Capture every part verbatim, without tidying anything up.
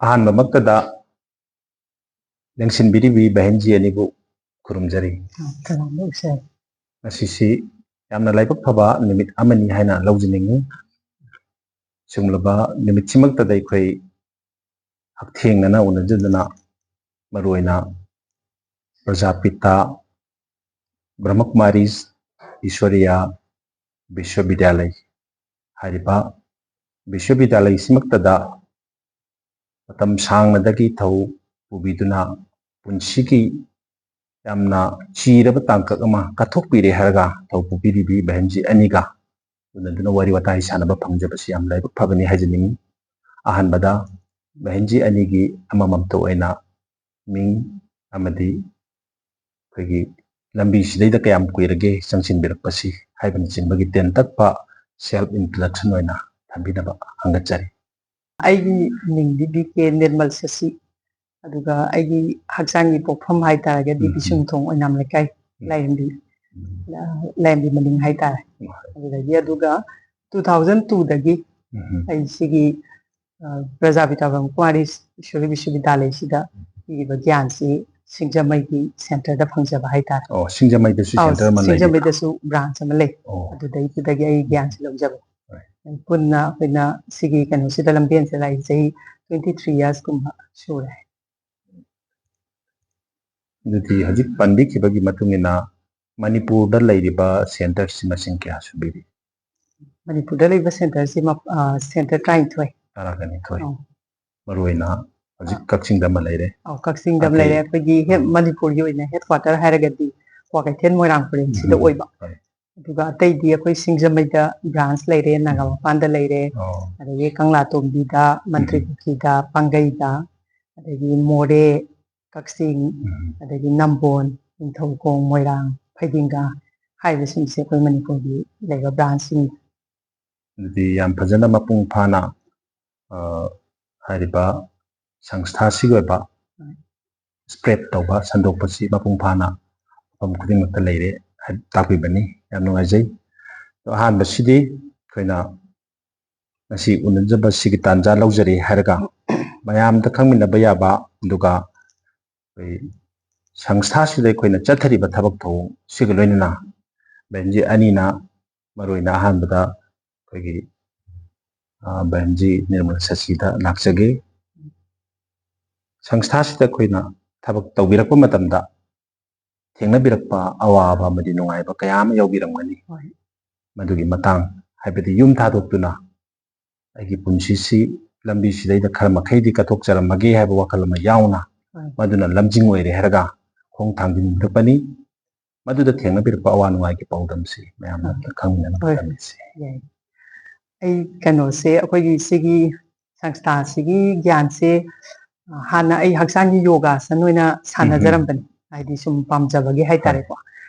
ꯑꯍꯥꯟꯕꯃꯛꯇꯗ ꯂꯦꯡꯁꯤꯟꯕꯤꯔꯤꯕꯤ ꯕꯍꯦꯟꯖꯤ ꯑꯅꯤꯕꯨ ꯈꯨꯔꯨꯝꯖꯔꯤ꯫ ꯊꯧꯔꯥꯡꯗ ꯎꯠꯆꯔꯤ꯫ ꯉꯁꯤꯁꯤ ꯌꯥꯝꯅ ꯂꯥꯏꯕꯛ ꯐꯕ ꯅꯨꯃꯤꯠ ꯑꯃꯅꯤ ꯍꯥꯏꯅ ꯂꯧꯖꯅꯤꯡꯏ꯫ ꯁꯤꯒꯨꯝꯂꯕ ꯅꯨꯃꯤꯠꯁꯤꯃꯛꯇꯗ ꯑꯩꯈꯣꯏ ꯍꯛꯊꯦꯡꯅꯅ ꯎꯅꯖꯗꯨꯅ ꯃꯔꯨꯑꯣꯏꯅ ꯄ꯭ꯔꯖꯥꯄꯤꯇꯥ ꯕ꯭ꯔꯍꯃꯀꯨꯃꯥꯔꯤꯁ ꯏꯁꯣꯔꯤꯌꯥ ꯕꯤꯁ꯭ꯋꯕꯤꯗ꯭ꯌꯥꯂꯩ ꯍꯥꯏꯔꯤꯕ ꯕꯤꯁ꯭ꯋꯕꯤꯗ꯭ꯌꯥꯂꯩꯁꯤꯃꯛꯇꯗ ꯃꯇꯝ ꯁꯥꯡꯅꯗꯒꯤ ꯊꯧ ꯄꯨꯕꯤꯗꯨꯅ ꯄꯨꯟꯁꯤꯒꯤ ꯌꯥꯝꯅ ꯆꯤꯔꯕ ꯇꯥꯡꯀꯛ ꯑꯃ ꯀꯠꯊꯣꯛꯄꯤꯔꯦ ꯍꯥꯏꯔꯒ ꯊꯧ ꯄꯨꯕꯤꯔꯤꯕꯤ ꯕꯍꯦꯟꯖꯤ ꯑꯅꯤꯒ ꯎꯅꯗꯨꯅ ꯋꯥꯔꯤ ꯋꯥꯇꯥꯏ ꯁꯥꯟꯅꯕ ꯐꯪꯖꯕꯁꯤ ꯌꯥꯝ ꯂꯥꯏꯕꯛ ꯐꯕꯅꯤ ꯍꯥꯏꯖꯅꯤꯡꯏ꯫ ꯑꯍꯥꯟꯕꯗ ꯕꯍꯦꯟꯖꯤ ꯑꯅꯤꯒꯤ ꯑꯃꯃꯝꯇ ꯑꯣꯏꯅ ꯃꯤꯡ ꯑꯃꯗꯤ ꯑꯩꯈꯣꯏꯒꯤ ꯂꯝꯕꯤꯁꯤꯗꯩꯗ ꯀꯌꯥꯝ ꯀꯨꯏꯔꯒꯦ ꯆꯪꯁꯤꯟꯕꯤꯔꯛꯄꯁꯤ ꯍꯥꯏꯕꯅꯆꯤꯡꯕꯒꯤ ꯇꯦꯟꯇꯛꯄ self introduction ꯑꯣꯏꯅ ꯊꯝꯕꯤꯅꯕ ꯍꯪꯒꯠꯆꯔꯤ꯫ ꯑꯩꯒꯤ ꯃꯤꯡꯗꯤ ꯕꯤ ꯀꯦ ꯅꯤꯔꯃꯜ ꯁꯁꯤ꯫ ꯑꯗꯨꯒ ꯑꯩꯒꯤ ꯍꯛꯆꯥꯡꯒꯤ ꯄꯣꯛꯐꯝ ꯍꯥꯏꯇꯥꯔꯒꯗꯤ ꯎꯝ, ꯎꯝ꯫ ꯕꯤꯁꯨꯡꯊꯣꯡ ꯑꯣꯏꯅꯥꯝ ꯂꯩꯀꯥꯏ, ꯎꯝ꯫ ꯂꯥꯏꯔꯦꯝꯕꯤ, ꯂꯥꯏꯔꯦꯝꯕꯤ ꯃꯅꯤꯡ ꯍꯥꯏꯇꯥꯔꯦ꯫ ꯎꯝ꯫ ꯑꯗꯨꯗꯒꯤ ꯑꯗꯨꯒ two thousand two ꯗꯒꯤ ꯎꯝ꯫ ꯑꯩ ꯁꯤꯒꯤ, ꯑ, ꯄ꯭ꯔꯖꯥꯄꯤꯇꯥ ꯕ꯭ꯔꯍꯃꯀꯨꯃꯥꯔꯤ ꯏꯁꯣꯔꯤ ꯕꯤꯁ꯭ꯋꯕꯤꯗ꯭ꯌꯥꯂꯌꯁꯤꯗ ꯄꯤꯔꯤꯕ ꯒ꯭ꯌꯥꯟꯁꯤ ꯁꯤꯡꯖꯃꯩꯒꯤ centre ꯗ ꯐꯪꯖꯕ ꯍꯥꯏꯇꯥꯔꯦ꯫ ꯑꯣ, ꯁꯤꯡꯖꯃꯩꯗꯁꯨ ꯑꯧ, centre ꯑꯃ ꯂꯩꯔꯤꯕ? ꯁꯤꯡꯖꯃꯩꯗꯁꯨ branch ꯑꯃ ꯂꯩ꯫ ꯑꯣ꯫ ꯑꯗꯨꯗꯩꯗꯨꯗꯒꯤ ꯑꯩ ꯒ꯭ꯌꯥꯟꯁꯤ ꯂꯧꯖꯕ꯫ Right. ꯄꯨꯟꯅ ꯑꯩꯈꯣꯏꯅ ꯁꯤꯒꯤ ꯀꯩꯅꯣꯁꯤꯗ ꯂꯝꯕꯦꯟꯁꯤꯗ ꯂꯥꯛꯏ ꯆꯍꯤ twenty three years ꯀꯨꯝꯕ ꯁꯨꯔꯦ꯫ ꯑꯗꯨꯗꯤ ꯍꯧꯖꯤꯛ ꯄꯟꯕꯤꯈꯤꯕꯒꯤ ꯃꯇꯨꯡ ꯏꯟꯅ ꯃꯅꯤꯄꯨꯔꯗ ꯂꯩꯔꯤꯕ centre ꯁꯤ ꯃꯁꯤꯡ ꯀꯌꯥ ꯁꯨꯕꯤꯔꯤ? ꯃꯅꯤꯄꯨꯔꯗ ꯂꯩꯕ centre ꯁꯤ ꯃ-, ꯑ, centre ꯇꯔꯥꯅꯤꯊꯣꯏ꯫ ꯇꯔꯥꯅꯤꯊꯣꯏ꯫ ꯑꯧ꯫ ꯃꯔꯨꯑꯣꯏꯅ ꯍꯧꯖꯤꯛ ꯀꯛꯆꯤꯡꯗ ꯑꯃ ꯂꯩꯔꯦ꯫ ꯑꯧ, ꯀꯛꯆꯤꯡꯗ ꯑꯃ ꯑꯇꯩ ꯂꯩꯔꯦ꯫ ꯑꯩꯈꯣꯏꯒꯤ ꯍꯦꯛ ꯑꯥ꯫ ꯃꯅꯤꯄꯨꯔꯒꯤ ꯑꯣꯏꯅ headquarter ꯍꯥꯏꯔꯒꯗꯤ ꯀ꯭ꯋꯥꯀꯩꯊꯦꯜ ꯃꯣꯏꯔꯥꯡ ꯄꯔꯦꯡꯁꯤꯗ ꯎꯝ, ꯑꯣꯏꯕ꯫ ꯍꯣꯏ꯫ ꯑꯗꯨꯒ ꯑꯇꯩꯗꯤ ꯑꯩꯈꯣꯏ ꯁꯤꯡꯖꯃꯩꯗ branch ꯂꯩꯔꯦ, ꯅꯥꯒꯥꯃꯄꯥꯟꯗ ꯂꯩꯔꯦ, ꯑꯣ꯫ ꯑꯗꯒꯤ ꯀꯪꯂꯥꯇꯣꯡꯕꯤꯗ, ꯃꯟꯇ꯭ꯔꯤ ꯎꯝ꯫ ꯄꯨꯈ꯭ꯔꯤꯗ, ꯄꯥꯡꯒꯩꯗ, ꯑꯗꯒꯤ ꯃꯣꯔꯦ, ꯀꯛꯆꯤꯡ, ꯎꯝ꯫ ꯑꯗꯒꯤ ꯅꯝꯕꯣꯜ, ꯅꯤꯡꯊꯧꯈꯣꯡ, ꯃꯣꯏꯔꯥꯡ, ꯐꯩꯗꯤꯡꯒꯥ ꯍꯥꯏꯔꯤꯕꯁꯤꯡꯁꯦ ꯑꯩꯈꯣꯏ ꯃꯅꯤꯄꯨꯔꯒꯤ ꯂꯩꯕ branch ꯁꯤꯡꯅꯤ꯫ ꯑꯗꯨꯗꯤ ꯌꯥꯝ ꯐꯖꯅ ꯃꯄꯨꯡ ꯐꯥꯅ, ꯑ, ꯍꯥꯏꯔꯤꯕ ꯁꯪꯁꯊꯥꯁꯤꯒꯤ ꯑꯣꯏꯕ spread ꯇꯧꯕ, ꯁꯟꯗꯣꯛꯄꯁꯤ ꯃꯄꯨꯡ ꯐꯥꯅ ꯃꯐꯝ ꯈꯨꯗꯤꯡꯃꯛꯇ ꯂꯩꯔꯦ ꯍꯥꯏ-, ꯇꯥꯛꯄꯤꯕꯅꯤ꯫ ꯌꯥꯝ ꯅꯨꯡꯉꯥꯏꯖꯩ꯫ ꯑꯗꯣ ꯑꯍꯥꯟꯕꯁꯤꯗꯤ ꯑꯩꯈꯣꯏꯅ ꯉꯁꯤ ꯎꯅꯖꯕꯁꯤꯒꯤ ꯇꯥꯟꯖꯥ ꯂꯧꯖꯔꯦ ꯍꯥꯏꯔꯒ ꯃꯌꯥꯝꯗ ꯈꯪꯃꯤꯟꯅꯕ ꯌꯥꯕ, ꯑꯗꯨꯒ ꯑꯩꯈꯣꯏ ꯁꯪꯁꯊꯥꯁꯤꯗ ꯑꯩꯈꯣꯏꯅ ꯆꯠꯊꯔꯤꯕ ꯊꯕꯛ ꯊꯧꯑꯣꯡꯁꯤꯒ ꯂꯣꯏꯅꯅ ꯕꯦꯟꯖꯤ ꯑꯅꯤꯅ ꯃꯔꯨꯑꯣꯏꯅ ꯑꯍꯥꯟꯕꯗ ꯑꯩꯈꯣꯏꯒꯤ, ꯑ, ꯕꯦꯟꯖꯤ ꯅꯤꯔꯃꯂ ꯁꯁꯤꯗ ꯂꯥꯛꯆꯒꯦ꯫ ꯁꯪꯁꯊꯥꯁꯤꯗ ꯑꯩꯈꯣꯏꯅ ꯊꯕꯛ ꯇꯧꯕꯤꯔꯛꯄ ꯃꯇꯝꯗ ꯊꯦꯡꯅꯕꯤꯔꯛꯄ ꯑꯋꯥꯕ ꯑꯃꯗꯤ ꯅꯨꯡꯉꯥꯏꯕ ꯀꯌꯥ ꯑꯃ ꯌꯥꯎꯕꯤꯔꯝꯒꯅꯤ꯫ ꯍꯣꯏ꯫ ꯃꯗꯨꯒꯤ ꯃꯇꯥꯡ, ꯍꯥꯏꯕꯗꯤ ꯌꯨꯝ ꯊꯥꯗꯣꯛꯇꯨꯅ ꯑꯩꯒꯤ ꯄꯨꯟꯁꯤꯁꯤ ꯂꯝꯕꯤꯁꯤꯗꯩꯗ ꯈꯔ ꯃꯈꯩꯗꯤ ꯀꯠꯊꯣꯛꯆꯔꯝꯃꯒꯦ ꯍꯥꯏꯕ ꯋꯥꯈꯜ ꯑꯃ ꯌꯥꯎꯅ, ꯍꯣꯏ꯫ ꯃꯗꯨꯅ ꯂꯝꯖꯤꯡ ꯑꯣꯏꯔꯦ ꯍꯥꯏꯔꯒ ꯈꯣꯡ ꯊꯥꯡꯖꯤꯟꯕꯤꯔꯛꯄꯅꯤ꯫ ꯃꯗꯨꯗ ꯊꯦꯡꯅꯕꯤꯔꯛꯄ ꯑꯋꯥ ꯅꯨꯡꯉꯥꯏꯒꯤ ꯄꯥꯎꯗꯝꯁꯤ ꯃꯌꯥꯝꯅ ꯍꯣꯏ꯫ ꯑꯝꯇ ꯈꯪꯃꯤꯟꯅꯅꯕ ꯍꯣꯏ꯫ ꯇꯝꯕꯤꯁꯤ꯫ ꯌꯥꯏ꯫ ꯑꯩ ꯀꯩꯅꯣꯁꯦ, ꯑꯩꯈꯣꯏꯒꯤ ꯁꯤꯒꯤ ꯁꯪꯁꯊꯥꯁꯤꯒꯤ ꯒ꯭ꯌꯥꯟꯁꯦ, ꯑ, ꯍꯥꯟꯅ ꯑꯩ ꯍꯛꯆꯥꯡꯒꯤ ꯌꯣꯒꯥꯁꯟ ꯑꯣꯏꯅ ꯎꯝ, ꯎꯝ꯫ ꯁꯥꯟꯅꯖꯔꯝꯕꯅꯤ, ꯍꯥꯏꯗꯤ ꯁꯨꯝ ꯄꯥꯝꯖꯕꯒꯤ ꯍꯣꯏ꯫ ꯍꯥꯏꯇꯥꯔꯦꯀꯣ꯫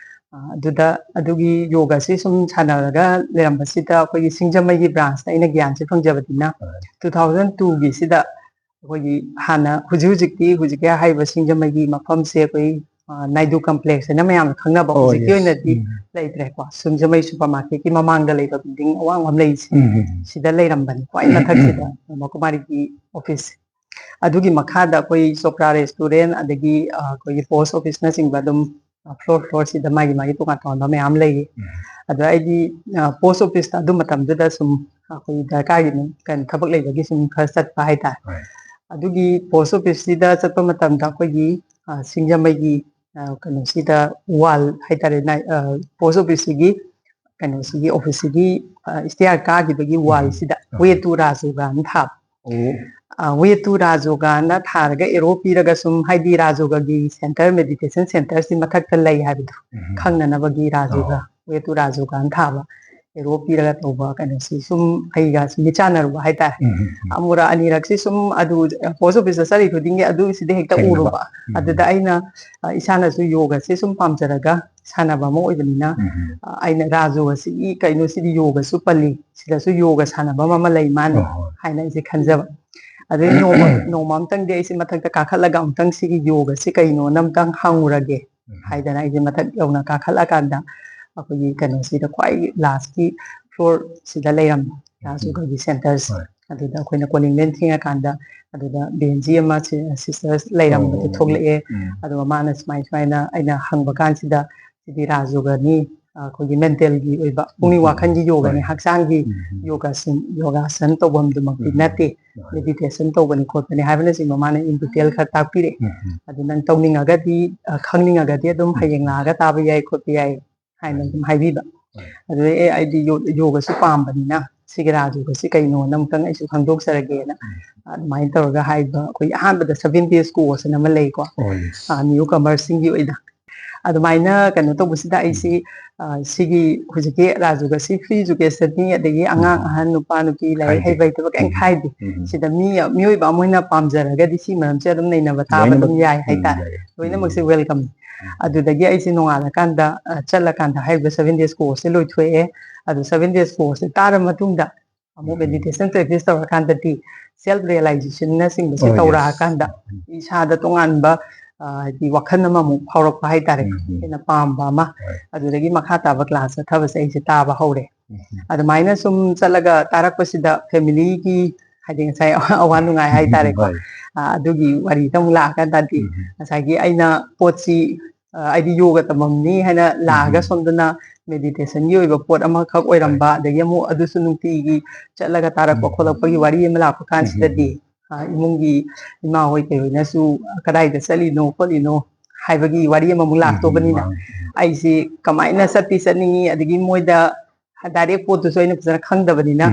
ꯑ, ꯑꯗꯨꯗ ꯑꯗꯨꯒꯤ ꯌꯣꯒꯥꯁꯤ ꯁꯨꯝ ꯁꯥꯟꯅꯔꯒ ꯂꯩꯔꯝꯕꯁꯤꯗ ꯑꯩꯈꯣꯏꯒꯤ ꯁꯤꯡꯖꯃꯩꯒꯤ ꯕ꯭ꯔꯥꯟꯁꯇ ꯑꯩꯅ ꯒ꯭ꯌꯥꯟꯁꯦ ꯐꯪꯖꯕꯅꯤꯅ, ꯍꯣꯏ꯫ two thousand two ꯒꯤꯁꯤꯗ ꯑꯩꯈꯣꯏꯒꯤ ꯍꯥꯟꯅ, ꯍꯧꯖꯤꯛ ꯍꯧꯖꯤꯛꯇꯤ, ꯍꯧꯖꯤꯛꯀꯤ ꯍꯥꯏꯔꯤꯕ ꯁꯤꯡꯖꯃꯩꯒꯤ ꯃꯐꯝꯁꯦ ꯑꯩꯈꯣꯏ, ꯑ, ꯅꯥꯏꯗꯨ ꯀꯝꯄ꯭ꯂꯦꯛꯁ ꯍꯥꯏꯅ ꯃꯌꯥꯝꯅ ꯈꯪꯅꯕ ꯑꯣ, ꯍꯧꯖꯤꯛꯀꯤ ꯌꯦꯁ꯫ ꯑꯣꯏꯅꯗꯤ ꯎꯝ꯫ ꯂꯩꯇ꯭ꯔꯦꯀꯣ꯫ ꯁꯤꯡꯖꯃꯩ ꯁꯨꯄꯔ ꯃꯥꯔꯀꯦꯠꯀꯤ ꯃꯃꯥꯡꯗ ꯂꯩꯕ ꯕꯤꯜꯗꯤꯡ ꯑꯋꯥꯡꯕ ꯑꯃ ꯂꯩꯔꯤꯁꯦ, ꯎꯝ, ꯎꯝ, ꯎꯝ꯫ ꯁꯤꯗ ꯂꯩꯔꯝꯕꯅꯤ ꯈ꯭ꯋꯥꯏ ꯃꯊꯛꯁꯤꯗ, ꯕ꯭ꯔꯍ꯭ꯃꯀꯨꯃꯥꯔꯤꯒꯤ ꯑꯣꯐꯤꯁꯁꯦ꯫ ꯑꯗꯨꯒꯤ ꯃꯈꯥꯗ ꯑꯩꯈꯣꯏ ꯆꯣꯄ꯭ꯔꯥ ꯔꯦꯁꯇꯨꯔꯦꯟ, ꯑꯗꯒꯤ, ꯑ, ꯑꯩꯈꯣꯏꯒꯤ ꯄꯣꯁ ꯑꯣꯐꯤꯁꯅꯆꯤꯡꯕ ꯑꯗꯨꯝ, ꯑ, ꯐ꯭ꯂꯣꯔ ꯐ꯭ꯂꯣꯔꯁꯤꯗ ꯃꯥꯒꯤ ꯃꯥꯒꯤ ꯇꯣꯉꯥꯟ ꯇꯣꯉꯥꯟꯕ ꯃꯌꯥꯝ ꯂꯩꯌꯦ꯫ ꯎꯝ꯫ ꯑꯗꯣ ꯑꯩꯗꯤ, ꯑ, ꯄꯣꯁ ꯑꯣꯐꯤꯁꯇ ꯑꯗꯨ ꯃꯇꯝꯗꯨꯗ ꯁꯨꯝ ꯑꯩꯈꯣꯏ ꯗꯔꯀꯥꯔꯒꯤ ꯑꯗꯨꯝ ꯀꯩꯅꯣ ꯊꯕꯛ ꯂꯩꯕꯒꯤ ꯁꯨꯝ ꯈꯔ ꯆꯠꯄ ꯍꯥꯏꯇꯥꯔꯦ꯫ ꯍꯣꯏ꯫ ꯑꯗꯨꯒꯤ ꯄꯣꯁ ꯑꯣꯐꯤꯁꯁꯤꯗ ꯆꯠꯄ ꯃꯇꯝꯗ ꯑꯩꯈꯣꯏꯒꯤ, ꯑ, ꯁꯤꯡꯖꯃꯩꯒꯤ, ꯑ, ꯀꯩꯅꯣꯁꯤꯗ ꯋꯥꯜ ꯍꯥꯏꯇꯥꯔꯦ, ꯅꯥꯏ-, ꯑ, ꯄꯣꯁ ꯑꯣꯐꯤꯁꯁꯤꯒꯤ ꯀꯩꯅꯣꯁꯤꯒꯤ ꯑꯣꯐꯤꯁꯁꯤꯒꯤ, ꯑ, ꯏꯁꯇꯤꯌꯥꯔ ꯀꯥꯈꯤꯕꯒꯤ ꯎꯝ꯫ ꯋꯥꯜꯁꯤꯗ ꯑ꯫ ꯋꯦ ꯇꯨ ꯔꯥꯖꯣꯒꯥꯅ ꯊꯥꯕ꯫ ꯑꯣ꯫ ꯑ, ꯋꯦ ꯇꯨ ꯔꯥꯖꯣꯒꯥꯅ ꯊꯥꯔꯒ ꯑꯦꯔꯣ ꯄꯤꯔꯒ ꯁꯨꯝ, ꯍꯥꯏꯗꯤ ꯔꯥꯖꯣꯒꯒꯤ ꯁꯦꯟꯇꯔ, ꯃꯦꯗꯤꯇꯦꯁꯟ ꯁꯦꯟꯇꯔꯁꯤ ꯃꯊꯛꯇ ꯂꯩ ꯍꯥꯏꯕꯗꯣ ꯎꯝ꯫ ꯈꯪꯅꯅꯕꯒꯤ ꯔꯥꯖꯣꯒ, ꯑꯣ꯫ ꯋꯦ ꯇꯨ ꯔꯥꯖꯣꯒꯥꯅ ꯊꯥꯕ ꯑꯦꯔꯣ ꯄꯤꯔꯒ ꯇꯧꯕ ꯀꯩꯅꯣꯁꯤ ꯁꯨꯝ ꯑꯩꯒ ꯁꯨꯝ ꯃꯤꯠ ꯆꯥꯟꯅꯔꯨꯕ ꯍꯥꯏꯇꯥꯔꯦ꯫ ꯎꯝ, ꯎꯝ, ꯎꯝ꯫ ꯑꯃꯨꯔꯛ ꯑꯅꯤꯔꯛꯁꯤ ꯁꯨꯝ ꯑꯗꯨ ꯄꯣꯁ ꯑꯣꯐꯤꯁꯇ ꯆꯠꯂꯤ ꯈꯨꯗꯤꯡꯒꯤ ꯑꯗꯨ ꯁꯤꯗ ꯍꯦꯛꯇ ꯊꯦꯡꯅꯕ꯫ ꯎꯔꯨꯕ꯫ ꯎꯝ꯫ ꯑꯗꯨꯗ ꯑꯩꯅ, ꯑ, ꯏꯁꯥꯅꯁꯨ ꯌꯣꯒꯁꯦ ꯁꯨꯝ ꯄꯥꯝꯖꯔꯒ ꯁꯥꯟꯅꯕ ꯑꯃ ꯑꯣꯏꯕꯅꯤꯅ, ꯎꯝ꯫ ꯑ, ꯑꯩꯅ ꯔꯥꯖꯣꯒꯁꯤꯒꯤ ꯀꯩꯅꯣ ꯁꯤꯗꯤ ꯌꯣꯒꯁꯨ ꯄꯜꯂꯤ, ꯁꯤꯗꯁꯨ ꯌꯣꯒ ꯁꯥꯟꯅꯐꯝ ꯑꯃ ꯂꯩ ꯃꯥꯅꯤ ꯍꯣꯏ, ꯍꯣꯏ꯫ ꯍꯥꯏꯅ ꯑꯩꯁꯦ ꯈꯟꯖꯕ꯫ ꯑꯗꯩ ꯅꯣꯡꯃ, ꯅꯣꯡꯃ ꯑꯝꯇꯪꯗꯤ ꯑꯩꯁꯦ ꯃꯊꯛꯇ ꯀꯥꯈꯠꯂꯒ ꯑꯃꯨꯛꯇꯪ ꯁꯤꯒꯤ ꯌꯣꯒꯁꯤ ꯀꯩꯅꯣꯅ ꯑꯃꯨꯛꯇꯪ ꯍꯪꯉꯨꯔꯒꯦ ꯎꯝ꯫ ꯍꯥꯏꯗꯅ ꯑꯩꯁꯦ ꯃꯊꯛ ꯌꯧꯅ ꯀꯥꯈꯠꯂꯀꯥꯟꯗ ꯑꯩꯈꯣꯏꯒꯤ ꯀꯩꯅꯣꯁꯤꯗ ꯈ꯭ꯋꯥꯏ ꯂꯥꯁꯀꯤ ꯐ꯭ꯂꯣꯔꯁꯤꯗ ꯂꯩꯔꯝꯕ ꯔꯥꯖ ꯎꯝ꯫ ꯌꯣꯒꯒꯤ ꯁꯦꯟꯇꯔꯁꯦ꯫ ꯍꯣꯏ꯫ ꯑꯗꯨꯗ ꯑꯩꯈꯣꯏꯅ calling bell ꯊꯤꯡꯉꯀꯥꯟꯗ ꯑꯗꯨꯗ ꯕꯦꯟꯖꯤ ꯑꯃ ꯁꯤꯁꯇꯔ ꯂꯩꯔꯝꯕꯗꯣ ꯊꯣꯛꯂꯛꯑꯦ꯫ ꯑꯗꯨꯒ ꯃꯥꯅ ꯁꯨꯃꯥꯏ ꯁꯨꯃꯥꯏꯅ ꯑꯩꯅ ꯍꯪꯕ ꯀꯥꯟꯁꯤꯗ ꯁꯤꯗꯤ ꯔꯥꯖ ꯌꯣꯒꯅꯤ, ꯑꯩꯈꯣꯏꯒꯤ ꯃꯦꯟꯇꯦꯜꯒꯤ ꯑꯣꯏꯕ ꯄꯨꯛꯅꯤꯡ ꯋꯥꯈꯜꯒꯤ ꯌꯣꯒꯅꯤ, ꯍꯛꯆꯥꯡꯒꯤ ꯌꯣꯒꯥꯁꯟ ꯌꯣꯒꯥꯁꯟ ꯇꯧꯐꯝꯗꯨꯃꯛꯇꯤ ꯅꯠꯇꯦ, ꯃꯦꯗꯤꯇꯦꯁꯟ ꯇꯧꯕꯅꯤ ꯈꯣꯠꯄꯅꯤ ꯍꯥꯏꯕꯅꯆꯤꯡꯕ ꯃꯥꯅ in detail ꯈꯔ ꯇꯥꯛꯄꯤꯔꯛꯑꯦ꯫ ꯑꯗꯨ ꯅꯪ ꯇꯧꯅꯤꯡꯉꯒꯗꯤ, ꯑ, ꯈꯪꯅꯤꯡꯉꯒꯗꯤ ꯑꯗꯨꯝ ꯍꯌꯦꯡ ꯂꯥꯛꯑꯒ ꯇꯥꯕ ꯌꯥꯏ ꯈꯣꯠꯄ ꯌꯥꯏ ꯍꯥꯏꯅ ꯑꯗꯨꯝ ꯍꯥꯏꯕꯤꯕ꯫ ꯑꯗꯨꯗꯩ ꯑꯦ ꯑꯩꯗꯤ ꯌꯣ- ꯌꯣꯒꯁꯨ ꯄꯥꯝꯕꯅꯤꯅ ꯁꯤꯒꯤ ꯔꯥꯖ ꯌꯣꯒꯁꯤ ꯀꯩꯅꯣꯅ ꯑꯃꯨꯛꯇꯪ ꯑꯩꯁꯨ ꯈꯪꯗꯣꯛꯆꯔꯒꯦꯅ ꯑꯗꯨꯃꯥꯏꯅ ꯇꯧꯔꯒ ꯍꯥꯏꯕ꯫ ꯑꯩꯈꯣꯏꯒꯤ ꯑꯍꯥꯟꯕꯗ seven days course ꯑꯅ ꯑꯃ ꯂꯩꯀꯣ, ꯅ꯭ꯌꯨ ꯀꯃꯔꯁꯤꯡꯒꯤ ꯑꯣꯏꯅ꯫ ꯑꯗꯨꯃꯥꯏꯅ ꯀꯩꯅꯣ ꯇꯧꯕꯁꯤꯗ ꯑꯩꯁꯤ, ꯑ, ꯁꯤꯒꯤ ꯍꯧꯖꯤꯛꯀꯤ ꯔꯥꯖ ꯌꯣꯒꯁꯤ free educationꯅꯤ, ꯑꯗꯒꯤ ꯑꯉꯥꯡ ꯑꯍꯟ ꯅꯨꯄꯥ ꯅꯨꯄꯤ ꯂꯥꯏꯔꯤꯛ ꯍꯩꯕ ꯍꯩꯇꯕ ꯀꯩꯝ ꯈꯥꯏꯗꯦ꯫ ꯁꯤꯗ ꯃꯤ ꯃꯤꯑꯣꯏꯕ ꯑꯃ ꯑꯣꯏꯅ ꯄꯥꯝꯖꯔꯒꯗꯤ ꯁꯤ ꯃꯔꯝꯁꯦ ꯑꯗꯨꯝ ꯅꯩꯅꯕ ꯇꯥꯕ ꯑꯗꯨꯝ ꯌꯥꯏ ꯍꯥꯏꯇꯥꯔꯦ꯫ ꯂꯣꯏꯅꯃꯛꯁꯦ welcome꯫ ꯑꯗꯨꯗꯒꯤ ꯑꯩꯁꯦ ꯅꯣꯡꯉꯥꯜꯂꯀꯥꯟꯗ, ꯑ, ꯆꯠꯂꯀꯥꯟꯗ ꯍꯥꯏꯔꯤꯕ seven days courseꯁꯦ ꯂꯣꯏꯊꯣꯛꯑꯦ꯫ ꯑꯗꯨ seven days courseꯁꯦ ꯇꯥꯔ ꯃꯇꯨꯡꯗ ꯑꯃꯨꯛ meditation practice ꯇꯧꯔꯀꯥꯟꯗꯗꯤ self realizationꯅꯆꯤꯡꯕꯁꯦ ꯇꯧꯔꯛꯑꯀꯥꯟꯗ ꯏꯁꯥꯗ ꯇꯣꯉꯥꯟꯕ, ꯑ, ꯍꯥꯏꯗꯤ ꯋꯥꯈꯜ ꯑꯃꯃꯨꯛ ꯐꯥꯎꯔꯛꯄ ꯍꯥꯏꯇꯥꯔꯦ, ꯍꯦꯟꯅ ꯄꯥꯝꯕ ꯑꯃ꯫ ꯑꯗꯨꯗꯒꯤ ꯃꯈꯥ ꯇꯥꯕ class ꯆꯠꯊꯕꯁꯦ ꯑꯩꯁꯦ ꯇꯥꯕ ꯍꯧꯔꯦ꯫ ꯑꯗꯨꯃꯥꯏꯅ ꯁꯨꯝ ꯆꯠꯂꯒ ꯇꯥꯔꯛꯄꯁꯤꯗ familyꯒꯤ ꯍꯥꯏꯗꯤ ꯉꯁꯥꯏ ꯑꯋꯥ ꯅꯨꯡꯉꯥꯏ ꯍꯥꯏꯇꯥꯔꯦꯀꯣ, ꯑ, ꯑꯗꯨꯒꯤ ꯋꯥꯔꯤꯗ ꯑꯃꯨꯛ ꯂꯥꯛꯑꯀꯥꯟꯗꯗꯤ ꯉꯁꯥꯏꯒꯤ ꯑꯩꯅ ꯄꯣꯠꯁꯤ, ꯑ, ꯑꯩꯗꯤ ꯌꯣꯒ ꯇꯝꯐꯝꯅꯤ ꯍꯥꯏꯅ ꯂꯥꯛꯑꯒ ꯁꯣꯝꯗꯅ meditationꯒꯤ ꯑꯣꯏꯕ ꯄꯣꯠ ꯑꯃꯈꯛ ꯑꯣꯏꯔꯝꯕ, ꯑꯗꯒꯤ ꯑꯃꯨꯛ ꯑꯗꯨꯁꯨ ꯅꯨꯡꯇꯤꯒꯤ ꯆꯠꯂꯒ ꯇꯥꯔꯛꯄ ꯈꯣꯠꯂꯛꯄꯒꯤ ꯋꯥꯔꯤ ꯑꯃ ꯂꯥꯛꯄ ꯀꯥꯟꯁꯤꯗꯗꯤ, ꯑ, ꯏꯃꯨꯡꯒꯤ ꯏꯃꯥ ꯍꯣꯏ ꯀꯩ ꯍꯣꯏꯅꯁꯨ "ꯀꯗꯥꯏꯗ ꯆꯠꯂꯤꯅꯣ ꯈꯣꯠꯂꯤꯅꯣ" ꯍꯥꯏꯕꯒꯤ ꯋꯥꯔꯤ ꯑꯃꯃꯨꯛ ꯂꯥꯛꯇꯧꯕꯅꯤꯅ, ꯑꯩꯁꯤ ꯀꯃꯥꯏꯅ ꯆꯠꯇꯤ ꯆꯠꯅꯤꯡꯉꯤ, ꯑꯗꯒꯤ ꯃꯣꯏꯗ direct ꯄꯣꯠꯇꯨꯁꯨ ꯑꯩꯅ ꯐꯖꯅ ꯈꯪꯗꯕꯅꯤꯅ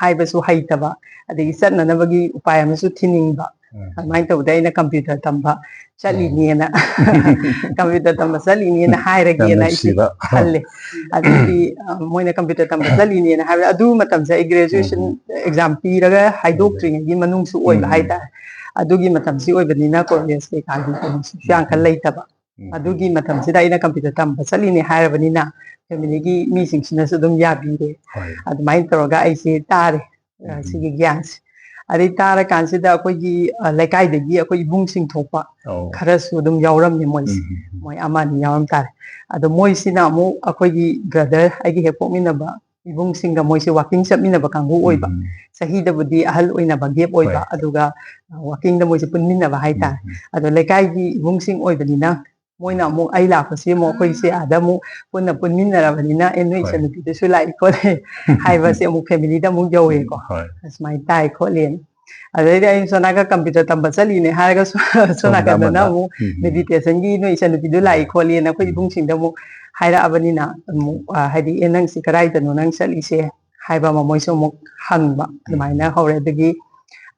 ꯍꯥꯏꯕꯁꯨ ꯍꯩꯇꯕ, ꯑꯗꯒꯤ ꯆꯠꯅꯅꯕꯒꯤ ꯎꯄꯥꯏ ꯑꯃꯁꯨ ꯊꯤꯅꯤꯡꯕ꯫ ꯑꯗꯨꯃꯥꯏꯅ ꯇꯧꯕꯗ ꯑꯩꯅ computer ꯇꯝꯕ ꯆꯠꯂꯤꯅꯦꯅ, computer ꯇꯝꯕ ꯆꯠꯂꯤꯅꯦꯅ ꯍꯥꯏꯔꯒꯦꯅ ꯑꯩꯁꯦ ꯈꯜꯂꯦ꯫ ꯑꯗꯨꯗꯤ, ꯑ, ꯃꯣꯏꯅ computer ꯇꯝꯕ ꯆꯠꯂꯤꯅꯦꯅ ꯍꯥꯏꯕꯗ, ꯑꯗꯨ ꯃꯇꯝꯁꯦ ꯑꯩ graduation exam ꯄꯤꯔꯒ ꯍꯥꯏꯗꯣꯛꯇ꯭ꯔꯤꯉꯩꯒꯤ ꯃꯅꯨꯡꯁꯨ ꯑꯣꯏꯕ ꯍꯥꯏꯇꯥꯔꯦ꯫ ꯑꯗꯨꯒꯤ ꯃꯇꯝꯁꯤ ꯑꯣꯏꯕꯅꯤꯅ college ꯀꯩꯀꯥꯒꯤ ꯀꯩꯅꯣꯁꯨ ꯌꯥꯝ ꯀꯟꯅ ꯂꯩꯇꯕ꯫ ꯑꯗꯨꯒꯤ ꯃꯇꯝꯁꯤꯗ ꯑꯩꯅ computer ꯇꯝꯕ ꯆꯠꯂꯤꯅꯦ ꯍꯥꯏꯔꯕꯅꯤꯅ familyꯒꯤ ꯃꯤꯁꯤꯡꯁꯤꯅꯁꯨ ꯑꯗꯨꯝ ꯌꯥꯕꯤꯔꯦ꯫ ꯑꯗꯨꯃꯥꯏꯅ ꯇꯧꯔꯒ ꯑꯩꯁꯦ ꯇꯥꯔꯦ, ꯑ, ꯁꯤꯒꯤ ꯒ꯭ꯌꯥꯟꯁꯦ꯫ ꯑꯗꯩ ꯇꯥꯔꯀꯥꯟꯁꯤꯗ ꯑꯩꯈꯣꯏꯒꯤ, ꯑ, ꯂꯩꯀꯥꯏꯗꯒꯤ ꯑꯩꯈꯣꯏ ꯏꯕꯨꯡꯁꯤꯡ ꯊꯣꯛꯄ ꯈꯔꯁꯨ ꯑꯗꯨꯝ ꯌꯥꯎꯔꯝꯃꯦ ꯃꯣꯏꯁꯦ꯫ ꯃꯣꯏ ꯑꯃ ꯑꯅꯤ ꯌꯥꯎꯔꯝ ꯇꯥꯔꯦ꯫ ꯑꯗꯣ ꯃꯣꯏꯁꯤꯅ ꯑꯃꯨꯛ ꯑꯩꯈꯣꯏꯒꯤ brother, ꯑꯩꯒꯤ ꯍꯦꯛ ꯄꯣꯛꯃꯤꯟꯅꯕ ꯏꯕꯨꯡꯁꯤꯡꯒ ꯃꯣꯏꯁꯦ ꯋꯥꯀꯤꯡ ꯆꯠꯃꯤꯟꯅꯕ ꯀꯥꯡꯕꯨ ꯑꯣꯏꯕ꯫ ꯎꯝ꯫ ꯆꯍꯤꯗꯕꯨꯗꯤ ꯑꯍꯜ ꯑꯣꯏꯅꯕ ꯒꯦꯞ ꯑꯣꯏꯕ, ꯍꯣꯏ꯫ ꯑꯗꯨꯒ ꯋꯥꯀꯤꯡꯗ ꯃꯣꯏꯁꯦ ꯄꯨꯟꯃꯤꯟꯅꯕ ꯍꯥꯏꯇꯥꯔꯦ꯫ ꯎꯝ, ꯎꯝ꯫ ꯑꯗꯣ ꯂꯩꯀꯥꯏꯒꯤ ꯏꯕꯨꯡꯁꯤꯡ ꯑꯣꯏꯕꯅꯤꯅ ꯃꯣꯏꯅ ꯑꯃꯨꯛ ꯑꯩ ꯂꯥꯛꯄꯁꯤ ꯑꯃꯨꯛ ꯑꯩꯈꯣꯏꯁꯦ ꯑꯥꯗ ꯑꯃꯨꯛ ꯄꯨꯟꯅ ꯄꯨꯟꯃꯤꯟꯅꯔꯕꯅꯤꯅ, "ꯑꯦ, ꯅꯣꯏ ꯍꯣꯏ꯫ ꯏꯆꯟꯅꯨꯄꯤꯗꯨꯁꯨ ꯂꯥꯛꯏ ꯈꯣꯠꯂꯦ" ꯍꯥꯏꯕꯁꯦ ꯑꯃꯨꯛ ꯐꯦꯃꯤꯂꯤꯗ ꯑꯃꯨꯛ ꯌꯧꯋꯦꯀꯣ꯫ ꯍꯣꯏ꯫ ꯑꯁꯨꯃꯥꯏꯅ ꯇꯥꯏ ꯈꯣꯠꯂꯦꯅ꯫ ꯑꯗꯩꯗꯤ ꯑꯩ ꯁꯣꯝ ꯅꯥꯀꯟ ꯀꯝꯄ꯭ꯌꯨꯇꯔ ꯇꯝꯕ ꯆꯠꯂꯤꯅꯦ ꯍꯥꯏꯔꯒꯁꯨ ꯁꯣꯝ ꯁꯣꯝꯗ ꯅꯥꯀꯟꯗꯅ ꯑꯃꯗ꯫ ꯑꯃꯨꯛ ꯎꯝ, ꯎꯝ꯫ ꯃꯦꯗꯤꯇꯦꯁꯟꯒꯤ ꯅꯣꯏ ꯏꯆꯟꯅꯨꯄꯤꯗꯨ ꯂꯥꯛꯏ ꯎꯝ꯫ ꯈꯣꯠꯂꯤꯅ ꯑꯩꯈꯣꯏ ꯎꯝ꯫ ꯏꯕꯨꯡꯁꯤꯡꯗ ꯑꯃꯨꯛ ꯍꯥꯏꯔꯛꯑꯕꯅꯤꯅ ꯑꯃꯨꯛ, ꯑ, ꯍꯥꯏꯗꯤ, "ꯑꯦ, ꯅꯪ ꯁꯤ ꯀꯗꯥꯏꯗꯅꯣ ꯅꯪ ꯆꯠꯂꯤꯁꯦ?" ꯍꯥꯏꯕ ꯑꯃ ꯃꯣꯏꯁꯨ ꯑꯃꯨꯛ ꯍꯪꯕ, ꯎꯝ꯫ ꯑꯗꯨꯃꯥꯏꯅ ꯍꯧꯔꯦ꯫ ꯑꯗꯒꯤ,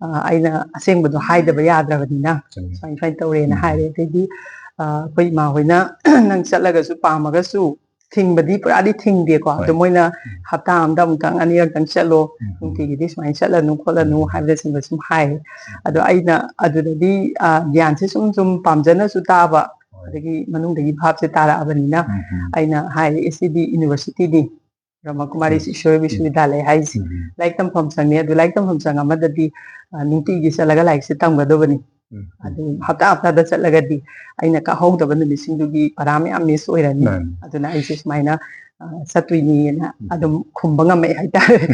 ꯑ, ꯑꯩꯅ ꯑꯁꯦꯡꯕꯗꯣ ꯍꯥꯏꯗꯕ ꯌꯥꯗ꯭ꯔꯕꯅꯤꯅ ꯆꯨꯝꯃꯤ꯫ ꯁꯨꯃꯥꯏ ꯁꯨꯃꯥꯏꯅ ꯇꯧꯔꯦꯅ ꯎꯝ꯫ ꯍꯥꯏꯔꯦ꯫ ꯑꯗꯩꯗꯤ, ꯑ, ꯑꯩꯈꯣꯏ ꯏꯃꯥ ꯍꯣꯏꯅ "ꯅꯪ ꯆꯠꯂꯒꯁꯨ ꯄꯥꯝꯃꯒꯁꯨ ꯊꯤꯡꯕꯗꯤ ꯄꯨꯔꯥꯗꯤ ꯊꯤꯡꯗꯦꯀꯣ꯫ ꯍꯣꯏ꯫ ꯑꯗꯣ ꯃꯣꯏꯅ ꯎꯝ꯫ ꯍꯞꯇꯥ ꯑꯃꯗ ꯑꯃꯨꯛꯇꯪ ꯑꯅꯤꯔꯛꯇꯪ ꯆꯠꯂꯣ, ꯎꯝ꯫ ꯅꯨꯡꯇꯤꯒꯤꯗꯤ ꯁꯨꯃꯥꯏꯅ ꯆꯠꯂꯅꯨ ꯈꯣꯠꯂꯅꯨ" ꯎꯝ꯫ ꯍꯥꯏꯕꯅꯆꯤꯡꯕ ꯁꯨꯝ ꯍꯥꯏ꯫ ꯎꯝ꯫ ꯑꯗꯣ ꯑꯩꯅ ꯑꯗꯨꯗꯗꯤ, ꯑ, ꯒ꯭ꯌꯥꯟꯁꯦ ꯁꯨꯝ ꯁꯨꯝ ꯄꯥꯝꯖꯅꯁꯨ ꯇꯥꯕ, ꯍꯣꯏ꯫ ꯑꯗꯒꯤ ꯃꯅꯨꯡꯗꯒꯤ ꯚꯥꯞꯁꯦ ꯇꯥꯔꯛꯑꯕꯅꯤꯅ ꯎꯝ, ꯎꯝ꯫ ꯑꯩꯅ ꯍꯥꯏꯔꯦ, "ꯑꯦ, ꯁꯤꯗꯤ ꯌꯨꯅꯤꯚꯔꯁꯤꯇꯤꯅꯤ, ꯕ꯭ꯔꯍ꯭ꯃꯀꯨꯃꯥꯔꯤꯁ ꯎꯝ꯫ ꯏꯁꯣꯔ ꯎꯝ꯫ ꯕꯤꯁ꯭ꯋꯥꯕꯤꯗ꯭ꯌꯥꯂꯌꯥ ꯍꯥꯏꯁꯦ꯫ ꯎꯝ, ꯎꯝ꯫ ꯂꯥꯏꯔꯤꯛ ꯇꯝꯐꯝ ꯆꯪꯉꯦ, ꯑꯗꯨ ꯂꯥꯏꯔꯤꯛ ꯇꯝꯐꯝ ꯆꯪꯉꯛꯄꯗꯗꯤ, ꯑ, ꯅꯨꯡꯇꯤꯒꯤ ꯆꯠꯂꯒ ꯂꯥꯏꯔꯤꯛꯁꯦ ꯇꯝꯒꯗꯕꯅꯤ꯫ ꯎꯝ, ꯎꯝ꯫ ꯑꯗꯨ ꯍꯞꯇꯥ ꯍꯞꯇꯥꯗ ꯆꯠꯂꯒꯗꯤ ꯑꯩꯅ ꯀꯥꯍꯧꯗꯕ ꯅꯨꯃꯤꯠꯁꯤꯡꯗꯨꯒꯤ ꯄꯔꯥ ꯃꯌꯥꯝ ꯃꯤꯁ ꯑꯣꯏꯔꯅꯤ꯫ ꯃꯥꯅꯤ꯫ ꯑꯗꯨꯅ ꯑꯩꯁꯦ ꯁꯨꯃꯥꯏꯅ, ꯑ, ꯆꯠꯇꯣꯏꯅꯤꯅ ꯎꯝ꯫ ꯑꯗꯨꯝ ꯈꯨꯝꯕ ꯉꯝꯃꯛꯑꯦ ꯍꯥꯏꯇꯥꯔꯦ꯫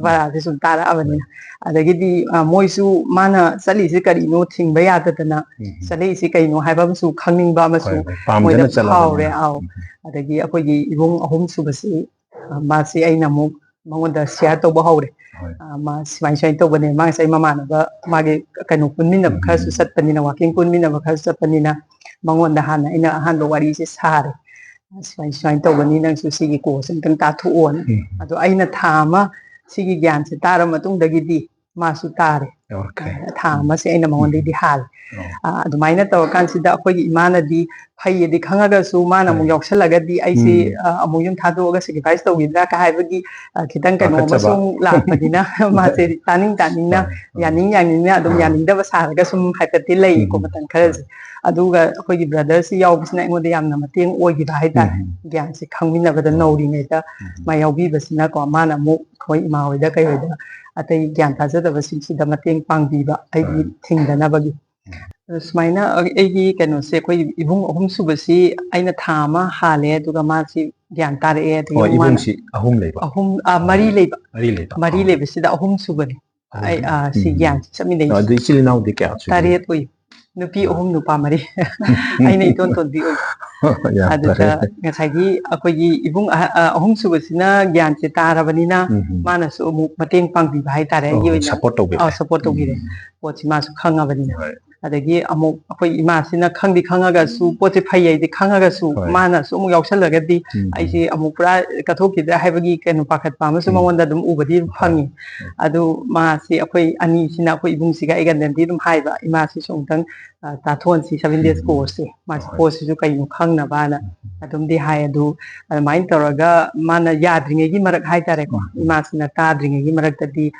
ꯄꯔꯥꯁꯦ ꯁꯨꯝ ꯇꯥꯔꯛꯑꯕꯅꯤꯅ꯫ ꯍꯣꯏ꯫ ꯑꯗꯒꯤꯗꯤ, ꯑ, ꯃꯣꯏꯁꯨ ꯃꯥꯅ ꯆꯠꯂꯤꯁꯦ ꯀꯔꯤꯅꯣ ꯊꯤꯡꯕ ꯌꯥꯗꯗꯅ ꯎꯝ꯫ ꯆꯠꯂꯛꯏꯁꯦ ꯀꯩꯅꯣ ꯍꯥꯏꯕ ꯑꯃꯁꯨ ꯈꯪꯅꯤꯡꯕ ꯑꯃꯁꯨ ꯍꯣꯏ, ꯍꯣꯏ꯫ ꯄꯥꯝꯖꯅ ꯃꯣꯏꯗ ꯆꯠꯂꯕꯅꯤꯅ꯫ ꯐꯥꯎꯔꯦ꯫ ꯑꯥꯎ꯫ ꯎꯝ꯫ ꯑꯗꯒꯤ ꯑꯩꯈꯣꯏꯒꯤ ꯏꯕꯨꯡ ꯑꯍꯨꯝ ꯁꯨꯕꯁꯤ, ꯑ, ꯃꯥꯁꯤ ꯑꯩꯅ ꯑꯃꯨꯛ ꯃꯉꯣꯟꯗ ꯁꯤꯌꯥꯔ ꯇꯧꯕ ꯍꯧꯔꯦ꯫ ꯍꯣꯏ꯫ ꯑ, ꯃꯥ ꯁꯨꯃꯥꯏ ꯁꯨꯃꯥꯏꯅ ꯇꯧꯕꯅꯦ, ꯃꯥ ꯉꯁꯥꯏ ꯃꯃꯥꯟꯅꯕ ꯃꯥꯒꯤ ꯀꯩꯅꯣ ꯄꯨꯟꯃꯤꯟꯅꯕ ꯎꯝ, ꯈꯔꯁꯨ ꯎꯝ꯫ ꯆꯠꯄꯅꯤꯅ, ꯋꯥꯀꯤꯡ ꯄꯨꯟꯃꯤꯟꯅꯕ ꯈꯔꯁꯨ ꯆꯠꯄꯅꯤꯅ, ꯃꯉꯣꯟꯗ ꯍꯥꯟꯅ ꯑꯩꯅ ꯑꯍꯥꯟꯕ ꯋꯥꯔꯤꯁꯦ ꯁꯥꯔꯦ꯫ "ꯁꯨꯃꯥꯏ ꯁꯨꯃꯥꯏꯅ ꯇꯧꯕꯅꯤ, ꯅꯪꯁꯨ ꯁꯤꯒꯤ ꯀꯣꯔꯁꯁꯦ ꯑꯝꯇꯪ ꯇꯥꯊꯣꯛꯑꯣꯅ"꯫ ꯎꯝ꯫ ꯑꯗꯣ ꯑꯩꯅ ꯊꯥ ꯑꯃ ꯁꯤꯒꯤ ꯒ꯭ꯌꯥꯟꯁꯦ ꯇꯥꯔ ꯃꯇꯨꯡꯗꯒꯤꯗꯤ ꯃꯥꯁꯨ ꯇꯥꯔꯦ꯫ ꯑꯣꯀꯦ꯫ ꯑ, ꯊꯥ ꯎꯝ꯫ ꯑꯃꯁꯦ ꯑꯩꯅ ꯃꯉꯣꯟꯗꯩꯗꯤ ꯎꯝ꯫ ꯍꯥꯜꯂꯦ꯫ ꯑꯣ꯫ ꯑ, ꯑꯗꯨꯃꯥꯏꯅ ꯇꯧꯔꯀꯥꯟꯁꯤꯗ ꯑꯩꯈꯣꯏꯒꯤ ꯏꯃꯥꯅꯗꯤ ꯐꯩꯌꯦꯗꯤ ꯈꯪꯉꯒꯁꯨ ꯃꯥꯅ ꯑꯃꯨꯛ ꯍꯣꯏ꯫ ꯌꯥꯎꯁꯜꯂꯒꯗꯤ ꯑꯩꯁꯦ, ꯎꯝ꯫ ꯑ, ꯑꯃꯨꯛ ꯌꯨꯝ ꯊꯥꯗꯣꯛꯑꯒ ꯁꯦꯀ꯭ꯔꯤꯐꯥꯏꯁ ꯇꯧꯈꯤꯗ꯭ꯔꯥ ꯀ ꯍꯥꯏꯕꯒꯤ, ꯑ, ꯈꯤꯇꯪ ꯀꯩꯅꯣ ꯄꯥꯈꯠꯆꯕ꯫ ꯑꯃꯁꯨ ꯂꯥꯛꯄꯅꯤꯅ ꯃꯥꯁꯦ ꯇꯥꯅꯤꯡ ꯇꯥꯅꯤꯡꯅ, ꯍꯣꯏ, ꯍꯣꯏ꯫ ꯌꯥꯅꯤꯡ ꯌꯥꯅꯤꯡꯅ ꯑꯗꯨꯝ ꯎꯝ꯫ ꯌꯥꯅꯤꯡꯗꯕ ꯁꯥꯔꯒ ꯁꯨꯝ ꯍꯥꯏꯐꯦꯠꯇꯤ ꯂꯩꯀꯣ ꯎꯝ꯫ ꯃꯇꯝ ꯈꯔꯁꯦ꯫ ꯍꯣꯏ꯫ ꯑꯗꯨꯒ ꯑꯩꯈꯣꯏꯒꯤ ꯕ꯭ꯔꯗꯔꯁꯤ ꯌꯥꯎꯕꯁꯤꯅ ꯑꯩꯉꯣꯟꯗ ꯌꯥꯝꯅ ꯃꯇꯦꯡ ꯑꯣꯏꯈꯤꯕ ꯍꯥꯏꯇꯥꯔꯦ꯫ ꯎꯝ꯫ ꯒ꯭ꯌꯥꯟꯁꯦ ꯈꯪꯃꯤꯟꯅꯕꯗ ꯎꯝ꯫ ꯅꯧꯔꯤꯉꯩꯗ ꯎꯝ꯫ ꯃꯥ ꯌꯥꯎꯕꯤꯕꯁꯤꯅꯀꯣ, ꯃꯥꯅ ꯑꯃꯨꯛ ꯑꯩꯈꯣꯏ ꯏꯃꯥ ꯍꯣꯏꯗ ꯀꯩ ꯍꯣꯏꯗ ꯑꯇꯩ ꯒ꯭ꯌꯥꯟ ꯇꯥꯖꯗꯕꯁꯤꯡꯁꯤꯗ ꯃꯇꯦꯡ ꯄꯥꯡꯕꯤꯕ, ꯑꯩꯒꯤ ꯍꯣꯏ꯫ ꯊꯤꯡꯗꯅꯕꯒꯤ꯫ ꯑꯗꯣ ꯁꯨꯃꯥꯏꯅ ꯑꯩꯒꯤ ꯀꯩꯅꯣꯁꯦ, ꯑꯩꯈꯣꯏ ꯏꯕꯨꯡ ꯑꯍꯨꯝ ꯁꯨꯕꯁꯤ ꯑꯩꯅ ꯊꯥ ꯑꯃ ꯍꯥꯜꯂꯦ, ꯑꯗꯨꯒ ꯃꯥꯁꯤ ꯒ꯭ꯌꯥꯟ ꯇꯥꯔꯛꯑꯦ꯫ ꯑꯗꯨꯒ ꯑꯣ, ꯃꯥꯅ ꯏꯕꯨꯡꯁꯤ ꯑꯍꯨꯝ ꯂꯩꯕ? ꯑꯍꯨꯝ, ꯑ, ꯃꯔꯤ ꯂꯩꯕ꯫ ꯃꯔꯤ ꯂꯩꯕ? ꯃꯔꯤ ꯑꯣ꯫ ꯂꯩꯕꯁꯤꯗ ꯑꯍꯨꯝ ꯁꯨꯕꯅꯤ꯫ ꯑꯍꯨꯝ꯫ ꯑꯩ, ꯑ, ꯁꯤ ꯎꯝ꯫ ꯒ꯭ꯌꯥꯟꯁꯤ ꯆꯠꯃꯤꯟꯅꯩꯁꯦ꯫ ꯑꯗꯨ ꯏꯆꯤꯜ ꯏꯅꯥꯎꯗꯤ ꯀꯌꯥ ꯁꯨꯒꯦ? ꯇꯔꯦꯠ ꯑꯣꯏ꯫ ꯅꯨꯄꯤ ꯑꯍꯨꯝ, ꯅꯨꯄꯥ ꯃꯔꯤ꯫ ꯑꯩꯅ ꯏꯇꯣꯟ ꯇꯣꯟꯕꯤ ꯑꯣꯏ꯫ ꯌꯥꯝ ꯑꯗꯨꯗ ꯐꯔꯦ꯫ ꯉꯁꯥꯏꯒꯤ ꯑꯩꯈꯣꯏꯒꯤ ꯏꯕꯨꯡ ꯑꯍ-, ꯑ, ꯑꯍꯨꯝ ꯁꯨꯕꯁꯤꯅ ꯒ꯭ꯌꯥꯟꯁꯦ ꯇꯥꯔꯕꯅꯤꯅ, ꯎꯝ, ꯎꯝ꯫ ꯃꯥꯅꯁꯨ ꯑꯃꯨꯛ ꯃꯇꯦꯡ ꯄꯥꯡꯕꯤꯕ ꯍꯥꯏꯇꯥꯔꯦ꯫ ꯑꯩꯒꯤ ꯑꯣ, ꯑꯣꯏꯅ support ꯇꯧꯕꯤꯔꯦ꯫ ꯑ, support ꯇꯧꯕꯤꯔꯦ꯫ ꯎꯝ꯫ ꯄꯣꯠꯁꯤ ꯃꯥꯁꯨ ꯈꯪꯉꯕꯅꯤꯅ꯫ ꯍꯣꯏ꯫ ꯑꯗꯒꯤ ꯑꯃꯨꯛ ꯑꯩꯈꯣꯏ ꯏꯃꯥꯁꯤꯅ ꯈꯪꯗꯤ ꯈꯪꯉꯒꯁꯨ, ꯄꯣꯠꯁꯦ ꯐꯩ ꯍꯥꯏꯗꯤ ꯈꯪꯉꯒꯁꯨ, ꯍꯣꯏ꯫ ꯃꯥꯅꯁꯨ ꯑꯃꯨꯛ ꯌꯥꯎꯁꯜꯂꯒꯗꯤ ꯎꯝ, ꯎꯝ꯫ ꯑꯩꯁꯦ ꯑꯃꯨꯛ ꯄꯨꯔꯥ ꯀꯠꯊꯣꯛꯈꯤꯗ꯭ꯔꯥ ꯍꯥꯏꯕꯒꯤ ꯀꯩꯅꯣ ꯄꯥꯈꯠꯄ ꯑꯃꯁꯨ ꯎꯝ꯫ ꯃꯉꯣꯟꯗ ꯑꯗꯨꯝ ꯎꯕꯗꯤ ꯑꯗꯨꯝ ꯍꯣꯏ꯫ ꯐꯪꯉꯤ꯫ ꯑꯗꯨ ꯃꯥꯁꯤ ꯑꯩꯈꯣꯏ ꯑꯅꯤꯁꯤꯅ, ꯑꯩꯈꯣꯏ ꯏꯕꯨꯡꯁꯤꯒ ꯑꯩꯒꯅꯗꯤ ꯑꯗꯨꯝ ꯍꯥꯏꯕ, ꯏꯃꯥꯁꯤꯁꯨ ꯑꯃꯨꯛꯇꯪ, ꯑ, ꯇꯥꯊꯣꯛꯍꯟꯁꯤ seven days ꯎꯝ꯫ course ꯁꯦ, ꯃꯥꯁꯤ ꯍꯣꯏ꯫ ꯄꯣꯠꯁꯤꯁꯨ ꯀꯩꯅꯣ ꯈꯪꯅꯕꯅ ꯑꯗꯨꯝꯗꯤ ꯍꯥꯏ꯫ ꯑꯗꯨ ꯑꯗꯨꯃꯥꯏꯅ ꯇꯧꯔꯒ ꯃꯥꯅ ꯌꯥꯗ꯭ꯔꯤꯉꯩꯒꯤ ꯃꯔꯛ ꯍꯥꯏꯇꯥꯔꯦꯀꯣ, ꯎꯝ꯫ ꯏꯃꯥꯁꯤꯅ ꯇꯥꯗ꯭ꯔꯤꯉꯩꯒꯤ ꯃꯔꯛꯇꯗꯤ,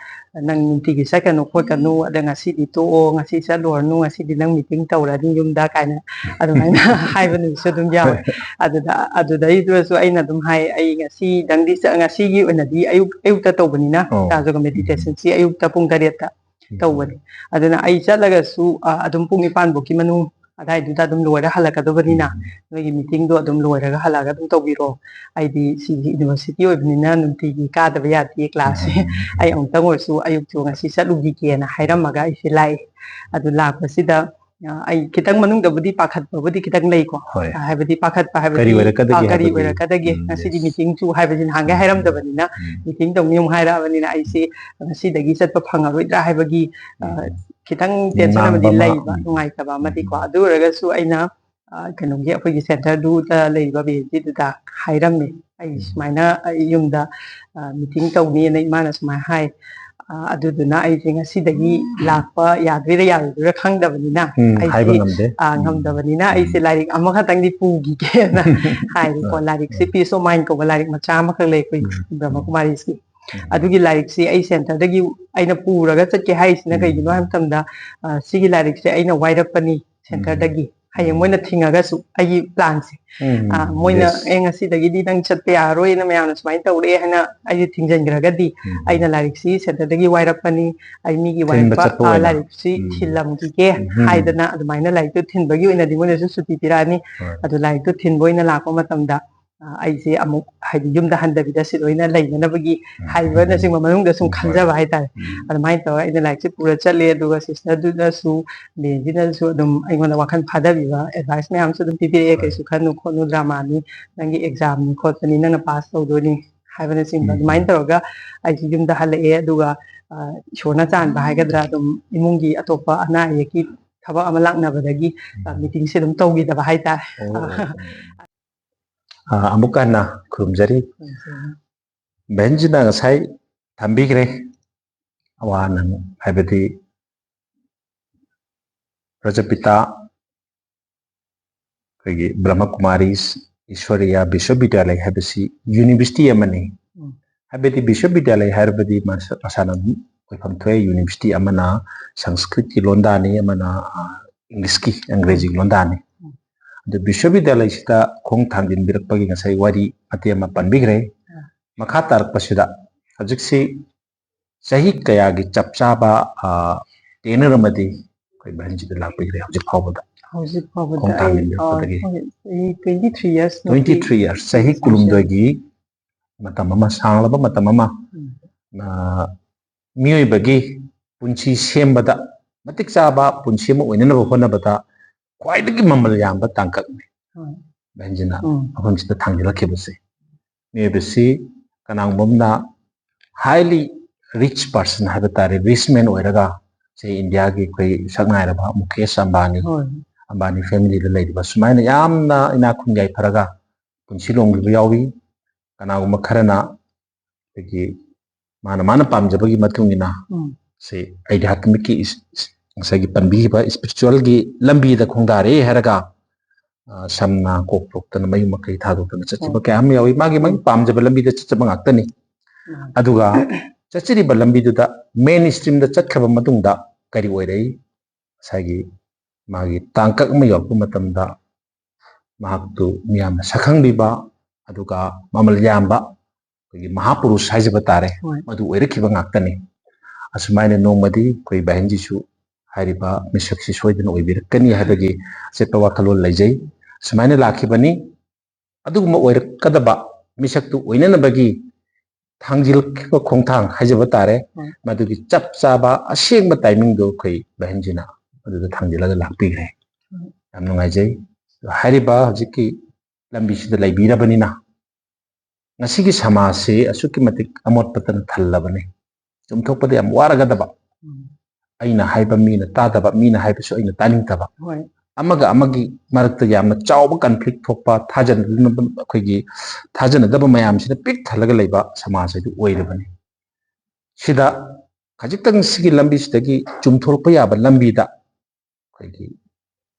"ꯅꯪ ꯅꯨꯡꯇꯤꯒꯤ ꯆꯠꯀꯅꯨ ꯈꯣꯠꯀꯅꯨ, ꯑꯗ ꯉꯁꯤꯗꯤ ꯇꯣꯛꯑꯣ, ꯉꯁꯤ ꯆꯠꯂꯨꯔꯅꯨ, ꯉꯁꯤꯗꯤ ꯅꯪ meeting ꯇꯧꯔꯅꯤ ꯌꯨꯝꯗ" ꯀꯥꯏꯅ ꯑꯗꯨꯃꯥꯏꯅ ꯍꯥꯏꯕ ꯅꯨꯃꯤꯠꯁꯨ ꯑꯗꯨꯝ ꯌꯥꯎꯋꯦ꯫ ꯑꯗꯨꯗ, ꯑꯗꯨꯗꯩꯗꯨꯗꯁꯨ ꯑꯩꯅ ꯑꯗꯨꯝ ꯍꯥꯏ, "ꯑꯩ ꯉꯁꯤꯗꯪꯗꯤ ꯆꯠ-, ꯉꯁꯤꯒꯤ ꯑꯣꯏꯅꯗꯤ ꯑꯌꯨꯛ, ꯑꯌꯨꯛꯇ ꯇꯧꯕꯅꯤꯅ, ꯑꯣ꯫ ꯔꯥꯖ ꯌꯣꯒ meditation ꯁꯤ ꯑꯌꯨꯛꯇ ꯄꯨꯡ ꯇꯔꯦꯠꯇ ꯎꯝ꯫ ꯇꯧꯕꯅꯤ꯫ ꯑꯗꯨꯅ ꯑꯩ ꯆꯠꯂꯒꯁꯨ, ꯑ, ꯑꯗꯨꯝ ꯄꯨꯡ ꯅꯤꯄꯥꯟ ꯐꯧꯀꯤ ꯃꯅꯨꯡ ꯑꯗꯥꯏꯗꯨꯗ ꯑꯗꯨꯝ ꯂꯣꯏꯔ ꯍꯜꯂꯛꯀꯗꯕꯅꯤꯅ, ꯎꯝ꯫ ꯅꯣꯏꯒꯤ meeting ꯗꯣ ꯑꯗꯨꯝ ꯂꯣꯏꯔꯒ ꯍꯜꯂꯛꯑꯒ ꯑꯗꯨꯝ ꯇꯧꯕꯤꯔꯣ꯫ ꯑꯩꯗꯤ ꯁꯤꯒꯤ university ꯑꯣꯏꯕꯅꯤꯅ ꯅꯨꯡꯇꯤꯒꯤ ꯀꯥꯗꯕ ꯌꯥꯗꯦ class ꯁꯦ꯫ ꯎꯝ꯫ ꯑꯩ ꯑꯃꯨꯛꯇꯪ ꯑꯣꯏꯔꯁꯨ ꯑꯌꯨꯛꯇꯨ ꯉꯁꯤ ꯆꯠꯂꯨꯈꯤꯒꯦꯅ" ꯍꯥꯏꯔꯝꯃꯒ ꯑꯩꯁꯦ ꯂꯥꯛꯑꯦ꯫ ꯑꯗꯨ ꯂꯥꯛꯄꯁꯤꯗ, ꯑ, ꯑꯩ ꯈꯤꯇꯪ ꯃꯅꯨꯡꯗꯕꯨꯗꯤ ꯄꯥꯈꯠꯄꯕꯨꯗꯤ ꯈꯤꯇꯪ ꯂꯩꯀꯣ꯫ ꯍꯣꯏ꯫ ꯍꯥꯏꯕꯗꯤ ꯄꯥꯈꯠꯄ ꯍꯥꯏꯕꯗꯤ, ꯀꯔꯤ ꯑꯣꯏꯔꯛꯀꯗꯒꯦ ꯑ, ꯀꯔꯤ ꯍꯥꯏꯕꯒꯤ꯫ ꯑꯣꯏꯔꯛꯀꯗꯒꯦ? ꯎꯝ, ꯉꯁꯤꯗꯤ yes꯫ meeting ꯁꯨ ꯍꯥꯏꯕꯁꯤ ꯅꯍꯥꯟꯒꯩ ꯎꯝ꯫ ꯍꯥꯏꯔꯝꯗꯕꯅꯤꯅ, ꯎꯝ꯫ meeting ꯇꯧꯅꯤ ꯑꯃꯨꯛ ꯍꯥꯏꯔꯛꯑꯕꯅꯤꯅ, ꯑꯩꯁꯦ ꯉꯁꯤꯗꯒꯤ ꯆꯠꯄ ꯐꯪꯉꯔꯣꯏꯗ꯭ꯔꯥ ꯍꯥꯏꯕꯒꯤ, ꯑ, ꯎꯝ꯫ ꯈꯤꯇꯪ tension ꯑꯃꯗꯤ ꯅꯨꯡꯅꯥꯡꯕ ꯑꯃ꯫ ꯂꯩꯕ, ꯎꯝ꯫ ꯅꯨꯡꯉꯥꯏꯇꯕ ꯑꯃꯗꯤꯀꯣ꯫ ꯎꯝ꯫ ꯑꯗꯨ ꯑꯣꯏꯔꯒꯁꯨ ꯑꯩꯅ, ꯑ, ꯀꯩꯅꯣꯒꯤ, ꯑꯩꯈꯣꯏꯒꯤ center ꯗꯨꯗ ꯂꯩꯔꯤꯕ ꯕꯦꯟꯖꯤꯗꯨꯗ ꯍꯥꯏꯔꯝꯃꯦ꯫ "ꯑꯩ ꯎꯝ꯫ ꯁꯨꯃꯥꯏꯅ ꯑꯩ ꯌꯨꯝꯗ, ꯑ, meeting ꯇꯧꯅꯤꯅ ꯏꯃꯥꯅ ꯁꯨꯃꯥꯏꯅ ꯍꯥꯏ꯫ ꯑ, ꯑꯗꯨꯗꯨꯅ ꯑꯩꯁꯦ ꯉꯁꯤꯗꯒꯤ ꯂꯥꯛꯄ ꯌꯥꯗꯣꯏꯔꯥ ꯌꯥꯔꯣꯏꯗꯣꯏꯔꯥ ꯈꯪꯗꯕꯅꯤꯅ, ꯎꯝ, ꯑꯩꯁꯦ, ꯍꯥꯏꯕ ꯉꯝꯗꯦ꯫ ꯑ, ꯎꯝ꯫ ꯉꯝꯗꯕꯅꯤꯅ ꯎꯝ꯫ ꯑꯩꯁꯦ ꯂꯥꯏꯔꯤꯛ ꯑꯃꯈꯛꯇꯪꯗꯤ ꯄꯨꯈꯤꯒꯦꯅ" ꯍꯥꯏꯔꯦꯀꯣ꯫ ꯍꯣꯏ꯫ ꯂꯥꯏꯔꯤꯛꯁꯦ Peace of Mind ꯀꯧꯕ ꯂꯥꯏꯔꯤꯛ ꯃꯆꯥ ꯑꯃꯈꯛ ꯂꯩ ꯑꯩꯈꯣꯏ ꯎꯝ꯫ ꯕ꯭ꯔꯍ꯭ꯃ ꯀꯨꯃꯥꯔꯤꯁꯀꯤ꯫ ꯎꯝ꯫ ꯑꯗꯨꯒꯤ ꯂꯥꯏꯔꯤꯛꯁꯦ ꯑꯩ center ꯗꯒꯤ ꯑꯩꯅ ꯄꯨꯔꯒ ꯆꯠꯀꯦ ꯍꯥꯏꯔꯤꯁꯤꯅ ꯎꯝ꯫ ꯀꯩꯒꯤꯅꯣ ꯍꯥꯏꯕ ꯃꯇꯝꯗ, ꯑ, ꯁꯤꯒꯤ ꯂꯥꯏꯔꯤꯛꯁꯦ ꯑꯩꯅ ꯋꯥꯏꯔꯛꯄꯅꯤ ꯎꯝ꯫ center ꯗꯒꯤ꯫ ꯍꯌꯦꯡ ꯎꯝ꯫ ꯃꯣꯏꯅ ꯊꯤꯡꯉꯒꯁꯨ ꯑꯩꯒꯤ plan ꯁꯦ, ꯎꯝ, ꯑ, ꯃꯣꯏꯅ, yes꯫ "ꯑꯦ, ꯉꯁꯤꯗꯒꯤꯗꯤ ꯅꯪ ꯆꯠꯄ ꯌꯥꯔꯔꯣꯏꯅ ꯃꯌꯥꯝꯅ ꯁꯨꯃꯥꯏꯅ ꯇꯧꯔꯦ" ꯍꯥꯏꯅ ꯑꯩꯁꯦ ꯊꯤꯡꯖꯤꯟꯈ꯭ꯔꯒꯗꯤ, ꯎꯝ꯫ ꯑꯩꯅ ꯂꯥꯏꯔꯤꯛꯁꯤ center ꯗꯒꯤ ꯋꯥꯏꯔꯛꯄꯅꯤ, ꯑꯩ ꯃꯤꯒꯤ ꯊꯤꯟꯕ ꯋꯥꯏꯔꯛꯄ, ꯆꯠꯄ ꯑ, ꯑꯣꯏꯅ꯫ ꯂꯥꯏꯔꯤꯛꯁꯤ ꯎꯝ꯫ ꯊꯤꯜꯂꯝꯈꯤꯒꯦ ꯎꯝ꯫ ꯍꯥꯏꯗꯅ ꯑꯗꯨꯃꯥꯏꯅ ꯂꯥꯏꯔꯤꯛꯇꯨ ꯊꯤꯟꯕꯒꯤ ꯑꯣꯏꯅꯗꯤ ꯃꯣꯏꯅꯁꯨ ꯁꯨꯇꯤ ꯄꯤꯔꯛꯑꯅꯤ꯫ ꯍꯣꯏ꯫ ꯑꯗꯨ ꯂꯥꯏꯔꯤꯛꯇꯨ ꯊꯤꯟꯕ ꯑꯣꯏꯅ ꯂꯥꯛꯄ ꯃꯇꯝꯗ, ꯑ, ꯑꯩꯁꯦ ꯑꯃꯨꯛ ꯍꯥꯏꯗꯤ ꯌꯨꯝꯗ ꯍꯟꯗꯕꯤꯗ ꯁꯤꯗ ꯑꯣꯏꯅ ꯂꯩꯅꯅꯕꯒꯤ ꯎꯝ꯫ ꯍꯥꯏꯕꯅꯆꯤꯡꯕ ꯃꯅꯨꯡꯗ ꯁꯨꯝ ꯎꯝ, ꯍꯣꯏ꯫ ꯈꯟꯖꯕ ꯍꯥꯏꯇꯥꯔꯦ꯫ ꯎꯝ꯫ ꯑꯗꯨꯃꯥꯏꯅ ꯇꯧꯔꯒ ꯑꯩꯅ ꯂꯥꯏꯔꯤꯛꯁꯦ ꯄꯨꯔ ꯆꯠꯂꯦ꯫ ꯑꯗꯨꯒ sister ꯗꯨꯅꯁꯨ, ꯕꯦꯟꯁꯤꯅꯁꯨ ꯑꯗꯨꯝ ꯑꯩꯉꯣꯟꯗ ꯋꯥꯈꯜ ꯐꯥꯗꯕꯤꯕ advice ꯃꯌꯥꯝꯁꯨ ꯑꯗꯨꯝ ꯄꯤꯕꯤꯔꯛꯑꯦ꯫ ꯍꯣꯏ꯫ "ꯀꯩꯁꯨ ꯈꯟꯅꯨ ꯈꯣꯠꯅꯨ, drama ꯅꯤ, ꯅꯪꯒꯤ exam ꯅꯤ ꯈꯣꯠꯄꯅꯤ, ꯅꯪꯅ pass ꯇꯧꯗꯣꯏꯅꯤ" ꯍꯥꯏꯕꯅꯆꯤꯡꯕ꯫ ꯎꯝ꯫ ꯑꯗꯨꯃꯥꯏꯅ ꯇꯧꯔꯒ ꯑꯩꯁꯦ ꯌꯨꯝꯗ ꯍꯜꯂꯛꯑꯦ꯫ ꯑꯗꯨꯒ, ꯑ, ꯏꯁꯣꯔꯅ ꯆꯥꯟꯕ ꯍꯥꯏꯒꯗ꯭ꯔꯥ, ꯑꯗꯨꯝ ꯏꯃꯨꯡꯒꯤ ꯑꯇꯣꯞꯄ ꯑꯅꯥ ꯑꯌꯦꯛꯀꯤ ꯊꯕꯛ ꯑꯃ ꯂꯥꯛꯅꯕꯗꯒꯤ, ꯑ, ꯎꯝ꯫ meeting ꯁꯦ ꯑꯗꯨꯝ ꯇꯧꯈꯤꯗꯕ ꯍꯥꯏꯇꯥꯔꯦ꯫ ꯑꯣ, ꯑꯣ, ꯑꯣ꯫ ꯑ, ꯑꯃꯨꯛꯀ ꯍꯟꯅ ꯈꯨꯔꯨꯝꯖꯔꯤ꯫ ꯈꯨꯔꯨꯝꯖꯔꯤ꯫ ꯕꯍꯟꯖꯤꯅ ꯉꯁꯥꯏ ꯊꯝꯕꯤꯈ꯭ꯔꯦ, ꯑꯋꯥ ꯅꯪ ꯍꯥꯏꯕꯗꯤ ꯄ꯭ꯔꯖꯥꯄꯤꯇꯥ, ꯑꯩꯈꯣꯏꯒꯤ ꯕ꯭ꯔꯍꯃ ꯀꯨꯃꯥꯔꯤꯁ ꯏꯁ꯭ꯋꯔꯤꯌꯥ ꯕꯤꯁ꯭ꯋꯕꯤꯗ꯭ꯌꯥꯂꯌ ꯍꯥꯏꯕꯁꯤ university ꯑꯃꯅꯤ꯫ ꯎꯝ꯫ ꯍꯥꯏꯕꯗꯤ ꯕꯤꯁ꯭ꯋꯕꯤꯗ꯭ꯌꯥꯂꯌ ꯍꯥꯏꯔꯕꯗꯤ ꯃꯁ-, ꯃꯁꯥꯅ ꯑꯗꯨꯝ ꯑꯣꯏꯐꯝ ꯊꯣꯛꯑꯦ꯫ University ꯑꯃꯅ ꯁꯪꯁꯀ꯭ꯔꯤꯠꯀꯤ ꯂꯣꯟꯗꯥꯅꯤ, ꯑꯃꯅ, ꯑ, English ꯀꯤ, ꯑꯪꯒ꯭ꯔꯦꯖꯤꯒꯤ ꯂꯣꯟꯗꯥꯅꯤ꯫ ꯎꯝ꯫ ꯑꯗꯨ ꯕꯤꯁ꯭ꯋꯕꯤꯗ꯭ꯌꯥꯂꯌꯁꯤꯗ ꯈꯣꯡ ꯊꯥꯡꯖꯤꯟꯕꯤꯔꯛꯄꯒꯤ ꯉꯁꯥꯏ ꯋꯥꯔꯤ ꯃꯇꯦꯛ ꯑꯃ ꯄꯟꯕꯤꯈ꯭ꯔꯦ꯫ ꯎꯝ꯫ ꯃꯈꯥ ꯇꯥꯔꯛꯄꯁꯤꯗ ꯍꯧꯖꯤꯛꯁꯤ ꯆꯍꯤ ꯀꯌꯥꯒꯤ ꯆꯞ ꯆꯥꯕ, ꯑ, tenure ꯑꯃꯗꯤ ꯑꯩꯈꯣꯏ ꯕꯍꯟꯖꯤꯗ ꯂꯥꯛꯄꯤꯈ꯭ꯔꯦ ꯍꯧꯖꯤꯛ ꯐꯥꯎꯕꯗ? ꯍꯧꯖꯤꯛ ꯐꯥꯎꯕꯗ ꯈꯣꯡ ꯑꯩ, ꯊꯥꯡꯖꯤꯟꯕꯤꯔꯛꯄꯗꯒꯤ? ꯑ, ꯍꯣꯏ, ꯆꯍꯤ twenty three years ꯃꯨꯛꯇꯤ꯫ Twenty three years, ꯆꯍꯤ ꯀꯨꯟꯍꯨꯝꯗꯣꯏꯒꯤ ꯃꯇꯝ ꯑꯃ, ꯁꯥꯡꯂꯕ ꯃꯇꯝ ꯑꯃ, ꯎꯝ꯫ ꯑ, ꯃꯤꯑꯣꯏꯕꯒꯤ ꯄꯨꯟꯁꯤ ꯁꯦꯝꯕꯗ, ꯃꯇꯤꯛ ꯆꯥꯕ ꯄꯨꯟꯁꯤ ꯑꯃ ꯑꯣꯏꯅꯅꯕ ꯍꯣꯠꯅꯕꯗ ꯈ꯭ꯋꯥꯏꯗꯒꯤ ꯃꯃꯜ ꯌꯥꯝꯕ ꯇꯥꯡꯀꯛꯅꯤ꯫ ꯍꯣꯏ꯫ ꯕꯍꯟꯖꯤꯅ ꯎꯝ꯫ ꯃꯐꯝꯁꯤꯗ ꯊꯥꯡꯖꯤꯜꯂꯛꯈꯤꯕꯁꯦ꯫ ꯃꯤꯑꯣꯏꯕꯁꯤ ꯀꯅꯥꯒꯨꯝꯕ ꯑꯃꯅ highly rich person ꯍꯥꯏꯕ ꯇꯥꯔꯦ, rich man ꯑꯣꯏꯔꯒ, ꯁꯦ, ꯏꯟꯗꯤꯌꯥꯒꯤ ꯑꯩꯈꯣꯏ ꯁꯛꯅꯥꯏꯔꯕ ꯃꯨꯀꯦꯁ ꯑꯝꯕꯥꯅꯤ, ꯍꯣꯏ꯫ ꯑꯝꯕꯥꯅꯤ family ꯗ ꯂꯩꯔꯤꯕ ꯁꯨꯃꯥꯏꯅ ꯌꯥꯝꯅ ꯏꯅꯥꯛ ꯈꯨꯟ ꯌꯥꯏꯐꯔꯒ ꯄꯨꯟꯁꯤ ꯂꯣꯡꯂꯤꯕ ꯌꯥꯎꯏ꯫ ꯀꯅꯥꯒꯨꯝꯕ ꯈꯔꯅ ꯑꯩꯈꯣꯏꯒꯤ ꯃꯥꯅ, ꯃꯥꯅ ꯄꯥꯝꯖꯕꯒꯤ ꯃꯇꯨꯡ ꯏꯟꯅ ꯎꯝ꯫ ꯁꯤ ꯑꯩꯗꯤ ꯍꯥꯏꯀꯤꯡꯒꯤ ꯏꯁ-, ꯏꯁ-, ꯉꯁꯥꯏꯒꯤ ꯄꯟꯕꯤꯈꯤꯕ spiritual ꯒꯤ ꯂꯝꯕꯤꯗ ꯈꯣꯡꯗꯥꯔꯦ ꯍꯥꯏꯔꯒ, ꯑ, ꯁꯝꯅ ꯀꯣꯛ ꯊꯣꯛꯇꯅ ꯃꯌꯨꯝ ꯃꯀꯩ ꯊꯥꯗꯣꯛꯇꯅ ꯆꯠꯈꯤꯕ ꯎꯝ꯫ ꯀꯌꯥ ꯑꯃ ꯌꯥꯎꯏ꯫ ꯃꯥꯒꯤ, ꯃꯥꯒꯤ ꯎꯝ꯫ ꯄꯥꯝꯖꯕ ꯂꯝꯕꯤꯗ ꯆꯠꯆꯕ ꯉꯥꯛꯇꯅꯤ꯫ ꯎꯝ꯫ ꯑꯗꯨꯒ ꯆꯠꯆꯔꯤꯕ ꯂꯝꯕꯤꯗꯨꯗ main stream ꯗ ꯆꯠꯈ꯭ꯔꯕ ꯃꯇꯨꯡꯗ ꯀꯔꯤ ꯑꯣꯏꯔꯛꯏ? ꯉꯁꯥꯏꯒꯤ ꯃꯥꯒꯤ ꯇꯥꯡꯀꯛ ꯑꯃ ꯌꯧꯔꯛꯄ ꯃꯇꯝꯗ ꯃꯍꯥꯛꯇꯨ ꯃꯤꯌꯥꯝꯅ ꯁꯛꯈꯪꯕꯤꯕ, ꯑꯗꯨꯒ ꯃꯃꯜ ꯌꯥꯝꯕ ꯑꯩꯈꯣꯏꯒꯤ ꯃꯍꯥꯄꯨꯔꯨꯁ ꯍꯥꯏꯖꯕ ꯇꯥꯔꯦ, ꯍꯣꯏ꯫ ꯃꯗꯨ ꯑꯣꯏꯔꯛꯈꯤꯕ ꯉꯥꯛꯇꯅꯤ꯫ ꯑꯁꯨꯃꯥꯏꯅ ꯅꯣꯡꯃꯗꯤ ꯑꯩꯈꯣꯏ ꯕꯥꯍꯦꯟꯖꯤꯁꯨ ꯍꯥꯏꯔꯤꯕ ꯃꯤꯁꯛꯁꯤ ꯁꯣꯏꯗꯅ ꯑꯣꯏꯕꯤꯔꯛꯀꯅꯤ ꯍꯥꯏꯕꯒꯤ ꯑꯆꯦꯠꯄ ꯋꯥꯈꯜꯂꯣꯟ ꯂꯩꯖꯩ꯫ ꯑꯁꯨꯃꯥꯏꯅ ꯂꯥꯛꯈꯤꯕꯅꯤ꯫ ꯑꯗꯨꯒꯨꯝꯕ ꯑꯣꯏꯔꯛꯀꯗꯕ ꯃꯤꯁꯛꯇꯨ ꯑꯣꯏꯅꯅꯕꯒꯤ ꯊꯥꯡꯖꯤꯜꯈꯤꯕ ꯈꯣꯡꯊꯥꯡ ꯍꯥꯏꯖꯕ ꯇꯥꯔꯦ, ꯍꯣꯏ꯫ ꯃꯗꯨꯒꯤ ꯆꯞ ꯆꯥꯕ ꯑꯁꯦꯡꯕ ꯇꯥꯏꯃꯤꯡꯗꯨ ꯑꯩꯈꯣꯏ ꯕꯍꯦꯟꯖꯤꯅ ꯃꯗꯨꯗ ꯊꯥꯡꯖꯤꯜꯂꯒ ꯂꯥꯛꯄꯤꯈ꯭ꯔꯦ꯫ ꯍꯣꯏ꯫ ꯌꯥꯝ ꯅꯨꯡꯉꯥꯏꯖꯩ꯫ ꯍꯥꯏꯔꯤꯕ ꯍꯧꯖꯤꯛꯀꯤ ꯂꯝꯕꯤꯁꯤꯗ ꯂꯩꯕꯤꯔꯕꯅꯤꯅ ꯉꯁꯤꯒꯤ ꯁꯃꯥꯖꯁꯤ ꯑꯁꯨꯛꯀꯤ ꯃꯇꯤꯛ ꯑꯃꯣꯠꯄꯇꯅ ꯊꯜꯂꯕꯅꯤ꯫ ꯆꯨꯝꯊꯣꯛꯄꯗ ꯌꯥꯝ ꯋꯥꯔꯒꯗꯕ, ꯎꯝ꯫ ꯑꯩꯅ ꯍꯥꯏꯕ ꯃꯤꯅ ꯇꯥꯗꯕ, ꯃꯤꯅ ꯍꯥꯏꯕꯁꯨ ꯑꯩꯅ ꯇꯥꯅꯤꯡꯗꯕ, ꯍꯣꯏ꯫ ꯑꯃꯒ ꯑꯃꯒꯤ ꯃꯔꯛꯇ ꯌꯥꯝꯅ ꯆꯥꯎꯕ ꯀꯟꯐ꯭ꯂꯤꯛ ꯊꯣꯛꯄ, ꯊꯥꯖꯅꯗꯕ, ꯑꯩꯈꯣꯏꯒꯤ ꯊꯥꯖꯅꯗꯕ ꯃꯌꯥꯝꯁꯤꯅ ꯄꯤꯛ ꯊꯜꯂꯒ ꯂꯩꯕ ꯁꯃꯥꯖ ꯑꯗꯨ ꯑꯣꯏꯔꯕꯅꯤ꯫ ꯁꯤꯗ ꯈꯖꯤꯛꯇꯪ ꯁꯤꯒꯤ ꯂꯝꯕꯤꯁꯤꯗꯒꯤ ꯆꯨꯝꯊꯣꯔꯛꯄ ꯌꯥꯕ ꯂꯝꯕꯤꯗ ꯑꯩꯈꯣꯏꯒꯤ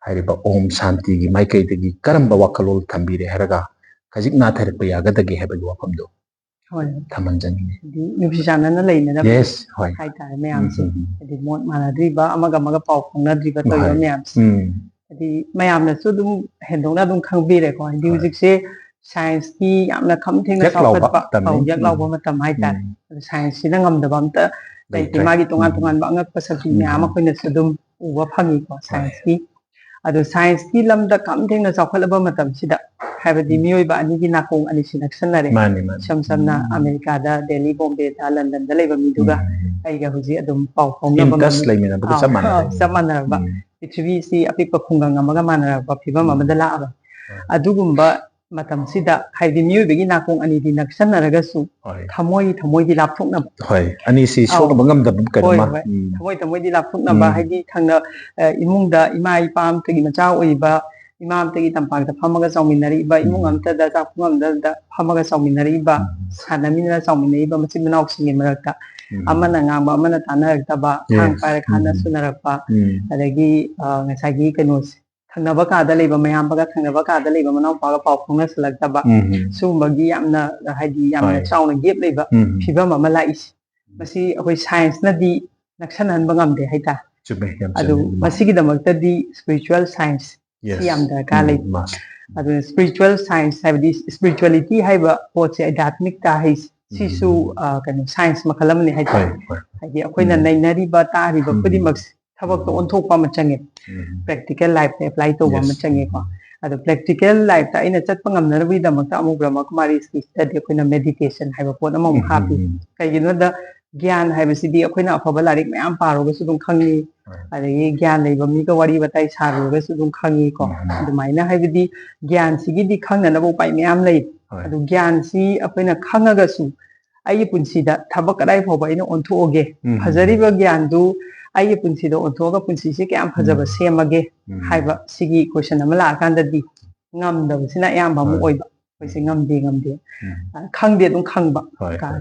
ꯍꯥꯏꯔꯤꯕ ꯑꯣꯝ ꯁꯥꯟꯇꯤꯒꯤ ꯃꯥꯏꯀꯩꯗꯒꯤ ꯀꯔꯝꯕ ꯋꯥꯈꯜꯂꯣꯟ ꯊꯝꯕꯤꯔꯦ ꯍꯥꯏꯔꯒ ꯈꯖꯤꯛ ꯅꯥꯊꯩꯔꯛꯄ ꯌꯥꯒꯗꯒꯦ ꯍꯥꯏꯕꯒꯤ ꯋꯥꯐꯝꯗꯣ ꯍꯣꯏ꯫ ꯊꯝꯍꯟꯖꯅꯤꯡꯉꯤ꯫ ꯍꯥꯏꯗꯤ ꯅꯨꯡꯁꯤ ꯆꯥꯟꯅꯅ ꯂꯩꯅꯅꯕ Yes, ꯍꯣꯏ꯫ ꯍꯥꯏꯇꯥꯔꯦ ꯃꯌꯥꯝꯁꯦ꯫ ꯎꯝ, ꯎꯝ, ꯎꯝ꯫ ꯍꯥꯏꯗꯤ ꯃꯣꯠ ꯃꯥꯟꯅꯗ꯭ꯔꯤꯕ, ꯑꯃꯒ ꯑꯃꯒ ꯄꯥꯎ ꯐꯥꯎꯅꯗ꯭ꯔꯤꯕ ꯇꯧꯔꯤꯕ ꯍꯣꯏ꯫ ꯃꯌꯥꯝꯁꯦ꯫ ꯎꯝ꯫ ꯍꯥꯏꯗꯤ ꯃꯌꯥꯝꯅꯁꯨ ꯑꯗꯨꯝ ꯍꯦꯟꯗꯣꯛꯅ ꯑꯗꯨꯝ ꯈꯪꯕꯤꯔꯦꯀꯣ꯫ ꯍꯥꯏꯗꯤ ꯍꯣꯏ꯫ ꯍꯧꯖꯤꯛꯁꯦ ꯁꯥꯏꯟꯁꯀꯤ ꯌꯥꯝꯅ ꯈꯝ ꯊꯦꯡꯅ ꯌꯛ ꯂꯥꯎꯕ ꯆꯥꯎꯈꯠꯄ, ꯃꯇꯝꯅꯤ꯫ ꯑꯧ, ꯌꯛ ꯂꯥꯎꯕ ꯎꯝ꯫ ꯃꯇꯝ ꯍꯥꯏꯇꯥꯔꯦ꯫ ꯎꯝ꯫ ꯑꯗꯨ ꯁꯥꯏꯟꯁꯁꯤꯅ ꯉꯝꯗꯕ ꯑꯝꯇ ꯂꯩꯇꯦ꯫ ꯂꯩꯇ꯭ꯔꯦ꯫ ꯃꯥꯒꯤ ꯇꯣꯉꯥꯟ ꯎꯝ꯫ ꯇꯣꯉꯥꯟꯕ ꯑꯉꯛꯄ ꯁꯛꯇꯤ ꯎꯝ꯫ ꯃꯌꯥꯝ ꯑꯩꯈꯣꯏꯅꯁꯨ ꯑꯗꯨꯝ ꯎꯕ ꯐꯪꯉꯤꯀꯣ ꯍꯣꯏ꯫ ꯁꯥꯏꯟꯁꯀꯤ꯫ ꯑꯗꯣ ꯁꯥꯏꯟꯁꯀꯤ ꯂꯝꯗ ꯈꯝ ꯊꯦꯡꯅ ꯆꯥꯎꯈꯠꯂꯕ ꯃꯇꯝꯁꯤꯗ, ꯍꯥꯏꯕꯗꯤ ꯎꯝ꯫ ꯃꯤꯑꯣꯏꯕ ꯑꯅꯤꯒꯤ ꯅꯥꯀꯣꯡ ꯑꯅꯤꯁꯤ ꯅꯛꯁꯟꯅꯔꯦ꯫ ꯃꯥꯅꯤ, ꯃꯥꯅꯤ꯫ ꯏꯁꯝ ꯁꯝꯅ ꯎꯝ꯫ ꯑꯃꯦꯔꯤꯀꯥꯗ, ꯗꯦꯜꯂꯤ, ꯕꯣꯝꯕꯦꯗ, ꯂꯟꯗꯟꯗ ꯂꯩꯕ ꯃꯤꯗꯨꯒ ꯎꯝ꯫ ꯑꯩꯒ ꯍꯧꯖꯤꯛ ꯑꯗꯨꯝ ꯄꯥꯎ ꯐꯥꯎꯅꯕ In touch ꯉꯝꯃꯤ꯫ ꯂꯩꯃꯤꯟꯅꯕꯒ ꯑꯥꯎ, ꯆꯞ ꯃꯥꯟꯅꯔꯦ꯫ ꯆꯞ ꯃꯥꯟꯅꯔꯕ꯫ ꯎꯝ꯫ ꯄ꯭ꯔꯤꯊꯤꯕꯤꯁꯤ ꯑꯄꯤꯛꯄ ꯈꯨꯡꯒꯪ ꯑꯃꯒ ꯃꯥꯟꯅꯔꯛꯄ ꯐꯤꯕꯝ ꯎꯝ꯫ ꯑꯃꯗ ꯂꯥꯛꯑꯕ꯫ ꯎꯝ꯫ ꯑꯗꯨꯒꯨꯝꯕ ꯃꯇꯝꯁꯤꯗ, ꯍꯥꯏꯕꯗꯤ ꯃꯤꯑꯣꯏꯕꯒꯤ ꯅꯥꯀꯣꯡ ꯑꯅꯤꯗꯤ ꯅꯛꯁꯟꯅꯔꯒꯁꯨ ꯍꯣꯏ꯫ ꯊꯃꯣꯏ ꯊꯃꯣꯏꯗꯤ ꯂꯥꯞꯊꯣꯛꯅꯕ꯫ ꯍꯣꯏ꯫ ꯑꯅꯤꯁꯤ ꯑꯧ꯫ ꯁꯣꯛꯅꯕ ꯉꯝꯗꯕ ꯀꯩꯅꯣ ꯍꯣꯏ, ꯑꯃ꯫ ꯍꯣꯏ꯫ ꯎꯝ꯫ ꯊꯃꯣꯏ ꯊꯃꯣꯏꯗꯤ ꯂꯥꯞꯊꯣꯛꯅꯕ, ꯎꯝ꯫ ꯍꯥꯏꯗꯤ ꯊꯪꯅ, ꯑ, ꯏꯃꯨꯡꯗ ꯏꯃꯥ ꯏꯄꯥ ꯑꯃꯇꯒꯤ ꯃꯆꯥ ꯑꯣꯏꯔꯤꯕ, ꯏꯃꯥ ꯑꯃꯇꯒꯤ ꯇꯝꯄꯥꯛꯇ ꯐꯝꯃꯒ ꯆꯥꯎꯃꯤꯟꯅꯔꯛꯏꯕ, ꯏꯃꯨꯡ ꯎꯝ꯫ ꯑꯃꯇꯗ ꯆꯥꯛꯈꯨꯝ ꯑꯃꯗ ꯐꯝꯃꯒ ꯆꯥꯎꯃꯤꯟꯅꯔꯛꯏꯕ, ꯎꯝ꯫ ꯁꯥꯟꯅꯃꯤꯟꯅꯔ ꯆꯥꯎꯃꯤꯟꯅꯔꯤꯕ ꯃꯆꯤꯟ ꯃꯅꯥꯎꯁꯤꯡꯒꯤ ꯃꯔꯛꯇ ꯎꯝ꯫ ꯑꯃꯅ ꯉꯥꯡꯕ ꯑꯃꯅ ꯇꯥꯅꯔꯛꯇꯕ, ꯊꯥꯡ Yes. ꯄꯥꯏꯔ ꯈꯥꯅ ꯎꯝ꯫ ꯁꯨꯅꯔꯛꯄ, ꯎꯝ꯫ ꯑꯗꯒꯤ, ꯑ, ꯉꯁꯥꯏꯒꯤ ꯀꯩꯅꯣꯁꯦ, ꯊꯪꯅꯕ ꯀꯥꯗ ꯂꯩꯕ ꯃꯌꯥꯝꯕꯒ ꯊꯪꯅꯕ ꯀꯥꯗ ꯂꯩꯕ ꯃꯅꯥꯎꯄꯥꯒ ꯄꯥꯎ ꯐꯥꯎꯅꯁꯜꯂꯛꯇꯕ, ꯎꯝ꯫ ꯁꯤꯒꯨꯝꯕꯒꯤ ꯌꯥꯝꯅ, ꯍꯥꯏꯗꯤ ꯌꯥꯝꯅ ꯍꯣꯏ꯫ ꯆꯥꯎꯅ ꯒꯦꯞ ꯂꯩꯕ ꯎꯝ꯫ ꯐꯤꯕꯝ ꯑꯃ ꯂꯥꯛꯏꯁꯦ꯫ ꯃꯁꯤ ꯑꯩꯈꯣꯏ ꯁꯥꯏꯟꯁꯅꯗꯤ ꯅꯛꯁꯟꯍꯟꯕ ꯉꯝꯗꯦ ꯍꯥꯏꯇꯥꯔꯦ꯫ ꯆꯨꯝꯃꯦ, ꯌꯥꯝ ꯑꯗꯨ ꯆꯨꯝꯃꯦ, ꯏꯃꯥ꯫ ꯃꯁꯤꯒꯤꯗꯃꯛꯇꯗꯤ spiritual science Yes. ꯁꯤ ꯌꯥꯝ ꯗꯔꯀꯥꯔ ꯂꯩ꯫ ꯎꯝ, ꯃꯥ꯫ ꯑꯗꯨꯅ spiritual science ꯍꯥꯏꯕꯗꯤ spirituality ꯍꯥꯏꯕ ꯄꯣꯠꯁꯦ, ꯑꯙ꯭ꯌꯥꯠꯃꯤꯛꯇ ꯍꯥꯏꯁꯦ, ꯁꯤꯁꯨ ꯎꯝ. ꯑ, ꯀꯩꯅꯣ, science ꯃꯈꯜ ꯑꯃꯅꯤ ꯍꯣꯏ, ꯍꯥꯏꯇꯥꯔꯦ꯫ ꯍꯣꯏ꯫ ꯍꯥꯏꯗꯤ ꯑꯩꯈꯣꯏꯅ ꯎꯝ. ꯅꯩꯅꯔꯤꯕ, ꯇꯥꯔꯤꯕ ꯎꯝ. ꯈꯨꯗꯤꯡꯃꯛꯁꯦ ꯊꯕꯛꯇ ꯎꯝ. ꯑꯣꯟꯊꯣꯛꯄ ꯑꯃ ꯆꯪꯉꯦ, ꯎꯝ. practical life ꯇ apply ꯇꯧꯕ ꯑꯃ Yes. ꯆꯪꯉꯦꯀꯣ꯫ ꯎꯝ. ꯑꯗꯣ practical life ꯇ ꯑꯩꯅ ꯆꯠꯄ ꯉꯝꯅꯅꯕꯒꯤꯗꯃꯛꯇ ꯑꯃꯨꯛ ꯕ꯭ꯔꯍ꯭ꯃ ꯀꯨꯃꯥꯔꯤꯁꯀꯤꯁꯤꯗꯗꯤ ꯑꯩꯈꯣꯏꯅ meditation ꯍꯥꯏꯕ ꯄꯣꯠ ꯑꯃꯃꯨꯛ ꯎꯝ. ꯍꯥꯞꯄꯤ꯫ ꯎꯝ. ꯀꯩꯒꯤꯅꯣꯗ ꯒ꯭ꯌꯥꯟ ꯍꯥꯏꯕꯁꯤꯗꯤ ꯑꯩꯈꯣꯏꯅ ꯑꯐꯕ ꯂꯥꯏꯔꯤꯛ ꯃꯌꯥꯝ ꯄꯥꯔꯨꯔꯒꯁꯨ ꯑꯗꯨꯝ ꯈꯪꯉꯤ, ꯍꯣꯏ. ꯑꯗꯒꯤ ꯒ꯭ꯌꯥꯟ ꯂꯩꯕ ꯃꯤꯒ ꯋꯥꯔꯤ ꯋꯥꯇꯥꯏ ꯁꯥꯔꯨꯔꯒꯁꯨ ꯑꯗꯨꯝ ꯈꯪꯉꯤꯀꯣ꯫ ꯎꯝ. ꯑꯗꯨꯃꯥꯏꯅ ꯍꯥꯏꯕꯗꯤ ꯒ꯭ꯌꯥꯟꯁꯤꯒꯤꯗꯤ ꯈꯪꯅꯅꯕ ꯎꯄꯥꯏ ꯃꯌꯥꯝ ꯂꯩ꯫ ꯍꯣꯏ. ꯑꯗꯨ ꯒ꯭ꯌꯥꯟꯁꯤ ꯑꯩꯈꯣꯏꯅ ꯈꯪꯉꯒꯁꯨ ꯑꯩꯒꯤ ꯄꯨꯟꯁꯤꯗ ꯊꯕꯛ ꯀꯗꯥꯏ ꯐꯥꯎꯕ ꯑꯩꯅ ꯑꯣꯟꯊꯣꯛꯑꯒꯦ, ꯎꯝ. ꯐꯖꯔꯤꯕ ꯒ꯭ꯌꯥꯟꯗꯨ ꯑꯩꯒꯤ ꯄꯨꯟꯁꯤꯗ ꯑꯣꯟꯊꯣꯛꯑꯒ ꯄꯨꯟꯁꯤꯁꯦ ꯀꯌꯥꯝ ꯐꯖꯕ ꯎꯝ. ꯁꯦꯝꯃꯒꯦ ꯎꯝ. ꯍꯥꯏꯕ ꯁꯤꯒꯤ question ꯑꯃ ꯂꯥꯛꯑꯀꯥꯟꯗꯗꯤ ꯉꯝꯗꯕꯁꯤꯅ ꯑꯌꯥꯝꯕ ꯑꯃ ꯍꯣꯏ. ꯑꯣꯏꯕ꯫ ꯑꯩꯈꯣꯏꯁꯦ ꯉꯝꯗꯦ ꯉꯝꯗꯦ ꯎꯝ. ꯑ, ꯈꯪꯗꯦ ꯑꯗꯨꯝ ꯈꯪꯕ ꯍꯣꯏ, ꯍꯣꯏ.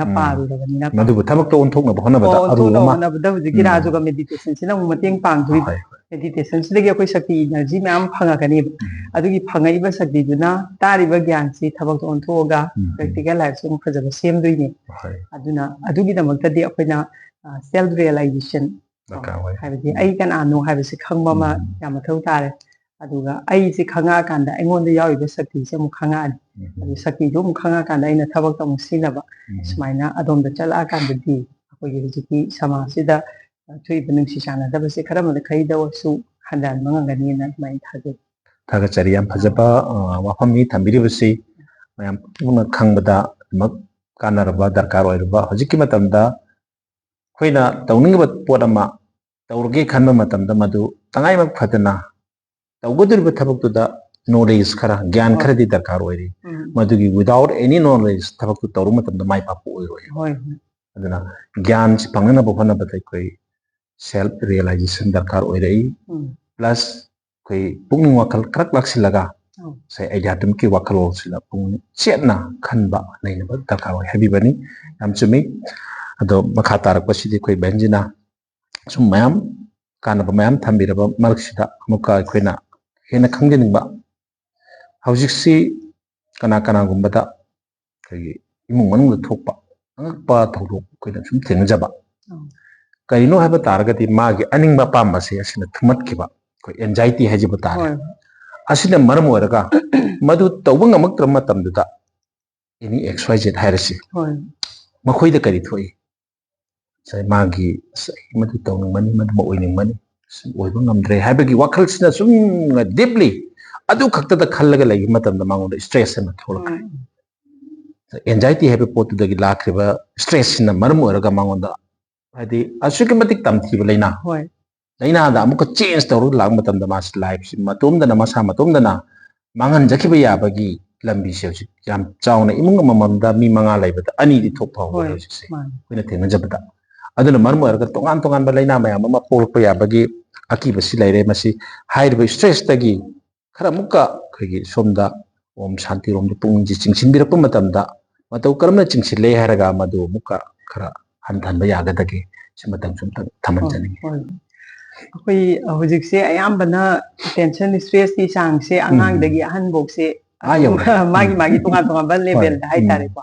ꯎꯝ. ꯄꯥꯔꯨꯔꯕꯅꯤꯅ ꯃꯗꯨꯕꯨ ꯊꯕꯛꯇ ꯑꯣꯟꯊꯣꯛꯅꯕ ꯍꯣꯠꯅꯕꯗ ꯑꯣ, ꯑꯔꯨꯕ ꯑꯣꯟꯊꯣꯛꯅꯕ ꯑꯃ꯫ ꯍꯣꯠꯅꯕꯗ ꯍꯧꯖꯤꯛꯀꯤ ꯎꯝ. ꯔꯥꯖꯣꯒ meditation ꯁꯤꯅ ꯑꯃꯨꯛ ꯃꯇꯦꯡ ꯄꯥꯡꯗꯣꯔꯤꯕ꯫ ꯍꯣꯏ, ꯍꯣꯏ. Meditation ꯁꯤꯗꯒꯤ ꯑꯩꯈꯣꯏ ꯁꯛꯇꯤ, energy ꯃꯌꯥꯝ ꯐꯪꯉꯛꯀꯅꯦꯕ꯫ ꯎꯝ. ꯑꯗꯨꯒꯤ ꯐꯪꯉꯛꯏꯕ ꯁꯛꯇꯤꯗꯨꯅ ꯇꯥꯔꯤꯕ ꯒ꯭ꯌꯥꯟꯁꯤ ꯊꯕꯛꯇ ꯑꯣꯟꯊꯣꯛꯑꯒ ꯎꯝ. practical life ꯁꯦ ꯑꯃꯨꯛ ꯐꯖꯕ ꯁꯦꯝꯗꯣꯏꯅꯦ꯫ ꯍꯣꯏ. ꯑꯗꯨꯅ ꯑꯗꯨꯒꯤꯗꯃꯛꯇꯗꯤ ꯑꯩꯈꯣꯏꯅ, ꯑ, self realization, ꯗꯔꯀꯥꯔ ꯑꯣꯏ꯫ ꯍꯥꯏꯕꯗꯤ ꯑꯩ ꯀꯅꯥꯅꯣ ꯍꯥꯏꯕꯁꯤ ꯈꯪꯕ ꯑꯃ ꯎꯝ. ꯌꯥꯝ ꯃꯊꯧ ꯇꯥꯔꯦ꯫ ꯑꯗꯨꯒ ꯑꯩꯁꯦ ꯈꯪꯉꯛꯑꯀꯥꯟꯗ ꯑꯩꯉꯣꯟꯗ ꯌꯥꯎꯔꯤꯕ ꯁꯛꯇꯤꯁꯦ ꯑꯃꯨꯛ ꯈꯪꯉꯛꯑꯅꯤ꯫ ꯎꯝ. ꯑꯗꯨ ꯁꯛꯇꯤꯗꯨ ꯑꯃꯨꯛ ꯈꯪꯉꯛꯑꯀꯥꯟꯗ ꯑꯩꯅ ꯊꯕꯛꯇ ꯑꯃꯨꯛ ꯁꯤꯖꯤꯟꯅꯕ꯫ ꯎꯝ. ꯁꯨꯃꯥꯏꯅ ꯑꯗꯣꯝꯗ ꯆꯠꯂꯛꯑꯀꯥꯟꯗꯗꯤ ꯑꯩꯈꯣꯏꯒꯤ ꯍꯧꯖꯤꯛꯀꯤ ꯁꯃꯥꯖꯁꯤꯗ ꯊꯣꯛꯏꯕ ꯅꯨꯡꯁꯤ ꯆꯥꯟꯅꯗꯕꯁꯦ ꯈꯔ ꯃꯈꯩꯗ ꯑꯣꯏꯔꯁꯨ ꯍꯟꯊꯍꯟꯕ ꯉꯝꯒꯅꯤꯅ ꯑꯗꯨꯃꯥꯏꯅ ꯊꯥꯖꯩ꯫ ꯊꯥꯒꯠꯆꯔꯤ, ꯌꯥꯝ ꯐꯖꯕ, ꯑ, ꯋꯥꯐꯝꯅꯤ ꯊꯝꯕꯤꯔꯤꯕꯁꯤ꯫ ꯃꯌꯥꯝ ꯄꯨꯝꯅꯃꯛ ꯈꯪꯕꯗ ꯑꯗꯨꯃꯛ ꯀꯥꯟꯅꯔꯕ, ꯗꯔꯀꯥꯔ ꯑꯣꯏꯔꯕ, ꯍꯧꯖꯤꯛꯀꯤ ꯃꯇꯝꯗ ꯑꯩꯈꯣꯏꯅ ꯇꯧꯅꯤꯡꯉꯤꯕ ꯄꯣꯠ ꯑꯃ ꯇꯧꯔꯒꯦ ꯈꯟꯕ ꯃꯇꯝꯗ ꯃꯗꯨ ꯇꯉꯥꯏꯃꯛ ꯐꯗꯅ ꯇꯧꯒꯗꯧꯔꯤꯕ ꯊꯕꯛꯇꯨꯗ knowledge ꯈꯔ, ꯒ꯭ꯌꯥꯟ ꯍꯣꯏ. ꯈꯔꯗꯤ ꯗꯔꯀꯥꯔ ꯑꯣꯏꯔꯤ꯫ ꯎꯝ. ꯃꯗꯨꯒꯤ without any knowledge ꯊꯕꯛꯇꯨ ꯇꯧꯔꯨ ꯃꯇꯝꯗ ꯃꯥꯏ ꯄꯥꯛꯄ ꯑꯣꯏꯔꯣꯏ꯫ ꯍꯣꯏ, ꯍꯣꯏ. ꯑꯗꯨꯅ ꯒ꯭ꯌꯥꯟꯁꯤ ꯐꯪꯅꯅꯕ ꯍꯣꯠꯅꯕꯗ ꯑꯩꯈꯣꯏ self realization ꯗꯔꯀꯥꯔ ꯑꯣꯏꯔꯛꯏ꯫ ꯎꯝ. Plus ꯑꯩꯈꯣꯏ ꯄꯨꯛꯅꯤꯡ ꯋꯥꯈꯜ ꯈꯔ ꯂꯥꯛꯁꯤꯜꯂꯒ ꯎꯝ. ꯉꯁꯥꯏ ꯑꯙ꯭ꯌꯥꯠꯃꯤꯛꯀꯤ ꯋꯥꯈꯜꯂꯣꯟꯁꯤꯗ ꯄꯨꯛꯅꯤꯡ ꯆꯦꯠꯅ ꯈꯟꯕ ꯅꯩꯅꯕ ꯗꯔꯀꯥꯔ ꯑꯣꯏ ꯍꯥꯏꯕꯤꯕꯅꯤ꯫ ꯌꯥꯝ ꯆꯨꯝꯃꯤ꯫ ꯑꯗꯣ ꯃꯈꯥ ꯇꯥꯔꯛꯄꯁꯤꯗꯤ ꯑꯩꯈꯣꯏ ꯕꯦꯟꯖꯤꯅ ꯁꯨꯝ ꯃꯌꯥꯝ ꯀꯥꯟꯅꯕ ꯃꯌꯥꯝ ꯊꯝꯕꯤꯔꯕ ꯃꯔꯛꯁꯤꯗ ꯑꯃꯨꯛꯀ ꯑꯩꯈꯣꯏꯅ ꯍꯦꯟꯅ ꯈꯪꯖꯅꯤꯡꯕ, ꯍꯧꯖꯤꯛꯁꯤ ꯀꯅꯥ ꯀꯅꯥꯒꯨꯝꯕꯗ ꯑꯩꯈꯣꯏꯒꯤ ꯏꯃꯨꯡ ꯃꯅꯨꯡꯗ ꯊꯣꯛꯄ ꯑꯉꯛꯄ ꯊꯧꯗꯣꯛ ꯑꯩꯈꯣꯏꯅ ꯁꯨꯝ ꯊꯦꯡꯅꯖꯕ, ꯎꯝ. ꯀꯔꯤꯅꯣ ꯍꯥꯏꯕ ꯇꯥꯔꯒꯗꯤ ꯃꯥꯒꯤ ꯑꯅꯤꯡꯕ ꯑꯄꯥꯝꯕꯁꯦ ꯑꯁꯤꯅ ꯊꯨꯝꯍꯠꯈꯤꯕ, ꯑꯩꯈꯣꯏ anxiety ꯍꯥꯏꯖꯕ ꯇꯥꯔꯦ꯫ ꯍꯣꯏ ꯑꯁꯤꯅ ꯃꯔꯝ ꯑꯣꯏꯔꯒ ꯃꯗꯨ ꯇꯧꯕ ꯉꯝꯃꯛꯇ꯭ꯔꯕ ꯃꯇꯝꯗꯨꯗ any X Y Z ꯍꯥꯏꯔꯁꯤ, ꯍꯣꯏ ꯃꯈꯣꯏꯗ ꯀꯔꯤ ꯊꯣꯛꯏ? ꯉꯁꯥꯏ ꯃꯥꯒꯤ "ꯑꯁ, ꯑꯩ ꯃꯗꯨ ꯇꯧꯅꯤꯡꯕꯅꯤ, ꯃꯗꯨꯃ ꯑꯣꯏꯅꯤꯡꯕꯅꯤ, ꯑꯁ, ꯑꯣꯏꯕ ꯉꯝꯗ꯭ꯔꯦ" ꯍꯥꯏꯕꯒꯤ ꯋꯥꯈꯜꯁꯤꯅ ꯁꯨꯝ deeply ꯑꯗꯨ ꯈꯛꯇꯗ ꯈꯜꯂꯒ ꯂꯩꯕ ꯃꯇꯝꯗ ꯃꯉꯣꯟꯗ stress ꯑꯃ ꯊꯣꯛꯂꯛꯀꯅꯤ꯫ ꯎꯝ Anxiety ꯍꯥꯏꯕ ꯄꯣꯠꯇꯨꯗꯒꯤ ꯂꯥꯛꯈ꯭ꯔꯤꯕ stressꯁꯤꯅ ꯃꯔꯝ ꯑꯣꯏꯔꯒ ꯃꯉꯣꯟꯗ, ꯍꯥꯏꯗꯤ, ꯑꯁꯨꯛꯀꯤ ꯃꯇꯤꯛ ꯇꯝꯊꯤꯕ ꯂꯥꯏꯅꯥ, ꯍꯣꯏ ꯂꯥꯏꯅꯥꯗ ꯑꯃꯨꯛꯀ change ꯇꯧꯔꯒ ꯂꯥꯛꯄ ꯃꯇꯝꯗ ꯃꯥꯁꯤ lifeꯁꯤ ꯃꯇꯣꯝꯗꯅ, ꯃꯁꯥ ꯃꯇꯣꯝꯗꯅ ꯃꯥꯡꯍꯟꯖꯈꯤꯕ ꯌꯥꯕꯒꯤ ꯂꯝꯕꯤꯁꯦ ꯍꯧꯖꯤꯛ ꯌꯥꯝ ꯆꯥꯎꯅ ꯏꯃꯨꯡ ꯑꯃꯃꯝꯗ ꯃꯤ ꯃꯉꯥ ꯂꯩꯕꯗ ꯑꯅꯤꯗꯤ ꯊꯣꯛꯄ ꯍꯧꯔꯦ ꯍꯣꯏ ꯍꯧꯖꯤꯛꯁꯦ ꯃꯥꯅꯤ ꯑꯩꯈꯣꯏꯅ ꯊꯦꯡꯅꯖꯕꯗ꯫ ꯑꯗꯨꯅ ꯃꯔꯝ ꯑꯣꯏꯔꯒ ꯇꯣꯉꯥꯟ ꯇꯣꯉꯥꯟꯕ ꯂꯥꯏꯅꯥ ꯃꯌꯥꯝ ꯑꯃ ꯄꯣꯛꯂꯛꯄ ꯌꯥꯕꯒꯤ ꯑꯀꯤꯕꯁꯤ ꯂꯩꯔꯦ꯫ ꯃꯁꯤ ꯍꯥꯏꯔꯤꯕ stressꯇꯒꯤ ꯈꯔ ꯑꯃꯨꯛꯀ ꯑꯩꯈꯣꯏꯒꯤ ꯁꯣꯝꯗ ꯑꯣꯝ ꯁꯥꯟꯇꯤꯔꯣꯝꯗ ꯄꯨꯛꯅꯤꯡꯁꯦ ꯆꯤꯡꯁꯤꯟꯕꯤꯔꯛꯄ ꯃꯇꯝꯗ ꯃꯇꯧ ꯀꯔꯝꯅ ꯆꯤꯡꯁꯤꯜꯂꯦ ꯍꯥꯏꯔꯒ ꯃꯗꯨ ꯑꯃꯨꯛꯀ ꯈꯔ ꯍꯟꯊꯍꯟꯕ ꯌꯥꯒꯗꯒꯦ? ꯁꯤꯃꯇꯪꯁꯨ ꯑꯝꯇꯪ ꯊꯝꯍꯟꯖꯅꯤꯡꯉꯤ꯫ ꯍꯣꯏ ꯑꯩꯈꯣꯏ ꯍꯧꯖꯤꯛꯁꯦ ꯑꯌꯥꯝꯕꯅ tension, stressꯀꯤ ꯆꯥꯡꯁꯦ ꯑꯉꯥꯡꯗꯒꯤ ꯑꯍꯟꯐꯧꯁꯦ ꯑꯥ ꯌꯧꯔꯦ꯫ ꯃꯥꯒꯤ ꯃꯥꯒꯤ ꯇꯣꯉꯥꯟ ꯇꯣꯉꯥꯟꯕ levelꯗ ꯎꯝ ꯍꯥꯏꯇꯥꯔꯦꯀꯣ꯫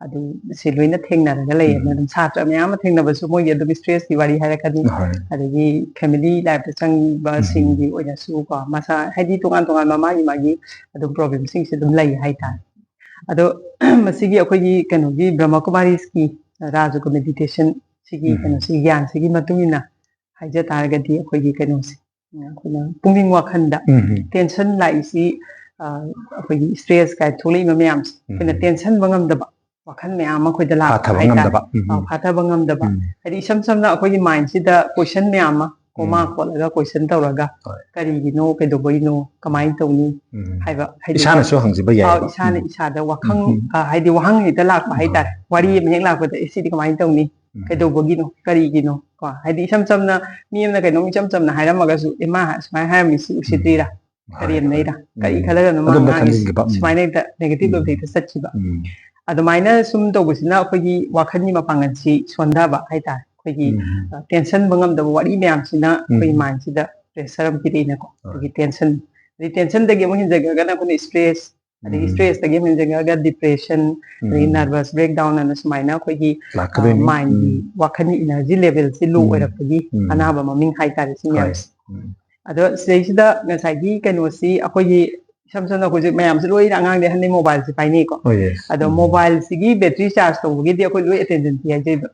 ꯑꯗꯨ ꯁꯤ ꯂꯣꯏꯅ ꯊꯦꯡꯅꯔꯒ ꯂꯩꯌꯦ꯫ ꯎꯝ ꯑꯗꯨꯝ ꯁꯥꯇ꯭ꯔ ꯃꯌꯥꯝ ꯑꯃ ꯊꯦꯡꯅꯕꯁꯨ ꯃꯣꯏꯒꯤ ꯑꯗꯨꯝ stressꯀꯤ ꯋꯥꯔꯤ ꯍꯥꯏꯔꯛꯀꯅꯤ꯫ ꯍꯣꯏ ꯑꯗꯒꯤ family lifeꯇ ꯆꯪꯕꯁꯤꯡꯒꯤ ꯑꯣꯏꯅꯁꯨ ꯀꯣ, ꯃꯁꯥ ꯍꯥꯏꯗꯤ ꯇꯣꯉꯥꯟ ꯇꯣꯉꯥꯟꯕ ꯃꯥꯒꯤ ꯃꯥꯒꯤ ꯑꯗꯨꯝ problemꯁꯤꯡꯁꯦ ꯑꯗꯨꯝ ꯂꯩ ꯍꯥꯏꯇꯥꯔꯦ꯫ ꯑꯗꯣ ꯃꯁꯤꯒꯤ ꯑꯩꯈꯣꯏꯒꯤ ꯀꯩꯅꯣꯒꯤ ꯕ꯭ꯔꯍ꯭ꯃ ꯀꯨꯃꯥꯔꯤꯁꯀꯤ ꯔꯥꯖ ꯌꯣꯒ meditation ꯁꯤꯒꯤ ꯎꯝ ꯀꯩꯅꯣꯁꯤ, ꯒ꯭ꯌꯥꯟꯁꯤꯒꯤ ꯃꯇꯨꯡ ꯏꯟꯅ ꯍꯥꯏꯖ ꯇꯥꯔꯒꯗꯤ ꯑꯩꯈꯣꯏꯒꯤ ꯀꯩꯅꯣꯁꯦ, ꯑꯩꯈꯣꯏꯅ ꯄꯨꯛꯅꯤꯡ ꯋꯥꯈꯜꯗ ꯎꯝ tension ꯂꯥꯛꯏꯁꯤ, ꯑ, ꯑꯩꯈꯣꯏꯒꯤ stress ꯀꯥꯏꯅ ꯊꯣꯛꯂꯛꯏꯕ ꯃꯌꯥꯝꯁꯦ ꯑꯩꯈꯣꯏꯅ ꯎꯝ ꯇꯦꯟꯁꯟꯕ ꯉꯝꯗꯕ ꯋꯥꯈꯜ ꯃꯌꯥꯝ ꯑꯃ ꯑꯩꯈꯣꯏꯗ ꯂꯥꯛꯄ ꯐꯥꯊꯕ ꯍꯥꯏꯇꯥꯔꯦ꯫ ꯉꯝꯗꯕ꯫ ꯎꯝ ꯑ, ꯐꯥꯊꯕ ꯉꯝꯗꯕ꯫ ꯎꯝ ꯍꯥꯏꯗꯤ ꯏꯁꯝ ꯁꯝꯅ ꯑꯩꯈꯣꯏꯒꯤ mindꯁꯤꯗ question ꯃꯌꯥꯝ ꯑꯃ ꯀꯣꯃꯥ ꯎꯝ ꯈꯣꯠꯂꯒ question ꯇꯧꯔꯒ ꯍꯣꯏ ꯀꯔꯤꯒꯤꯅꯣ, ꯀꯩꯗꯧꯕꯒꯤꯅꯣ, ꯀꯃꯥꯏꯅ ꯇꯧꯅꯤ ꯎꯝ ꯍꯥꯏꯕ ꯍꯥꯏꯗꯤ ꯏꯁꯥꯅꯁꯨ ꯍꯪꯖꯕ ꯑ, ꯌꯥꯏꯑꯕ꯫ ꯏꯁꯥꯅ ꯎꯝ ꯏꯁꯥꯗ ꯋꯥꯈꯪ ꯎꯝ ꯑ, ꯍꯥꯏꯗꯤ ꯋꯥꯍꯪ ꯍꯦꯛꯇ ꯂꯥꯛꯄ ꯎꯝ ꯍꯥꯏꯇꯥꯔꯦ꯫ ꯋꯥꯔꯤ ꯑꯃ ꯍꯦꯛ ꯂꯥꯛꯄꯗ "ꯑꯦ, ꯁꯤꯗꯤ ꯀꯃꯥꯏꯅ ꯇꯧꯅꯤ? ꯎꯝ ꯀꯩꯗꯧꯕꯒꯤꯅꯣ? ꯀꯔꯤꯒꯤꯅꯣ?" ꯀꯣ, ꯍꯥꯏꯗꯤ ꯏꯁꯝ ꯁꯝꯅ ꯃꯤ ꯑꯃꯅ ꯀꯩꯅꯣꯝ ꯏꯆꯝ ꯆꯝꯅ ꯍꯥꯏꯔꯝꯃꯒꯁꯨ, "ꯏꯃꯥ ꯁꯨꯃꯥꯏꯅ ꯍꯥꯏꯔꯝꯃꯤ, ꯁꯤ ꯎꯁꯤꯠꯇ꯭ꯔꯤꯔꯥ? ꯍꯣꯏ, ꯀꯔꯦꯝꯅꯩꯔꯥ? ꯍꯣꯏ꯫ ꯀꯔꯤ ꯎꯝ꯫ ꯈꯜꯂꯒꯅꯣ ꯃꯥ ꯑꯗꯣꯝꯗ ꯉꯥꯡꯉꯤꯁꯤ?" ꯈꯟꯖꯤꯟꯈꯤꯕ꯫ ꯎꯝ꯫ ꯁꯨꯃꯥꯏꯅ ꯍꯦꯛꯇ negative ꯎꯝ꯫ ꯂꯣꯝꯗ ꯍꯦꯛꯇ ꯆꯠꯈꯤꯕ꯫ ꯎꯝ꯫ ꯑꯗꯨꯃꯥꯏꯅ ꯁꯨꯝ ꯇꯧꯕꯁꯤꯅ ꯑꯩꯈꯣꯏꯒꯤ ꯋꯥꯈꯜꯒꯤ ꯃꯄꯥꯡꯒꯜꯁꯤ ꯁꯣꯟꯊꯕ ꯍꯥꯏꯇꯥꯔꯦ꯫ ꯑꯩꯈꯣꯏꯒꯤ ꯎꯝ꯫ ꯑ, ꯇꯦꯟꯁꯟꯕ ꯉꯝꯗꯕ ꯋꯥꯔꯤ ꯃꯌꯥꯝꯁꯤꯅ ꯑꯩꯈꯣꯏꯒꯤ ꯎꯝ꯫ mindꯁꯤꯗ pressure ꯑꯃ ꯄꯤꯔꯛꯏꯅꯀꯣ꯫ ꯍꯣꯏ꯫ ꯑꯗꯒꯤ tension, ꯑꯗꯩ tensionꯗꯒꯤ ꯑꯃꯨꯛ ꯍꯦꯟꯖꯈ꯭ꯔꯒꯅ ꯑꯩꯈꯣꯏꯅ stress, ꯑꯗꯒꯤ ꯎꯝ꯫ Stressꯇꯒꯤ ꯍꯦꯟꯖꯤꯜꯂꯒ depression, ꯑꯗꯒꯤ ꯎꯝ꯫ Nervous breakdown ꯑꯅ ꯁꯨꯃꯥꯏꯅ ꯑꯩꯈꯣꯏꯒꯤ, ꯑ, ꯂꯥꯛꯀꯗꯣꯏꯅꯤ꯫ Mindꯒꯤ, ꯎꯝ꯫ ꯋꯥꯈꯜꯒꯤ energy levelꯁꯤ low ꯎꯝ꯫ ꯑꯣꯏꯔꯛꯄꯒꯤ ꯎꯝ꯫ ꯑꯅꯥꯕ ꯃꯃꯤꯡ ꯍꯥꯏꯇꯥꯔꯦ ꯁꯤ ꯍꯣꯏ꯫ ꯃꯌꯥꯝꯁꯦ꯫ ꯎꯝ꯫ ꯑꯗꯣ ꯁꯤꯗꯩꯁꯤꯗ ꯉꯁꯥꯏꯒꯤ ꯀꯩꯅꯣꯁꯤ ꯑꯩꯈꯣꯏꯒꯤ ꯏꯁꯝ ꯁꯝꯅ ꯍꯧꯖꯤꯛ ꯃꯌꯥꯝꯁꯦ ꯂꯣꯏꯅ ꯑꯉꯥꯡꯗꯤ ꯑꯍꯟꯗꯤ mobileꯁꯦ ꯄꯥꯏꯅꯩꯀꯣ꯫ ꯍꯣꯏ, yes꯫ ꯑꯗꯣ ꯎꯝ꯫ Mobileꯁꯤꯒꯤ battery charge ꯇꯧꯕꯒꯤꯗꯤ ꯑꯩꯈꯣꯏ ꯂꯣꯏ attention ꯄꯤ ꯍꯥꯏꯖꯩꯕ꯫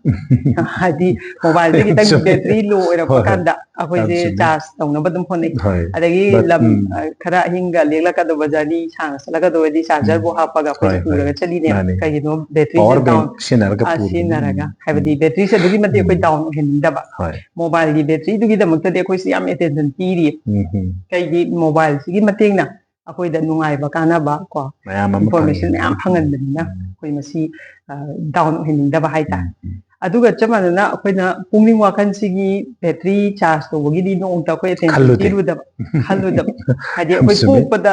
ꯍꯥꯏꯗꯤ mobileꯁꯦ ꯈꯤꯇꯪ ꯆꯨꯝꯃꯦ꯫ Battery low ꯑꯣꯏꯔꯛꯄ ꯍꯣꯏ, ꯍꯣꯏ꯫ ꯀꯥꯟꯗ ꯑꯩꯈꯣꯏꯁꯦ ꯌꯥꯝ ꯆꯨꯝꯃꯦ꯫ Charge ꯇꯧꯅꯕ ꯑꯗꯨꯝ ꯍꯣꯠꯅꯩ꯫ ꯍꯣꯏ꯫ ꯑꯗꯒꯤ but, ꯂꯝ, ꯎꯝ꯫ ꯑ, ꯈꯔ ꯑꯍꯤꯡꯒ ꯂꯦꯛꯂꯛꯀꯗꯧꯕ journey ꯁꯥꯡꯅ ꯆꯠꯂꯛꯀꯗꯧꯕꯗꯤ chargerꯕꯨ ꯎꯝ꯫ ꯍꯥꯞꯄꯒ ꯑꯩꯈꯣꯏꯁꯦ ꯍꯣꯏ, ꯍꯣꯏ꯫ ꯄꯨꯔꯒ ꯆꯠꯂꯤꯅꯦꯕ꯫ ꯃꯥꯅꯤ꯫ ꯀꯩꯒꯤꯅꯣ? Batteryꯁꯦ power bank down, ꯁꯤꯖꯤꯟꯅꯔꯒ ꯑ, ꯄꯨꯔꯤꯅꯤ꯫ ꯁꯤꯖꯤꯟꯅꯔꯒ꯫ ꯎꯝ꯫ ꯍꯥꯏꯕꯗꯤ batteryꯁꯦ ꯑꯗꯨꯛꯀꯤ ꯃꯇꯤꯛ ꯑꯩꯈꯣꯏ ꯎꯝ꯫ Down ꯑꯣꯏꯍꯟꯅꯤꯡꯗꯕ꯫ ꯍꯣꯏ꯫ Mobileꯒꯤ batteryꯗꯨꯒꯤꯗꯃꯛꯇꯗꯤ ꯑꯩꯈꯣꯏꯁꯦ ꯌꯥꯝ attention ꯄꯤꯔꯤ꯫ ꯎꯝ, ꯎꯝ꯫ ꯀꯩꯒꯤ mobileꯁꯤꯒꯤ ꯃꯇꯦꯡꯅ ꯑꯩꯈꯣꯏꯗ ꯅꯨꯡꯉꯥꯏꯕ, ꯀꯥꯟꯅꯕ ꯀꯣ, ꯃꯌꯥꯝ ꯑꯃ information ꯐꯪꯉꯦ꯫ ꯃꯌꯥꯝ ꯐꯪꯍꯟꯕꯅꯤꯅ ꯎꯝ꯫ ꯑꯩꯈꯣꯏ ꯃꯁꯤ, ꯑ, down ꯑꯣꯏꯍꯟꯅꯤꯡꯗꯕ ꯍꯥꯏꯇꯥꯔꯦ꯫ ꯎꯝ, ꯎꯝ꯫ ꯑꯗꯨꯒ ꯆꯞ ꯃꯥꯟꯅꯅ ꯑꯩꯈꯣꯏꯅ ꯄꯨꯛꯅꯤꯡ ꯋꯥꯈꯜꯁꯤꯒꯤ battery charge ꯇꯧꯕꯒꯤꯗꯤ ꯅꯣꯡꯃꯇ ꯑꯩꯈꯣꯏ attention ꯈꯜꯂꯨꯗꯦ꯫ ꯄꯤꯔꯨꯗꯕ, ꯈꯜꯂꯨꯗꯕ꯫ ꯍꯥꯏꯗꯤ ꯑꯩꯈꯣꯏ ꯆꯨꯝꯃꯦ꯫ ꯄꯣꯛꯄꯗ,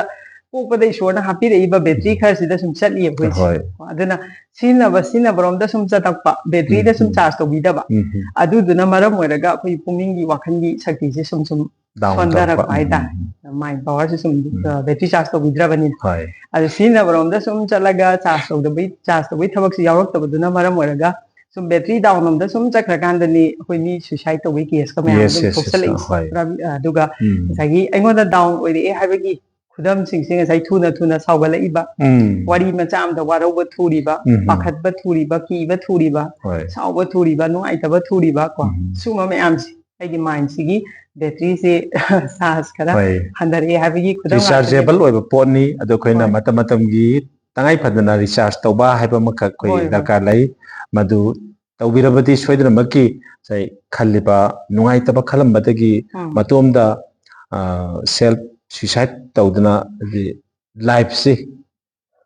ꯄꯣꯛꯄꯗ ꯏꯁꯣꯔꯅ ꯍꯥꯞꯄꯤꯔꯛꯏꯕ battery ꯎꯝ꯫ ꯈꯔꯁꯤꯗ ꯁꯨꯝ ꯆꯠꯂꯤꯌꯦ ꯑꯩꯈꯣꯏꯁꯦ꯫ ꯍꯣꯏ꯫ ꯑꯗꯨꯅ ꯁꯤꯖꯤꯟꯅꯕ, ꯁꯤꯖꯤꯟꯅꯕꯔꯣꯝꯗ ꯁꯨꯝ ꯆꯠꯂꯛꯄ, batteryꯗ ꯎꯝ, ꯁꯨꯝ ꯎꯝ꯫ Charge ꯇꯧꯕꯤꯗꯕ꯫ ꯎꯝ, ꯎꯝ꯫ ꯑꯗꯨꯗꯨꯅ ꯃꯔꯝ ꯑꯣꯏꯔꯒ ꯑꯩꯈꯣꯏ ꯄꯨꯛꯅꯤꯡꯒꯤ ꯋꯥꯈꯜꯒꯤ ꯁꯛꯇꯤꯁꯦ ꯁꯨꯝ ꯁꯨꯝ down ꯁꯣꯟꯊꯔꯛꯄ ꯇꯧꯔꯛꯄ꯫ ꯍꯥꯏꯇꯥꯔꯦ꯫ ꯎꯝ, ꯎꯝ꯫ Mind powerꯁꯦ ꯁꯨꯝ, ꯎꯝ꯫ ꯑ, battery charge ꯇꯧꯕꯤꯗ꯭ꯔꯕꯅꯤꯅ꯫ ꯍꯣꯏ꯫ ꯑꯗꯨ ꯁꯤꯖꯤꯟꯅꯕꯔꯣꯝꯗ ꯁꯨꯝ ꯆꯠꯂꯒ charge ꯇꯧꯗꯕꯩ, charge ꯇꯧꯕꯩ ꯊꯕꯛꯁꯤ ꯌꯥꯎꯔꯛꯇꯕꯗꯨꯅ ꯃꯔꯝ ꯑꯣꯏꯔꯒ ꯁꯨꯝ battery down ꯂꯣꯝꯗ ꯁꯨꯝ ꯆꯠꯈ꯭ꯔꯀꯥꯟꯗꯅꯤ ꯑꯩꯈꯣꯏ ꯃꯤ suicide ꯇꯧꯕꯩ caseꯀ ꯃꯌꯥꯝ yes, ꯑꯗꯨꯝ yes, yes, ꯊꯣꯛꯆꯜꯂꯛꯏꯁꯦ꯫ ꯍꯣꯏ꯫ ꯄꯨꯔꯥ, ꯑ, ꯑꯗꯨꯒ ꯎꯝ꯫ ꯉꯁꯥꯏꯒꯤ ꯑꯩꯉꯣꯟꯗ down ꯑꯣꯏꯔꯛꯑꯦ ꯍꯥꯏꯕꯒꯤ ꯈꯨꯗꯝꯁꯤꯡꯁꯦ ꯉꯁꯥꯏ ꯊꯨꯅ ꯊꯨꯅ ꯁꯥꯎꯒꯠꯂꯛꯏꯕ, ꯎꯝ꯫ ꯋꯥꯔꯤ ꯃꯆꯥ ꯑꯃꯗ ꯋꯥꯔꯧꯕ ꯊꯨꯔꯤꯕ, ꯎꯝ, ꯎꯝ꯫ ꯄꯥꯈꯠꯄ ꯊꯨꯔꯤꯕ, ꯀꯤꯕ ꯊꯨꯔꯤꯕ, ꯍꯣꯏ꯫ ꯁꯥꯎꯕ ꯊꯨꯔꯤꯕ, ꯅꯨꯡꯉꯥꯏꯇꯕ ꯊꯨꯔꯤꯕ ꯀꯣ, ꯎꯝ꯫ ꯁꯤꯒꯨꯝꯕ ꯃꯌꯥꯝꯁꯦ ꯑꯩꯒꯤ mindꯁꯤꯒꯤ batteryꯁꯦ charge ꯈꯔ ꯍꯣꯏ꯫ ꯍꯟꯊꯔꯛꯑꯦ ꯍꯥꯏꯕꯒꯤ ꯈꯨꯗꯝ ꯉꯥꯛꯇꯅꯦꯕ꯫ Rechargeable ꯑꯣꯏꯕ ꯄꯣꯠꯅꯤ꯫ ꯑꯗꯣ ꯑꯩꯈꯣꯏꯅ ꯍꯣꯏ꯫ ꯃꯇꯝ ꯃꯇꯝꯒꯤ ꯇꯉꯥꯏ ꯐꯗꯅ recharge ꯇꯧꯕ ꯍꯥꯏꯕ ꯑꯃꯈꯛ ꯑꯩꯈꯣꯏ ꯍꯣꯏ, ꯍꯣꯏ꯫ ꯗꯔꯀꯥꯔ ꯂꯩ꯫ ꯃꯗꯨ ꯇꯧꯕꯤꯔꯕꯗꯤ ꯁꯣꯏꯗꯅꯃꯛꯀꯤ ꯉꯁꯥꯏ ꯈꯜꯂꯤꯕ ꯅꯨꯡꯉꯥꯏꯇꯕ ꯈꯜꯂꯝꯕꯗꯒꯤ ꯎꯝ꯫ ꯃꯇꯣꯝꯗ, ꯑ, self suicide ꯇꯧꯗꯅ ꯍꯥꯏꯗꯤ lifeꯁꯤ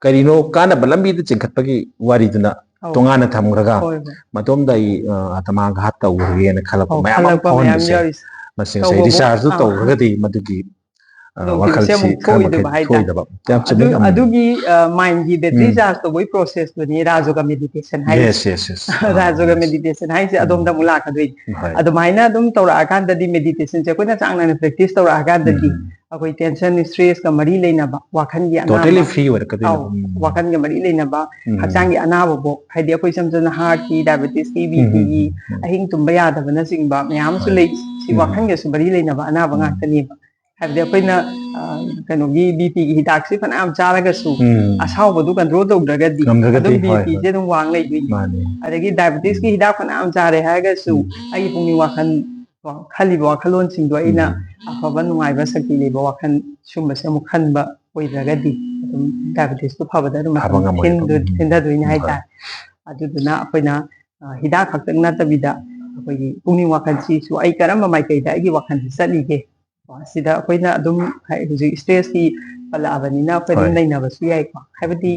ꯀꯔꯤꯅꯣ ꯀꯥꯟꯅꯕ ꯂꯝꯕꯤꯗ ꯆꯤꯡꯈꯠꯄꯒꯤ ꯋꯥꯔꯤꯗꯨꯅ ꯑꯧ꯫ ꯇꯣꯉꯥꯟꯅ ꯊꯝꯈ꯭ꯔꯒ ꯍꯣꯏ, ꯍꯣꯏ꯫ ꯃꯇꯣꯝꯗ ꯑꯩ, ꯑ, ꯑꯇꯃꯥꯒ ꯍꯥꯠ ꯇꯧꯈ꯭ꯔꯒꯦꯅ ꯈꯜꯂꯛꯄ ꯑꯧ, ꯃꯌꯥꯝ ꯑꯃ ꯈꯜꯂꯛꯄ ꯃꯌꯥꯝ ꯐꯥꯎꯍꯟꯕꯁꯦ ꯌꯥꯎꯔꯤꯁꯦ꯫ ꯃꯁꯤ ꯉꯁꯥꯏ ꯇꯧꯕꯕꯨ-, rechargeꯗꯨ ꯑꯥ꯫ ꯇꯧꯈ꯭ꯔꯒꯗꯤ ꯃꯗꯨꯒꯤ, ꯈꯨꯗꯣꯡꯊꯤꯕꯁꯦ ꯑꯃꯨꯛ ꯊꯣꯛꯑꯣꯏꯗꯕ ꯍꯥꯏꯇꯥꯔꯦ꯫ ꯑꯗꯨꯒꯤ ꯃꯥꯏꯟꯒꯤ ꯕꯦꯇ꯭ꯔꯤ ꯆꯥꯔꯖ ꯇꯧꯕꯒꯤ ꯄ꯭ꯔꯣꯁꯦꯁꯇꯨꯅꯤ ꯔꯥꯖꯣꯒ ꯃꯦꯗꯤꯇꯦꯁꯟ ꯍꯥꯏꯔꯤꯁꯦ꯫ ꯔꯥꯖꯣꯒ ꯃꯦꯗꯤꯇꯦꯁꯟ ꯍꯥꯏꯁꯦ ꯑꯗꯣꯝꯗ ꯑꯃꯨꯛ ꯂꯥꯛꯀꯗꯣꯏꯅꯤ꯫ ꯑꯗꯨꯃꯥꯏꯅ ꯑꯗꯨꯝ ꯇꯧꯔꯛꯑꯀꯥꯟꯗꯗꯤ ꯃꯦꯗꯤꯇꯦꯁꯟꯁꯦ ꯑꯩꯈꯣꯏꯅ ꯆꯥꯡ ꯅꯥꯏꯅ ꯄ꯭ꯔꯦꯛꯇꯤꯁ ꯇꯧꯔꯛꯑꯀꯥꯟꯗꯗꯤ ꯑꯩꯈꯣꯏ ꯇꯦꯟꯁꯟ, ꯁ꯭ꯇ꯭ꯔꯦꯁꯀ ꯃꯔꯤ ꯂꯩꯅꯕ ꯋꯥꯈꯜꯒꯤ ꯑꯅꯥꯕ, ꯋꯥꯈꯜꯒ ꯃꯔꯤ ꯂꯩꯅꯕ ꯍꯛꯆꯥꯡꯒꯤ ꯑꯅꯥꯕꯕꯨ, ꯍꯥꯏꯗꯤ ꯑꯩꯈꯣꯏ ꯏꯆꯝ ꯆꯝꯅ ꯍꯥꯔꯠꯀꯤ, ꯗꯥꯏꯕꯦꯇꯤꯁꯀꯤ, ꯕꯤ ꯄꯤꯒꯤ, ꯑꯍꯤꯡ ꯇꯨꯝꯕ ꯌꯥꯗꯕꯅꯆꯤꯡꯕ ꯃꯌꯥꯝ ꯑꯃꯁꯨ ꯂꯩ꯫ ꯁꯤ ꯋꯥꯈꯜꯒꯁꯨ ꯃꯔꯤ ꯂꯩꯅꯕ ꯑꯅꯥꯕ ꯉꯥꯛꯇꯅꯦꯕ꯫ ꯍꯥꯏꯕꯗꯤ ꯑꯩꯈꯣꯏꯅ ꯀꯩꯅꯣꯒꯤ ꯕꯤ ꯄꯤꯒꯤ ꯍꯤꯗꯥꯛꯁꯤ ꯐꯅꯌꯥꯝ ꯆꯥꯔꯒꯁꯨ ꯑꯁꯥꯎꯕꯗꯨ ꯀꯟꯇ꯭ꯔꯣꯜ ꯇꯧꯗ꯭ꯔꯒꯗꯤ ꯑꯗꯨꯝ ꯕꯤ ꯄꯤꯁꯦ ꯑꯗꯨꯝ ꯋꯥꯡ ꯂꯩꯗꯣꯏꯅꯤ꯫ ꯑꯗꯒꯤ ꯗꯥꯏꯕꯦꯇꯤꯁꯀꯤ ꯍꯤꯗꯥꯛ ꯐꯅꯌꯥꯝ ꯆꯥꯔꯦ ꯍꯥꯏꯔꯒꯁꯨ ꯑꯩꯒꯤ ꯄꯨꯛꯅꯤꯡ ꯋꯥꯈꯜ ꯀꯣ, ꯈꯜꯂꯤꯕ ꯋꯥꯈꯜꯂꯣꯟꯁꯤꯡꯗꯣ ꯑꯩꯅ ꯑꯐꯕ, ꯅꯨꯡꯉꯥꯏꯕ, ꯁꯛꯇꯤ ꯂꯩꯕ ꯋꯥꯈꯜ ꯁꯨꯝꯕꯁꯦ ꯑꯃꯨꯛ ꯈꯟꯕ ꯑꯣꯏꯗ꯭ꯔꯒꯗꯤ ꯑꯗꯨꯝ ꯗꯥꯏꯕꯦꯇꯤꯁꯇꯨ ꯐꯕꯗ ꯑꯗꯨꯝ ꯃꯇꯝ ꯊꯤꯟꯗꯣꯏꯅꯤ ꯍꯥꯏꯇꯥꯔꯦ꯫ ꯑꯗꯨꯗꯨꯅ ꯑꯩꯈꯣꯏꯅ ꯍꯤꯗꯥꯛ ꯈꯛꯇꯪ ꯅꯠꯇꯕꯤꯗ ꯑꯩꯈꯣꯏꯒꯤ ꯄꯨꯛꯅꯤꯡ ꯋꯥꯈꯜꯁꯤꯁꯨ ꯑꯩ ꯀꯔꯝꯕ ꯃꯥꯏꯀꯩꯗ ꯑꯩꯒꯤ ꯋꯥꯈꯜꯁꯤ ꯆꯠꯂꯤꯒꯦ, ꯀꯣ, ꯁꯤꯗ ꯑꯩꯈꯣꯏꯅ ꯑꯗꯨꯝ ꯍꯧꯖꯤꯛ ꯁ꯭ꯇ꯭ꯔꯦꯁꯀꯤ ꯄꯜꯂꯛꯑꯕꯅꯤꯅ ꯑꯩꯈꯣꯏ ꯑꯗꯨꯝ ꯅꯩꯅꯕꯁꯨ ꯌꯥꯏꯀꯣ꯫ ꯍꯥꯏꯕꯗꯤ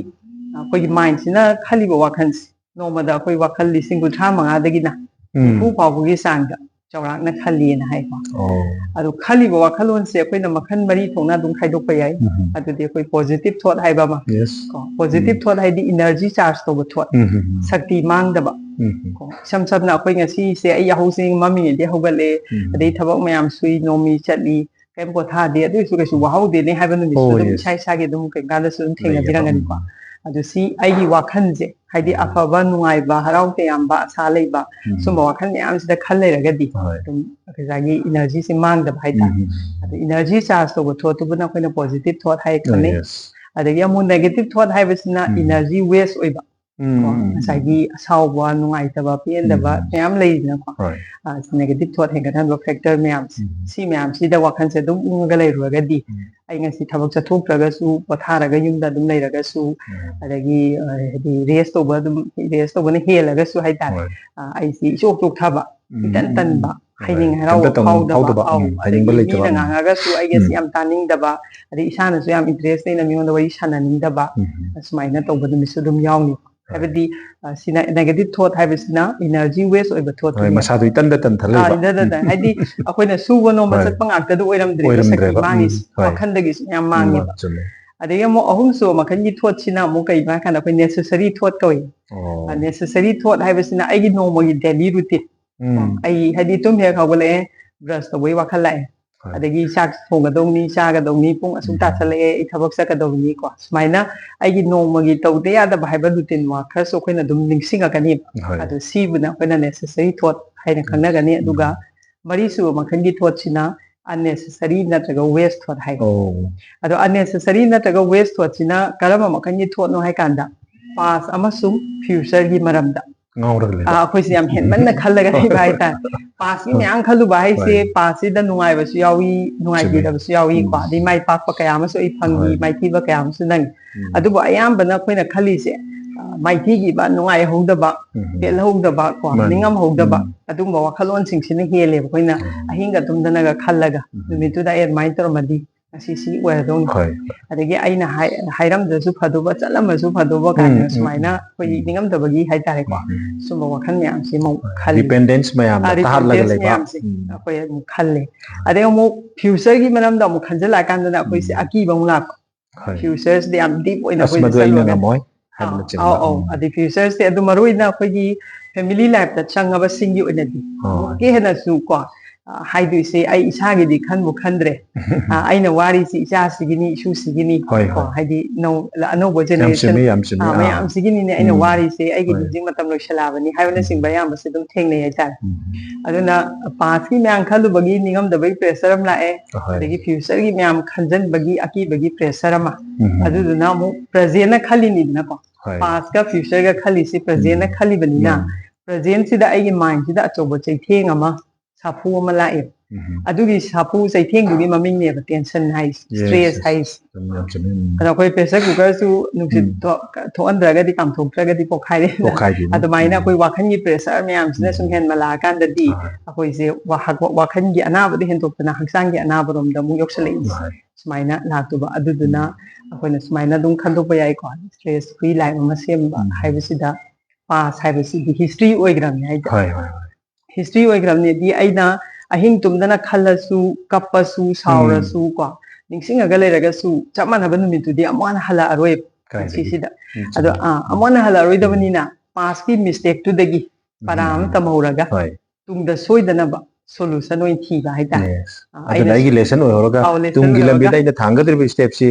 ꯑꯩꯈꯣꯏꯒꯤ ꯃꯥꯏꯟꯁꯤꯅ ꯈꯜꯂꯤꯕ ꯋꯥꯈꯜꯁꯦ ꯅꯣꯡꯃꯗ ꯑꯩꯈꯣꯏ ꯋꯥꯈꯜ ꯂꯤꯁꯤꯡ ꯀꯨꯟꯊ꯭ꯔꯥ ꯃꯉꯥꯗꯒꯤꯅ ꯅꯤꯐꯨ ꯐꯥꯎꯕꯒꯤ ꯆꯥꯡꯗ ꯆꯥꯎꯔꯥꯛꯅ ꯈꯜꯂꯤꯅ ꯍꯥꯏꯀꯣ꯫ ꯑꯗꯨ ꯈꯜꯂꯤꯕ ꯋꯥꯈꯜꯂꯣꯟꯁꯦ ꯑꯩꯈꯣꯏꯅ ꯃꯈꯜ ꯃꯔꯤ ꯊꯣꯛꯅ ꯑꯗꯨꯝ ꯈꯥꯏꯗꯣꯛꯄ ꯌꯥꯏ꯫ ꯑꯗꯨꯗꯤ ꯑꯩꯈꯣꯏ ꯄꯣꯖꯤꯇꯤꯚ ꯊꯣꯠ ꯍꯥꯏꯕ ꯑꯃ, ꯀꯣ, ꯄꯣꯖꯤꯇꯤꯚ ꯊꯣꯠ ꯍꯥꯏꯗꯤ ꯏꯅꯔꯖꯤ ꯆꯥꯔꯖ ꯇꯧꯕ ꯊꯣꯠ, ꯁꯛꯇꯤ ꯃꯥꯡꯗꯕ꯫ ꯀꯣ, ꯏꯁꯝ ꯁꯝꯅ ꯑꯩꯈꯣꯏ ꯉꯁꯤꯁꯦ ꯑꯩ ꯌꯥꯍꯧꯁꯦ ꯃꯝꯃꯤꯉꯩꯗꯩ ꯍꯧꯒꯠꯂꯦ, ꯑꯗꯩ ꯊꯕꯛ ꯃꯌꯥꯝ ꯁꯨꯏ, ꯅꯣꯡꯃꯩ ꯆꯠꯂꯤ, ꯀꯩꯝ ꯄꯣꯊꯥꯗꯦ, ꯑꯗꯨ ꯑꯣꯏꯔꯁꯨ ꯀꯩꯁꯨ ꯋꯥꯍꯧꯗꯦꯅꯦ ꯍꯥꯏꯕ ꯅꯨꯃꯤꯠꯁꯨ ꯑꯗꯨꯝ ꯏꯁꯥ ꯏꯁꯥꯒꯤ ꯑꯗꯨꯝ ꯀꯩꯀꯥꯟꯗꯁꯨ ꯑꯗꯨꯝ ꯊꯦꯡꯅꯕꯤꯔꯝꯒꯅꯤꯀꯣ꯫ ꯑꯗꯨ ꯁꯤ ꯑꯩꯒꯤ ꯋꯥꯈꯜꯁꯦ, ꯍꯥꯏꯗꯤ ꯑꯐꯕ, ꯅꯨꯡꯉꯥꯏꯕ, ꯍꯔꯥꯎ ꯇꯌꯥꯝꯕ, ꯑꯁꯥ ꯂꯩꯕ, ꯁꯨꯝꯕ ꯋꯥꯈꯜ ꯃꯌꯥꯝꯁꯤꯗ ꯈꯜ ꯂꯩꯔꯒꯗꯤ ꯑꯗꯨꯝ ꯉꯁꯥꯏꯒꯤ ꯏꯅꯔꯖꯤꯁꯦ ꯃꯥꯡꯗꯕ ꯍꯥꯏꯇꯥꯔꯦ꯫ ꯑꯗꯨ ꯏꯅꯔꯖꯤ ꯆꯥꯔꯖ ꯇꯧꯕ ꯊꯣꯠꯇꯨꯕꯨꯅ ꯑꯩꯈꯣꯏꯅ ꯄꯣꯖꯤꯇꯤꯚ ꯊꯣꯠ ꯍꯥꯏ ꯈꯪꯅꯩ꯫ ꯑꯗꯒꯤ ꯑꯃꯨꯛ ꯅꯦꯒꯦꯇꯤꯚ ꯊꯣꯠ ꯍꯥꯏꯕꯁꯤꯅ ꯏꯅꯔꯖꯤ ꯋꯦꯁ ꯑꯣꯏꯕ꯫ ꯀꯣ, ꯉꯁꯥꯏꯒꯤ ꯑꯁꯥꯎꯕ, ꯅꯨꯡꯉꯥꯏꯇꯕ, ꯄꯦꯟꯗꯕ ꯃꯌꯥꯝ ꯂꯩꯗꯅꯀꯣ꯫ ꯅꯦꯒꯦꯇꯤꯚ ꯊꯣꯠ ꯍꯦꯟꯒꯠꯍꯟꯕ ꯐꯦꯛꯇꯔ ꯃꯌꯥꯝꯁꯦ, ꯁꯤ ꯃꯌꯥꯝꯁꯤꯗ ꯋꯥꯈꯜꯁꯦ ꯑꯗꯨꯝ ꯎꯡꯉꯒ ꯂꯩꯔꯨꯔꯒꯗꯤ ꯑꯩ ꯉꯁꯤ ꯊꯕꯛ ꯆꯠꯊꯣꯛꯇ꯭ꯔꯒꯁꯨ, ꯄꯣꯊꯥꯔꯒ ꯌꯨꯝꯗ ꯑꯗꯨꯝ ꯂꯩꯔꯒꯁꯨ, ꯑꯗꯒꯤ ꯍꯥꯏꯗꯤ ꯔꯦꯁ ꯇꯧꯕ ꯑꯗꯨꯝ, ꯔꯦꯁ ꯇꯧꯕꯅ ꯍꯦꯜꯂꯒꯁꯨ ꯍꯥꯏꯇꯥꯔꯦ꯫ ꯑꯩꯁꯤ ꯏꯆꯣꯛ ꯆꯣꯛꯊꯕ, ꯏꯇꯟ ꯇꯟꯕ, ꯍꯩꯅꯤꯡ ꯍꯔꯥꯎꯕ ꯐꯥꯎꯗꯕ, ꯑꯗꯒꯤ ꯃꯤꯅ ꯉꯥꯡꯉꯒꯁꯨ ꯑꯩꯒꯁꯤ ꯌꯥꯝ ꯇꯥꯅꯤꯡꯗꯕ, ꯑꯗꯩ ꯏꯁꯥꯅꯁꯨ ꯌꯥꯝ ꯏꯟꯇꯔꯦꯁ ꯂꯩꯅ ꯃꯤꯉꯣꯟꯗ ꯋꯥꯔꯤ ꯁꯥꯟꯅꯅꯤꯡꯗꯕ, ꯁꯨꯃꯥꯏꯅ ꯇꯧꯕ ꯅꯨꯃꯤꯠꯁꯨ ꯑꯗꯨꯝ ꯌꯥꯎꯅꯤ꯫ ꯍꯥꯏꯕꯗꯤ ꯑ, ꯁꯤꯅ negative thought ꯍꯥꯏꯕꯁꯤꯅ energy waste ꯑꯣꯏꯕ thought ꯍꯣꯏ, ꯃꯁꯥꯗꯣ ꯏꯇꯟꯗ ꯇꯟꯊ ꯂꯩꯕ꯫ ꯍꯥꯏꯗꯤ ꯑꯩꯈꯣꯏꯅ ꯁꯨꯕ ꯅꯣꯝꯕ ꯍꯣꯏ꯫ ꯆꯠꯄ ꯉꯥꯛꯇꯗ ꯑꯣꯏꯔꯝꯗ꯭ꯔꯦꯕ ꯑꯣꯏꯔꯝꯗ꯭ꯔꯦꯕ꯫ ꯁꯛꯇꯤ ꯃꯥꯡꯉꯤꯁꯦ꯫ ꯎꯝ, ꯍꯣꯏ꯫ ꯋꯥꯈꯟꯗꯒꯤꯁꯨ ꯃꯌꯥꯝ ꯎꯝ, ꯃꯥꯡꯉꯦꯕ꯫ ꯆꯨꯝꯃꯦ꯫ ꯑꯗꯒꯤ ꯑꯃꯨꯛ ꯑꯍꯨꯝꯁꯨꯕ ꯃꯈꯜꯒꯤ thoughtꯁꯤꯅ ꯑꯃꯨꯛ ꯀꯩꯅꯣ ꯍꯥꯏ ꯀꯥꯟꯗ ꯑꯩꯈꯣꯏ necessary thought ꯀꯧꯏ꯫ ꯑꯣ꯫ Necessary thought ꯍꯥꯏꯕꯁꯤꯅ ꯑꯩꯒꯤ ꯅꯣꯡꯃꯒꯤ daily routine꯫ ꯎꯝ꯫ ꯑꯩ ꯍꯥꯏꯗꯤ ꯇꯨꯝ ꯍꯦꯛ ꯍꯧꯒꯠꯂꯛꯑꯦ, brush ꯇꯧꯕꯩ ꯋꯥꯈꯜ ꯂꯥꯛꯑꯦ꯫ ꯍꯣꯏ꯫ ꯑꯗꯒꯤ ꯆꯥꯛ ꯊꯣꯡꯒꯗꯧꯅꯤ, ꯆꯥꯒꯗꯧꯅꯤ, ꯄꯨꯡ ꯑꯁꯨꯛ ꯎꯝ꯫ ꯇꯥꯁꯜꯂꯛꯑꯦ, ꯑꯩ ꯊꯕꯛ ꯆꯠꯀꯗꯧꯅꯤꯀꯣ꯫ ꯁꯨꯃꯥꯏꯅ ꯑꯩꯒꯤ ꯅꯣꯡꯃꯒꯤ ꯇꯧꯗ ꯌꯥꯗꯕ ꯍꯥꯏꯕ routine work ꯈꯔꯁꯨ ꯑꯩꯈꯣꯏꯅ ꯑꯗꯨꯝ ꯅꯤꯡꯁꯤꯡꯉꯛꯀꯅꯦꯕ꯫ ꯍꯣꯏ꯫ ꯑꯗꯨ ꯁꯤꯕꯨꯅ ꯑꯩꯈꯣꯏꯅ necessary thought ꯍꯥꯏꯅ ꯈꯪꯅꯒꯅꯤ꯫ ꯑꯗꯨꯒ ꯎꯝ꯫ ꯃꯔꯤꯁꯨꯕ ꯃꯈꯜꯒꯤ thoughtꯁꯤꯅ unnecessary ꯅꯠꯇ꯭ꯔꯒ waste thought ꯍꯥꯏ꯫ ꯑꯣ꯫ ꯑꯗꯣ unnecessary ꯅꯠꯇ꯭ꯔꯒ waste thoughtꯁꯤꯅ ꯀꯔꯝꯕ ꯃꯈꯜꯒꯤ thoughtꯅꯣ ꯍꯥꯏ ꯀꯥꯟꯗ past ꯑꯃꯁꯨꯡ futureꯒꯤ ꯃꯔꯝꯗ ꯉꯥꯎꯔꯒ ꯂꯩꯕ꯫ ꯑꯥ, ꯑꯩꯈꯣꯏꯁꯦ ꯌꯥꯝ ꯍꯦꯟꯃꯟꯅ ꯈꯜꯂꯒ ꯂꯩꯕ ꯍꯥꯏꯇꯥꯔꯦ꯫ Pastꯀꯤ ꯃꯌꯥꯝ ꯈꯜꯂꯨꯕ ꯍꯥꯏꯁꯦ ꯍꯣꯏ꯫ pastꯁꯤꯗ ꯅꯨꯡꯉꯥꯏꯕꯁꯨ ꯌꯥꯎꯏ, ꯅꯨꯡꯉꯥꯏꯈꯤꯗꯕꯁꯨ ꯌꯥꯎꯏꯀꯣ꯫ ꯎꯝ꯫ ꯑꯗꯩ ꯃꯥꯏ ꯄꯥꯛꯄ ꯀꯌꯥ ꯑꯃꯁꯨ ꯑꯩ ꯐꯪꯉꯤ, ꯍꯣꯏ꯫ ꯃꯥꯏꯊꯤꯕ ꯀꯌꯥ ꯑꯃꯁꯨ ꯅꯪꯉꯤ꯫ ꯎꯝ꯫ ꯑꯗꯨꯕꯨ ꯑꯌꯥꯝꯕꯅ ꯑꯩꯈꯣꯏꯅ ꯈꯜꯂꯤꯁꯦ, ꯑ, ꯃꯥꯏꯊꯤꯈꯤꯕ, ꯅꯨꯡꯉꯥꯏꯍꯧꯗꯕ, ꯎꯝ꯫ ꯄꯦꯜꯍꯧꯗꯕ ꯀꯣ, ꯃꯥꯅꯤ꯫ ꯅꯤꯡꯉꯝꯍꯧꯗꯕ ꯎꯝ꯫ ꯑꯗꯨꯒꯨꯝꯕ ꯋꯥꯈꯜꯂꯣꯟꯁꯤꯡꯁꯤꯅ ꯍꯦꯜꯂꯦꯕ ꯑꯩꯈꯣꯏꯅ ꯎꯝ꯫ ꯑꯍꯤꯡꯒ ꯇꯨꯝꯗꯅꯒ ꯈꯜꯂꯒ ꯎꯝ꯫ ꯅꯨꯃꯤꯠꯇꯨꯗ ꯑꯩ ꯑꯗꯨꯃꯥꯏꯅ ꯇꯧꯔꯝꯃꯗꯤ ꯉꯁꯤ ꯁꯤ ꯑꯣꯏꯔꯗꯧꯅꯤ꯫ ꯍꯣꯏ꯫ ꯑꯗꯒꯤ ꯑꯩꯅ ꯍꯥꯏ-, ꯍꯥꯏꯔꯝꯗ꯭ꯔꯁꯨ ꯐꯗꯧꯕ, ꯆꯠꯂꯝꯃꯁꯨ ꯐꯗꯧꯕ ꯀꯥꯏꯅ ꯎꯝ, ꯎꯝ, ꯁꯨꯃꯥꯏꯅ ꯎꯝ, ꯑꯩꯈꯣꯏꯒꯤ ꯎꯝ꯫ ꯅꯤꯡꯉꯝꯗꯕꯒꯤ ꯍꯥꯏꯇꯥꯔꯦꯀꯣ꯫ ꯎꯝ, ꯎꯝ꯫ ꯁꯨꯝꯕ ꯋꯥꯈꯜ ꯃꯌꯥꯝꯁꯤ ꯑꯃꯨꯛ ꯈꯜꯂꯤ꯫ Dependence ꯃꯌꯥꯝꯗ ꯑꯥ, ꯇꯥꯍꯜꯂꯒ dependence ꯂꯩꯕ꯫ ꯃꯌꯥꯝꯁꯦ ꯎꯝ꯫ ꯑꯩꯈꯣꯏ ꯑꯃꯨꯛ ꯈꯜꯂꯤ꯫ ꯑꯗꯩ ꯑꯃꯨꯛ futureꯒꯤ ꯃꯔꯝꯗ ꯑꯃꯨꯛ ꯈꯟꯖꯤꯜꯂꯛꯑꯀꯥꯟꯗꯅ ꯑꯩꯈꯣꯏꯁꯦ ꯎꯝ꯫ ꯑꯀꯤꯕ ꯑꯃꯨꯛ ꯂꯥꯛꯄ꯫ ꯍꯣꯏ꯫ Futureꯁꯤꯗꯤ ꯌꯥꯝ deep ꯑꯣꯏꯅ ꯑꯁ, ꯑꯩꯈꯣꯏꯗ ꯃꯗꯨ ꯑꯩꯅ ꯆꯠꯂꯨꯔꯒ ꯉꯝꯃꯣꯏ ꯑꯥ, ꯍꯥꯏꯕꯅꯆꯤꯡꯕ꯫ ꯑꯧ, ꯑꯧ꯫ ꯑꯗꯩ futureꯁꯦ ꯑꯗꯨ ꯃꯔꯨ ꯑꯣꯏꯅ ꯑꯩꯈꯣꯏꯒꯤ family lifeꯇ ꯆꯪꯉꯕꯁꯤꯡꯒꯤ ꯑꯣꯏꯅꯗꯤ ꯑꯣ꯫ ꯑꯃꯨꯛꯀ ꯍꯦꯟꯅꯁꯨ ꯀꯣ, ꯑ, ꯍꯥꯏꯗꯣꯏꯁꯦ ꯑꯩ ꯏꯁꯥꯒꯤꯗꯤ ꯈꯟꯕꯨ ꯈꯟꯗ꯭ꯔꯦ꯫ ꯑ, ꯑꯩꯅ ꯋꯥꯔꯤꯁꯤ ꯏꯆꯥꯁꯤꯒꯤꯅꯤ, ꯏꯁꯨꯁꯤꯒꯤꯅꯤ ꯍꯣꯏ, ꯀꯣ, ꯍꯣꯏ꯫ ꯍꯥꯏꯗꯤ ꯅꯧ-, ꯑꯅꯧꯕ ꯌꯥꯝ generation, ꯆꯨꯝꯃꯤ, ꯌꯥꯝ ꯆꯨꯝꯃꯤ꯫ ꯑ, ꯑꯥ꯫ ꯃꯌꯥꯝꯁꯤꯒꯤꯅꯤꯅꯦ ꯑꯩꯅ ꯎꯝ꯫ ꯋꯥꯔꯤꯁꯦ, ꯑꯩꯒꯤꯗꯤ ꯍꯣꯏ꯫ ꯍꯧꯖꯤꯛ ꯃꯇꯝ ꯂꯣꯏꯁꯜꯂꯛꯑꯕꯅꯤ ꯍꯥꯏꯕꯅꯆꯤꯡꯕ ꯑꯌꯥꯝꯕꯁꯦ ꯑꯗꯨꯝ ꯊꯦꯡꯅꯩ ꯍꯥꯏꯇꯥꯔꯦ꯫ ꯎꯝ꯫ ꯑꯗꯨꯅ pastꯀꯤ ꯃꯌꯥꯝ ꯈꯜꯂꯨꯕꯒꯤ ꯅꯤꯡꯉꯝꯗꯕꯒꯤ pressure ꯑꯃ ꯂꯥꯛꯑꯦ, ꯑꯍꯣꯏ꯫ ꯑꯗꯒꯤ futureꯒꯤ ꯃꯌꯥꯝ ꯈꯟꯖꯟꯕꯒꯤ ꯑꯀꯤꯕꯒꯤ pressure ꯑꯃ, ꯎꯝ꯫ ꯑꯗꯨꯗꯨꯅ ꯑꯃꯨꯛ presentꯅ ꯈꯜꯂꯤꯅꯤꯗꯅꯀꯣ, ꯍꯣꯏ꯫ pastꯀ futureꯒ ꯈꯜꯂꯤꯁꯤ presentꯅ ꯎꯝ꯫ ꯈꯜꯂꯤꯕꯅꯤꯅ, ꯃꯥꯅꯤ꯫ presentꯁꯤꯗ ꯑꯩꯒꯤ mindꯁꯤꯗ ꯑꯆꯧꯕ ꯆꯩꯊꯦꯡ ꯑꯃ, ꯁꯥꯐꯨ ꯑꯃ ꯂꯥꯛꯑꯦ꯫ ꯎꯝ꯫ ꯑꯗꯨꯒꯤ ꯁꯥꯐꯨ ꯆꯩꯊꯦꯡꯗꯨꯒꯤ ꯃꯃꯤꯡꯅꯦꯕ tension ꯍꯥꯏꯁꯦ, Yes, stress yes. ꯍꯥꯏꯁꯦ꯫ ꯆꯨꯝꯃꯤ, ꯌꯥꯝ ꯆꯨꯝꯃꯤ꯫ ꯎꯝ꯫ ꯑꯗꯣ ꯑꯩꯈꯣꯏ pressure cookerꯁꯨ ꯅꯨꯡꯁꯤꯠ ꯎꯝ꯫ ꯊꯣꯛ-, ꯊꯣꯛꯍꯟꯗ꯭ꯔꯒꯗꯤ, ꯀꯥꯝꯊꯣꯛꯇ꯭ꯔꯒꯗꯤ ꯄꯣꯛꯈꯥꯏꯔꯦꯗꯅ꯫ ꯄꯣꯛꯈꯥꯏꯗꯣꯏꯅꯤ꯫ ꯑꯗꯨꯃꯥꯏꯅ ꯎꯝ꯫ ꯑꯩꯈꯣꯏ ꯋꯥꯈꯜꯒꯤ pressure ꯃꯌꯥꯝꯁꯤꯅ ꯁꯨꯝ ꯎꯝ꯫ ꯍꯦꯟꯃꯜꯂꯛꯑꯀꯥꯟꯗꯗꯤ ꯍꯣꯏ꯫ ꯑꯩꯈꯣꯏꯁꯦ ꯋꯥꯍꯛ-, ꯋꯥꯈꯜꯒꯤ ꯑꯅꯥꯕꯗ ꯍꯦꯟꯗꯣꯛꯇꯅ ꯍꯛꯆꯥꯡꯒꯤ ꯑꯅꯥꯕꯔꯣꯝꯗ ꯑꯃꯨꯛ ꯌꯧꯁꯜꯂꯛꯏꯁꯦ꯫ ꯍꯣꯏ꯫ ꯁꯨꯃꯥꯏꯅ ꯂꯥꯛꯇꯧꯕ꯫ ꯑꯗꯨꯗꯨꯅ ꯑꯩꯈꯣꯏꯅ ꯁꯨꯃꯥꯏꯅ ꯑꯗꯨꯝ ꯈꯟꯗꯣꯛꯄ ꯌꯥꯏꯀꯣ, stress free life ꯑꯃ ꯁꯦꯝꯕ ꯍꯥꯏꯕꯁꯤꯗ꯫ Past ꯍꯥꯏꯕꯁꯤꯗꯤ history ꯑꯣꯏꯈ꯭ꯔꯕꯅꯤ ꯍꯥꯏꯗꯤ꯫ ꯍꯣꯏ ꯍꯣꯏ ꯍꯣꯏ History ꯑꯣꯏꯈ꯭ꯔꯕꯅꯤꯗꯤ ꯑꯩꯅ ꯑꯍꯤꯡ ꯇꯨꯝꯗꯅ ꯈꯜꯂꯁꯨ, ꯀꯞꯄꯁꯨ, ꯁꯥꯎꯔꯁꯨ ꯀꯣ, ꯅꯤꯡꯁꯤꯡꯉꯒ ꯂꯩꯔꯒꯁꯨ ꯆꯞ ꯃꯥꯟꯅꯕ ꯅꯨꯃꯤꯠꯇꯨꯗꯤ ꯑꯃꯨꯛ ꯍꯟꯅ ꯍꯜꯂꯛꯑꯔꯣꯏ ꯄꯨꯟꯁꯤꯁꯤꯗ꯫ ꯑꯗꯣ ꯑꯥ, ꯑꯃꯨꯛ ꯍꯟꯅ ꯍꯜꯂꯛꯑꯔꯣꯏꯗꯕꯅꯤꯅ past ꯀꯤ mistake ꯇꯨꯗꯒꯤ ꯄꯔꯥ ꯑꯃ ꯇꯝꯍꯧꯔꯒ ꯇꯨꯡꯗ ꯁꯣꯏꯗꯅꯕ solution ꯑꯣꯏꯅ ꯊꯤꯕ ꯍꯥꯏꯇꯥꯔꯦ꯫ ꯑꯗꯨꯅ ꯑꯩꯒꯤ lesson ꯑꯣꯏꯍꯧꯔꯒ ꯇꯨꯡꯒꯤ ꯂꯝꯕꯤꯗ ꯑꯩꯅ ꯊꯥꯡꯒꯗꯧꯔꯤꯕ step ꯁꯤ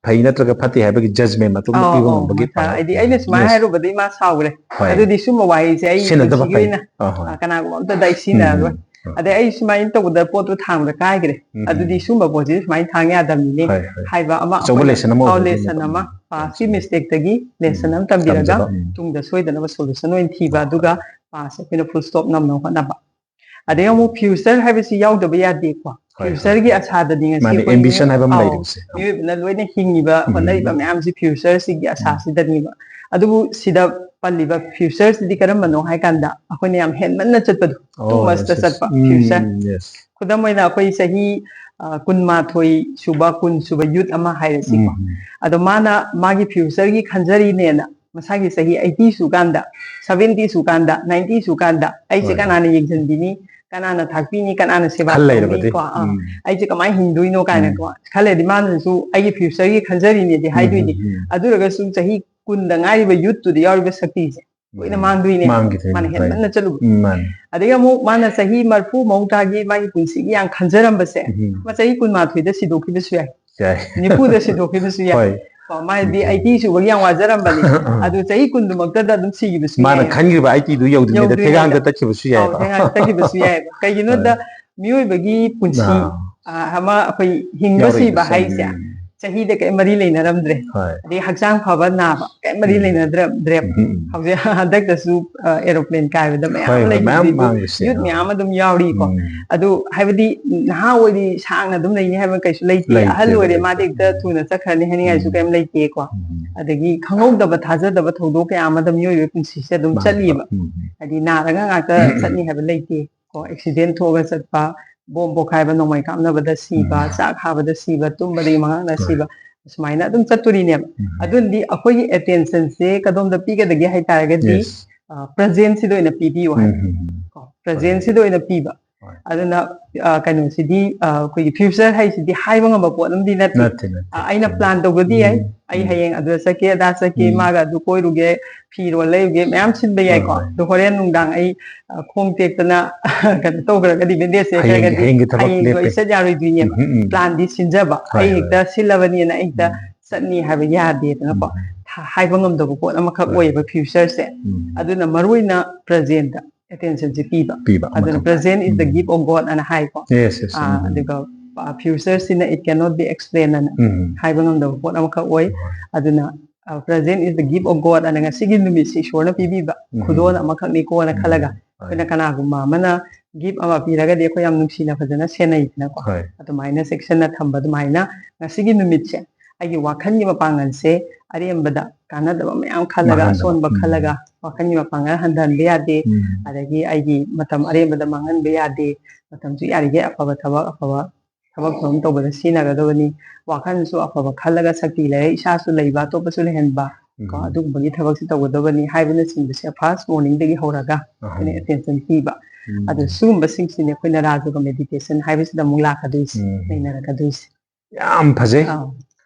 ꯐꯩ ꯅꯠꯇ꯭ꯔꯒ ꯐꯠꯇꯦ ꯍꯥꯏꯕꯒꯤ judgment ꯃꯇꯨꯡꯗ ꯄꯤꯕ ꯉꯝꯕꯒꯤ ꯄꯥꯡꯒꯜ꯫ ꯍꯥꯏꯗꯤ ꯑꯩꯅ ꯁꯨꯃꯥꯏꯅ ꯍꯥꯏꯔꯨꯕꯗꯒꯤ ꯃꯥ ꯁꯥꯎꯈ꯭ꯔꯦ꯫ ꯑꯗꯨꯗꯤ ꯁꯨꯝꯕ ꯋꯥꯍꯩꯁꯦ ꯑꯩ ꯄꯨꯟꯁꯤꯒꯤ ꯑꯣꯏꯅ ꯀꯅꯥꯒꯨꯝꯕ ꯑꯝꯇꯗ ꯑꯩ ꯁꯤꯖꯤꯟꯅꯔꯔꯣꯏ꯫ ꯑꯗꯩ ꯑꯩ ꯁꯨꯃꯥꯏꯅ ꯇꯧꯕꯗ ꯄꯣꯠꯇꯣ ꯊꯥꯡꯕꯗ ꯀꯥꯏꯈ꯭ꯔꯦ, ꯑꯗꯨꯗꯤ ꯁꯨꯝꯕ ꯄꯣꯠꯁꯤ ꯁꯨꯃꯥꯏꯅ ꯊꯥꯡ ꯌꯥꯗꯕꯅꯤꯅꯦ ꯍꯥꯏꯕ ꯑꯃ ꯑꯩꯈꯣꯏꯅ lesson ꯑꯃ past ꯀꯤ mistake ꯇꯒꯤ lesson ꯑꯃ ꯇꯝꯕꯤꯔꯒ ꯇꯨꯡꯗ ꯁꯣꯏꯗꯅꯕ solution ꯑꯣꯏꯅ ꯊꯤꯕ, ꯑꯗꯨꯒ past ꯑꯩꯈꯣꯏꯅ full stop ꯅꯝꯅꯕ ꯍꯣꯠꯅꯕ꯫ ꯑꯗꯩ ꯑꯃꯨꯛ future ꯍꯥꯏꯕꯁꯤ ꯌꯥꯎꯗꯕ ꯌꯥꯗꯦꯀꯣ꯫ Future ꯒꯤ ꯑꯁꯥꯗꯅꯤ ꯉꯁꯤ ꯑꯩꯈꯣꯏ ꯃꯤꯑꯣꯏꯕꯅ ꯂꯣꯏꯅ ꯍꯤꯡꯉꯤꯕ ꯍꯣꯠꯅꯔꯤꯕ ꯃꯌꯥꯝꯁꯤ future ꯁꯤꯒꯤ ꯑꯁꯥꯁꯤꯗꯅꯤꯕ꯫ ꯑꯗꯨꯕꯨ ꯁꯤꯗ ꯄꯜꯂꯤꯕ future ꯁꯤꯗꯤ ꯀꯔꯝꯕꯅꯣ ꯍꯥꯏ ꯀꯥꯟꯗ ꯑꯩꯈꯣꯏꯅ ꯌꯥꯝ ꯍꯦꯟꯃꯟꯅ ꯆꯠꯄꯗꯣ, too much ꯇ ꯆꯠꯄ future꯫ ꯈꯨꯗꯝ ꯑꯣꯏꯅ ꯑꯩꯈꯣꯏ ꯆꯍꯤ ꯀꯨꯟꯃꯥꯊꯣꯏ ꯁꯨꯕ, ꯀꯨꯟ ꯁꯨꯕ youth ꯑꯃ ꯍꯥꯏꯔꯁꯤꯀꯣ꯫ ꯑꯗꯣ ꯃꯥꯅ ꯃꯥꯒꯤ future ꯒꯤ ꯈꯟꯖꯔꯤꯅꯦꯅ ꯃꯁꯥꯒꯤ ꯆꯍꯤ eighty ꯁꯨꯀꯥꯟꯗ, seventy ꯁꯨꯀꯥꯟꯗ, ninety ꯁꯨꯀꯥꯟꯗ ꯑꯩꯁꯦ ꯀꯅꯥꯅ ꯌꯦꯡꯁꯤꯟꯕꯤꯅꯤ, ꯀꯅꯥꯅ ꯊꯥꯛꯄꯤꯅꯤ, ꯀꯅꯥꯅ ꯁꯦꯕꯥ ꯇꯧꯕꯤꯅꯤꯀꯣ, ꯑꯩꯁꯦ ꯀꯃꯥꯏꯅ ꯍꯤꯡꯗꯣꯏꯅꯣ ꯀꯥꯏꯅꯀꯣ ꯈꯜꯂꯗꯤ ꯃꯥꯅꯁꯨ ꯑꯩꯒꯤ future ꯒꯤ ꯈꯟꯖꯔꯤꯅꯦꯗꯤ ꯍꯥꯏꯗꯣꯏꯅꯤ꯫ ꯑꯗꯨ ꯑꯣꯏꯔꯒꯁꯨ ꯆꯍꯤ ꯀꯨꯟꯗ ꯉꯥꯏꯔꯤꯕ youth ꯇꯨꯗ ꯌꯥꯎꯔꯤꯕ ꯁꯛꯇꯤꯁꯦ ꯂꯣꯏꯅ ꯃꯥꯡꯗꯣꯏꯅꯦ꯫ ꯃꯥꯅ ꯍꯦꯟꯃꯟꯅ ꯆꯠꯂꯨꯕ꯫ ꯑꯗꯒꯤ ꯑꯃꯨꯛ ꯃꯥꯅ ꯆꯍꯤ ꯃꯔꯐꯨ ꯃꯧꯗ꯭ꯔꯥꯒꯤ ꯃꯥꯒꯤ ꯄꯨꯟꯁꯤꯒꯤ ꯌꯥꯝ ꯈꯟꯖꯔꯝꯕꯁꯦ ꯃꯥ ꯆꯍꯤ ꯀꯨꯟꯃꯥꯊꯣꯏꯗ ꯁꯤꯗꯣꯛꯈꯤꯕꯁꯨ ꯌꯥꯏ, ꯅꯤꯐꯨꯗ ꯁꯤꯗꯣꯛꯈꯤꯕꯁꯨ ꯌꯥꯏ꯫ ꯀꯣ, ꯃꯥꯗꯤ eighty ꯁꯨꯕꯒꯤ ꯌꯥꯝ ꯋꯥꯖꯔꯝꯕꯅꯤ꯫ ꯑꯗꯨ ꯆꯍꯤ ꯀꯨꯟꯗꯨꯃꯛꯇꯗ ꯑꯗꯨꯝ ꯁꯤꯈꯤꯕꯁꯨ ꯃꯥꯅ ꯌꯥꯏ꯫ ꯈꯟꯈꯤꯕ eighty ꯗꯨ ꯌꯧꯗ꯭ꯔꯤꯉꯩꯗ ꯌꯧꯗ꯭ꯔꯤꯉꯩꯗ꯫ ꯊꯦꯡꯒꯥꯡꯗ ꯇꯠꯈꯤꯕꯁꯨ ꯑꯧ, ꯌꯥꯏꯕ꯫ ꯊꯦꯡꯒꯥꯡꯗ ꯇꯠꯈꯤꯕꯁꯨ ꯌꯥꯏꯕ꯫ ꯀꯩꯒꯤꯅꯣꯗ ꯃꯤꯑꯣꯏꯕꯒꯤ ꯄꯨꯟꯁꯤ, ꯑꯥ, ꯑꯃ ꯑꯩꯈꯣꯏ ꯍꯤꯡꯕ ꯁꯤꯕ ꯌꯥꯎꯔꯛꯏꯕꯁꯦ꯫ ꯍꯥꯏꯁꯦ ꯆꯍꯤꯗ ꯀꯔꯤꯝ ꯃꯔꯤ ꯂꯩꯅꯔꯝꯗ꯭ꯔꯦ꯫ ꯍꯣꯏ꯫ ꯑꯗꯩ ꯍꯛꯆꯥꯡ ꯐꯕ ꯅꯥꯕ ꯀꯔꯤꯝ ꯃꯔꯤ ꯂꯩꯅꯗ꯭ꯔꯦ꯫ ꯍꯧꯖꯤꯛ ꯍꯟꯗꯛꯇꯁꯨ, ꯑ, aeroplane ꯀꯥꯏꯕꯗ ꯃꯌꯥꯝ ꯍꯣꯏ, ꯍꯣꯏ, ꯂꯩꯈꯤꯕꯗꯨ ꯃꯥꯡꯈꯤꯕꯁꯦ꯫ Youth ꯃꯌꯥꯝ ꯑꯗꯨꯝ ꯌꯥꯎꯔꯤꯀꯣ꯫ ꯑꯗꯨ ꯍꯥꯏꯕꯗꯤ ꯅꯍꯥ ꯑꯣꯏꯔꯤ, ꯁꯥꯡꯅ ꯑꯗꯨꯝ ꯂꯩꯅꯤ ꯍꯥꯏꯕ ꯀꯩꯁꯨ ꯂꯩꯇꯦ꯫ ꯂꯩꯇꯦ, ꯑꯍꯜ ꯑꯣꯏꯔꯦ, ꯂꯩꯇꯦ꯫ ꯃꯥꯗꯤ ꯍꯦꯛꯇ ꯊꯨꯅ ꯆꯠꯈ꯭ꯔꯅꯤ ꯍꯥꯏꯅꯤꯡꯉꯥꯏꯁꯨ ꯀꯩꯝ ꯂꯩꯇꯦꯀꯣ꯫ ꯑꯗꯒꯤ ꯈꯪꯍꯧꯗꯕ ꯊꯥꯖꯗꯕ ꯊꯧꯗꯣꯛ ꯀꯌꯥ ꯑꯃꯗ ꯃꯤꯑꯣꯏꯕꯒꯤ ꯄꯨꯟꯁꯤꯁꯦ ꯑꯗꯨꯝ ꯆꯠꯂꯤꯕ꯫ ꯍꯥꯏꯗꯤ ꯅꯥꯔꯒ ꯉꯥꯛꯇ ꯆꯠꯅꯤ ꯍꯥꯏꯕ ꯂꯩꯇꯦ꯫ ꯀꯣ, accident ꯊꯣꯛꯑꯒ ꯆꯠꯄ, ꯕꯣꯝ ꯄꯣꯈꯥꯏꯕ, ꯅꯣꯡꯃꯩ ꯀꯥꯞꯅꯕꯗ ꯁꯤꯕ, ꯎꯝ꯫ ꯆꯥꯛ ꯍꯥꯕꯗ ꯁꯤꯕ, ꯇꯨꯝꯕꯗꯒꯤ ꯃꯉꯥꯡꯅ ꯍꯣꯏ꯫ ꯁꯤꯕ, ꯁꯨꯃꯥꯏꯅ ꯑꯗꯨꯝ ꯆꯠꯇꯣꯔꯤꯅꯦꯕ꯫ ꯎꯝ꯫ ꯑꯗꯨꯅꯗꯤ ꯑꯩꯈꯣꯏꯒꯤ attention ꯁꯦ ꯀꯗꯣꯝꯗ ꯄꯤꯒꯗꯒꯦ ꯍꯥꯏ ꯇꯥꯔꯒꯗꯤ Yes. present ꯁꯤꯗ ꯑꯣꯏꯅ ꯄꯤꯕꯤꯌꯨ ꯍꯥꯏꯕ꯫ ꯎꯝ, ꯎꯝ, ꯎꯝ. ꯀꯣ, present ꯁꯤꯗ ꯑꯣꯏꯅ ꯄꯤꯕ꯫ ꯍꯣꯏ꯫ ꯑꯗꯨꯅ ꯑ, ꯀꯩꯅꯣꯁꯤꯗꯤ ꯑ, ꯑꯩꯈꯣꯏꯒꯤ future ꯍꯥꯏꯁꯤꯗꯤ ꯍꯥꯏꯕ ꯉꯝꯕ ꯄꯣꯠ ꯑꯃꯗꯤ ꯅꯠꯇꯦ꯫ ꯅꯠꯇꯦ, ꯅꯠꯇꯦ. ꯑ, ꯑꯩꯅ ꯆꯨꯝꯃꯦ. plan ꯇꯧꯕꯗꯤ ꯌꯥꯏ꯫ ꯎꯝ, ꯑꯩ ꯎꯝ. ꯍꯌꯦꯡ ꯑꯗꯨꯗ ꯆꯠꯀꯦ, ꯑꯗꯥ ꯆꯠꯀꯦ, ꯎꯝ. ꯃꯥꯒ ꯑꯗꯨ ꯀꯣꯏꯔꯨꯒꯦ, ꯐꯤꯔꯣꯜ ꯂꯩꯔꯨꯒꯦ, ꯃꯌꯥꯝ ꯁꯤꯟꯕ ꯍꯣꯏ, ꯌꯥꯏꯀꯣ꯫ ꯍꯣꯏ. ꯑꯗꯣ ꯍꯣꯔꯦꯟ ꯅꯨꯡꯗꯥꯡ ꯑꯩ ꯑ, ꯈꯣꯡ ꯇꯦꯛꯇꯅ ꯀꯩꯅꯣ ꯇꯧꯈ꯭ꯔꯒꯗꯤ, bandage ꯍꯌꯦꯡ, ꯁꯦꯠꯈ꯭ꯔꯒꯗꯤ ꯍꯌꯦꯡꯒꯤ ꯊꯕꯛ ꯍꯌꯦꯡꯁꯨ ꯑꯩ ꯂꯦꯞꯄꯦ. ꯆꯠ ꯌꯥꯔꯣꯏꯗꯣꯏꯅꯦꯕ꯫ ꯎꯝ, ꯎꯝ, ꯎꯝ. Plan ꯗꯤ ꯁꯤꯟꯖꯕ꯫ ꯍꯣꯏ, ꯑꯩ ꯍꯣꯏ. ꯍꯦꯛꯇ ꯁꯤꯜꯂꯕꯅꯤꯅ ꯑꯩ ꯍꯦꯛꯇ ꯎꯝ. ꯆꯠꯅꯤ ꯍꯥꯏꯕ ꯌꯥꯗꯦꯗꯅꯀꯣ꯫ ꯎꯝ. ꯊ-, ꯍꯥꯏꯕ ꯉꯝꯗꯕ ꯄꯣꯠ ꯑꯃꯈꯛ ꯎꯝ. ꯑꯣꯏꯌꯦꯕ future ꯁꯦ꯫ ꯎꯝ. ꯑꯗꯨꯅ ꯃꯔꯨ ꯑꯣꯏꯅ present ꯇ attention ꯁꯦ ꯄꯤꯕ꯫ ꯄꯤꯕ ꯑꯗꯨꯅ ꯑꯃꯈꯛ. present is the um. gift of God ꯑꯅ ꯍꯥꯏꯀꯣ꯫ Yes, yes. ꯑꯥ, ꯎꯝ. ꯑꯗꯨꯒ, ꯑ, future ꯁꯤꯅ it cannot be explained ꯑꯅ ꯎꯝ. ꯍꯥꯏꯕ ꯉꯝꯗꯕ ꯄꯣꯠ ꯑꯃꯈꯛ ꯑꯣꯏ꯫ ꯍꯣꯏ. ꯑꯗꯨꯅ, ꯑ, present is the gift of God ꯑꯅ ꯉꯁꯤꯒꯤ ꯅꯨꯃꯤꯠꯁꯤ ꯏꯁꯣꯔꯅ ꯄꯤꯕꯤꯕ ꯎꯝ. ꯈꯨꯗꯣꯜ ꯑꯃꯈꯛꯅꯤꯀꯣꯅ ꯎꯝ. ꯈꯜꯂꯒ, ꯍꯣꯏ. ꯑꯩꯈꯣꯏꯅ ꯀꯅꯥꯒꯨꯝꯕ ꯑꯃꯅ gift ꯑꯃ ꯄꯤꯔꯒꯗꯤ ꯑꯩꯈꯣꯏ ꯌꯥꯝ ꯅꯨꯡꯁꯤꯅ ꯐꯖꯅ ꯁꯦꯟꯅꯩꯗꯅꯀꯣ꯫ ꯍꯣꯏ. ꯑꯗꯨꯃꯥꯏꯅ ꯆꯦꯛꯁꯤꯟꯅ ꯊꯝꯕ ꯑꯗꯨꯃꯥꯏꯅ ꯉꯁꯤꯒꯤ ꯅꯨꯃꯤꯠꯁꯦ ꯑꯩꯒꯤ ꯋꯥꯈꯜꯒꯤ ꯃꯄꯥꯡꯒꯜꯁꯦ ꯑꯔꯦꯝꯕꯗ ꯀꯥꯟꯅꯗꯕ ꯃꯌꯥꯝ ꯈꯜꯂꯒ, ꯃꯥꯡꯍꯟꯗꯕ. ꯑꯁꯣꯟꯕ ꯎꯝ. ꯈꯜꯂꯒ, ꯋꯥꯈꯜꯒꯤ ꯃꯄꯥꯡꯒꯜ ꯍꯟꯊꯍꯟꯕ ꯌꯥꯗꯦ꯫ ꯎꯝ. ꯑꯗꯒꯤ ꯑꯩꯒꯤ ꯃꯇꯝ ꯑꯔꯦꯝꯕꯗ ꯃꯥꯡꯍꯟꯕ ꯌꯥꯗꯦ꯫ ꯃꯇꯝꯁꯨ ꯌꯥꯔꯤꯈꯩ ꯑꯐꯕ ꯊꯕꯛ, ꯑꯐꯕ ꯊꯕꯛ ꯊꯧꯔꯝ ꯇꯧꯕꯗ ꯁꯤꯖꯤꯟꯅꯒꯗꯕꯅꯤ꯫ ꯋꯥꯈꯜꯁꯨ ꯑꯐꯕ ꯈꯜꯂꯒ ꯁꯛꯇꯤ ꯂꯩꯔ ꯏꯁꯥꯁꯨ ꯂꯩꯕ, ꯑꯇꯣꯞꯄꯁꯨ ꯂꯩꯍꯟꯕ, ꯀꯣ, ꯎꯝ. ꯑꯗꯨꯒꯨꯝꯕꯒꯤ ꯊꯕꯛꯁꯤ ꯇꯧꯒꯗꯕꯅꯤ ꯍꯥꯏꯕꯅꯆꯤꯡꯕꯁꯦ first morning ꯗꯒꯤ ꯍꯧꯔꯒ ꯑꯩꯈꯣꯏꯅ ꯑꯍꯨꯝ. attention ꯄꯤꯕ꯫ ꯎꯝ. ꯑꯗꯣ ꯁꯤꯒꯨꯝꯕꯁꯤꯡꯁꯤꯅꯦ ꯑꯩꯈꯣꯏꯅ ꯔꯥꯖ ꯌꯣꯒ meditation ꯍꯥꯏꯕꯁꯤꯗ ꯑꯃꯨꯛ ꯂꯥꯛꯀꯗꯣꯏꯁꯦ, ꯎꯝ. ꯅꯩꯅꯔꯛꯀꯗꯣꯏꯁꯦ꯫ ꯌꯥꯝ ꯐꯖꯩ. ꯑꯥꯎ.